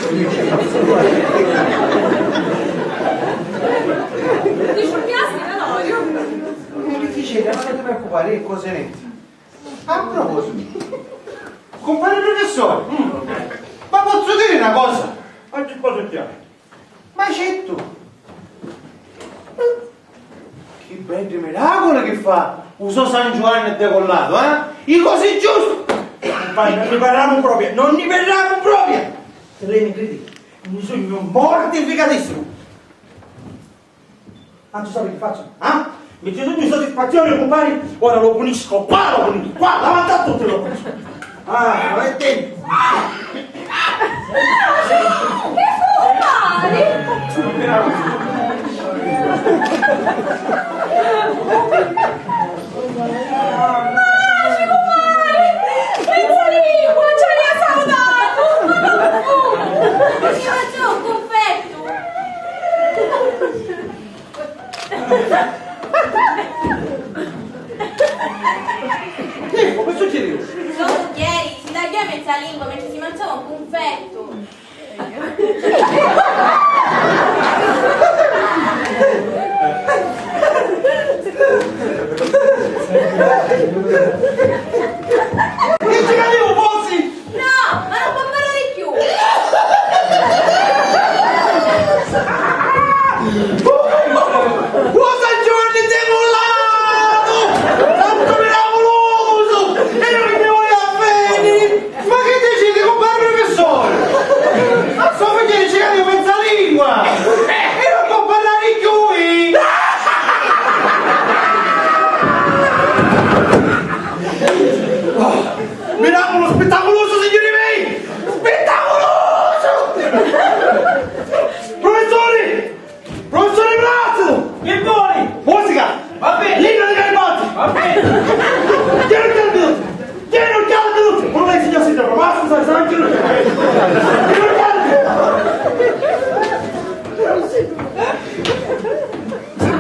Dici un piastro, Danorio? Non mi dice, non ti preoccupare, è cose nette. A proposito, compare professore, ma pozzu diri na cosa? Ma chi cosa c'è? Ma certu! Chi beddi miraculi chi fa u so San Giuanni decollato, eh? I cosi giusti! Compare, non ni parramu propria, non ni parramu propria! Se lei mi cridi, mi sugnu mortificatissimu! Tantu sapi chi fazzu? Ah? Mi ci sugnu soddisfazioni, cumpari? Ora lo punisco, qua lo punisco, qua, davanti a tutti lo punisco. Ah, non è tempo. Che fu, compari? Mari, compari! Pensa lingua, ci avia salutatu! Ma non fu! Io c'ho un confetto! Chi fu? Che succediu? Sulu ieri si tagghiò mezza lingua mentre si manciava un cunfettu. Chi ci cadiu, forsi? No, ma non può parlare più! Cosa, Giovanni, sei mollato! Tanto miracoloso! E io che ti voglio bene! Ma che dici, compare professore? Ma sto facendo cercare di mezza lingua! E non può parlare più! Miracolo spettacoloso, signori miei! Spettacoloso! Professori! Professore Brazzo! Che vuoi? Musica! Va bene! L'inno di Garibaldi! Va bene! Tieni il caldo! Tieni il caldo! Uno dei signori si trova, ma scusa, sa anche lui! Tieni il caldo!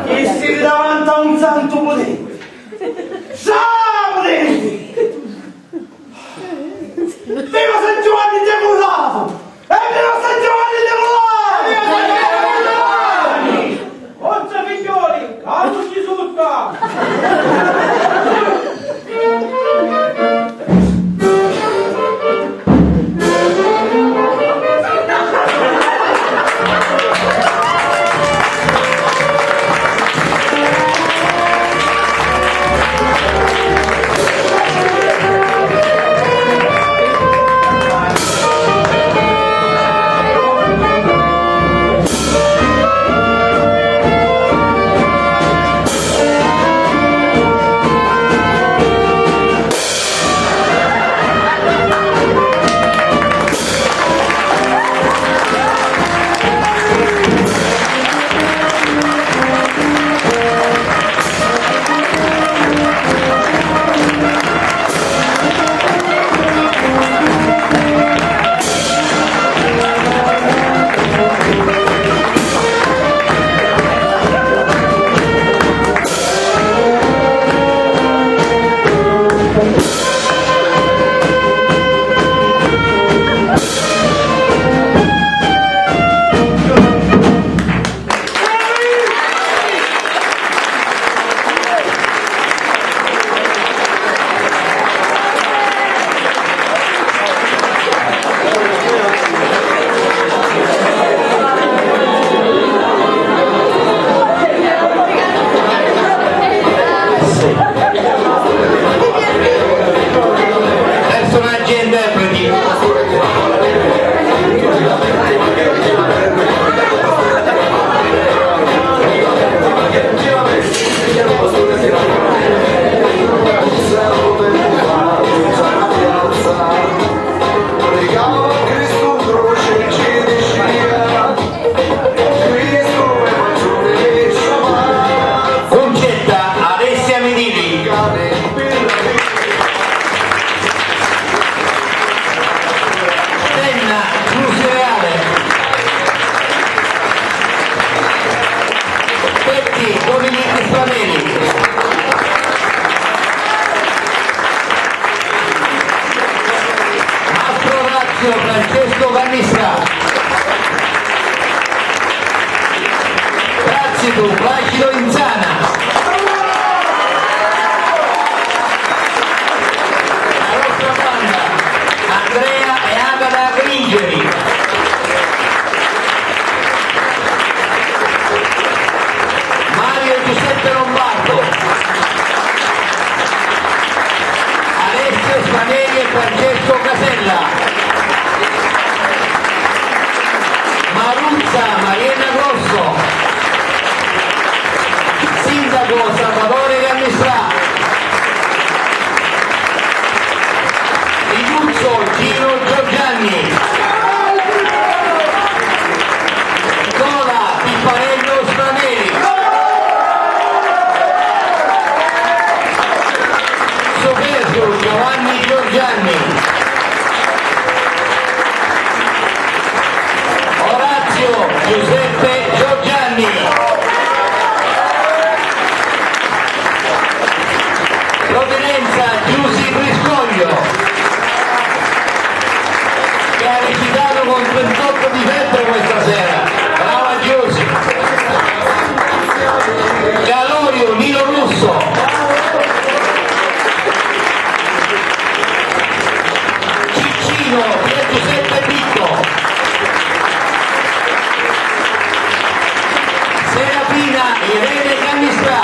E si davanti a un santo potente! Sa potente! Viva San Giovanni Decollato! E viva San Giovanni Placido Insana. La nostra banda, Andrea e Agata Gringeri. Mario e Giuseppe Lombardo. Alessio Spanelli e Francesco Casella. Maruzza Mariella Grosso. Sindaco Salvatore Cannistrà. Riduzzo Gino Giorgianni. Nicola Pipparello Spanelli. Superfio Giovanni Giorgianni. Orazio Giuseppe Giorgianni. Provvidenza Giusy Priscoglio, che ha recitato con trentotto di febbre questa sera. Brava Giusy. Calorio Nino Russo. Ciccino Pier Giuseppe Pitto. Serafina Irene Cannistrà.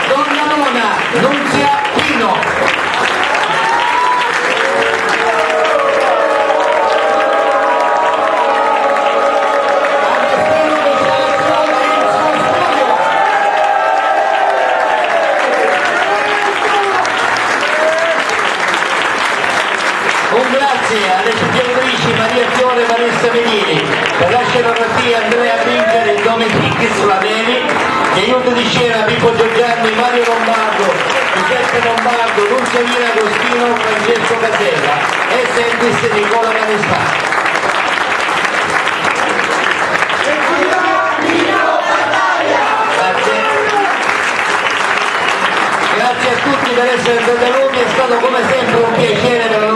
Donna Mona Nunzia Pino. Un grazie alle suggeridrici Maria Fiore e Vanessa Venieri per la scenografia, Andrea Pinzeri e Dominic Flamevi, gli aiuti di scena Pippo Giorgianni, Mario Lombardo, Giuseppe Lombardo, Nunzianina Agostino, Francesco Casella e Sandis Nicola Cannistrà. Grazie. Grazie a tutti per essere intervenuti, è stato come sempre un piacere per la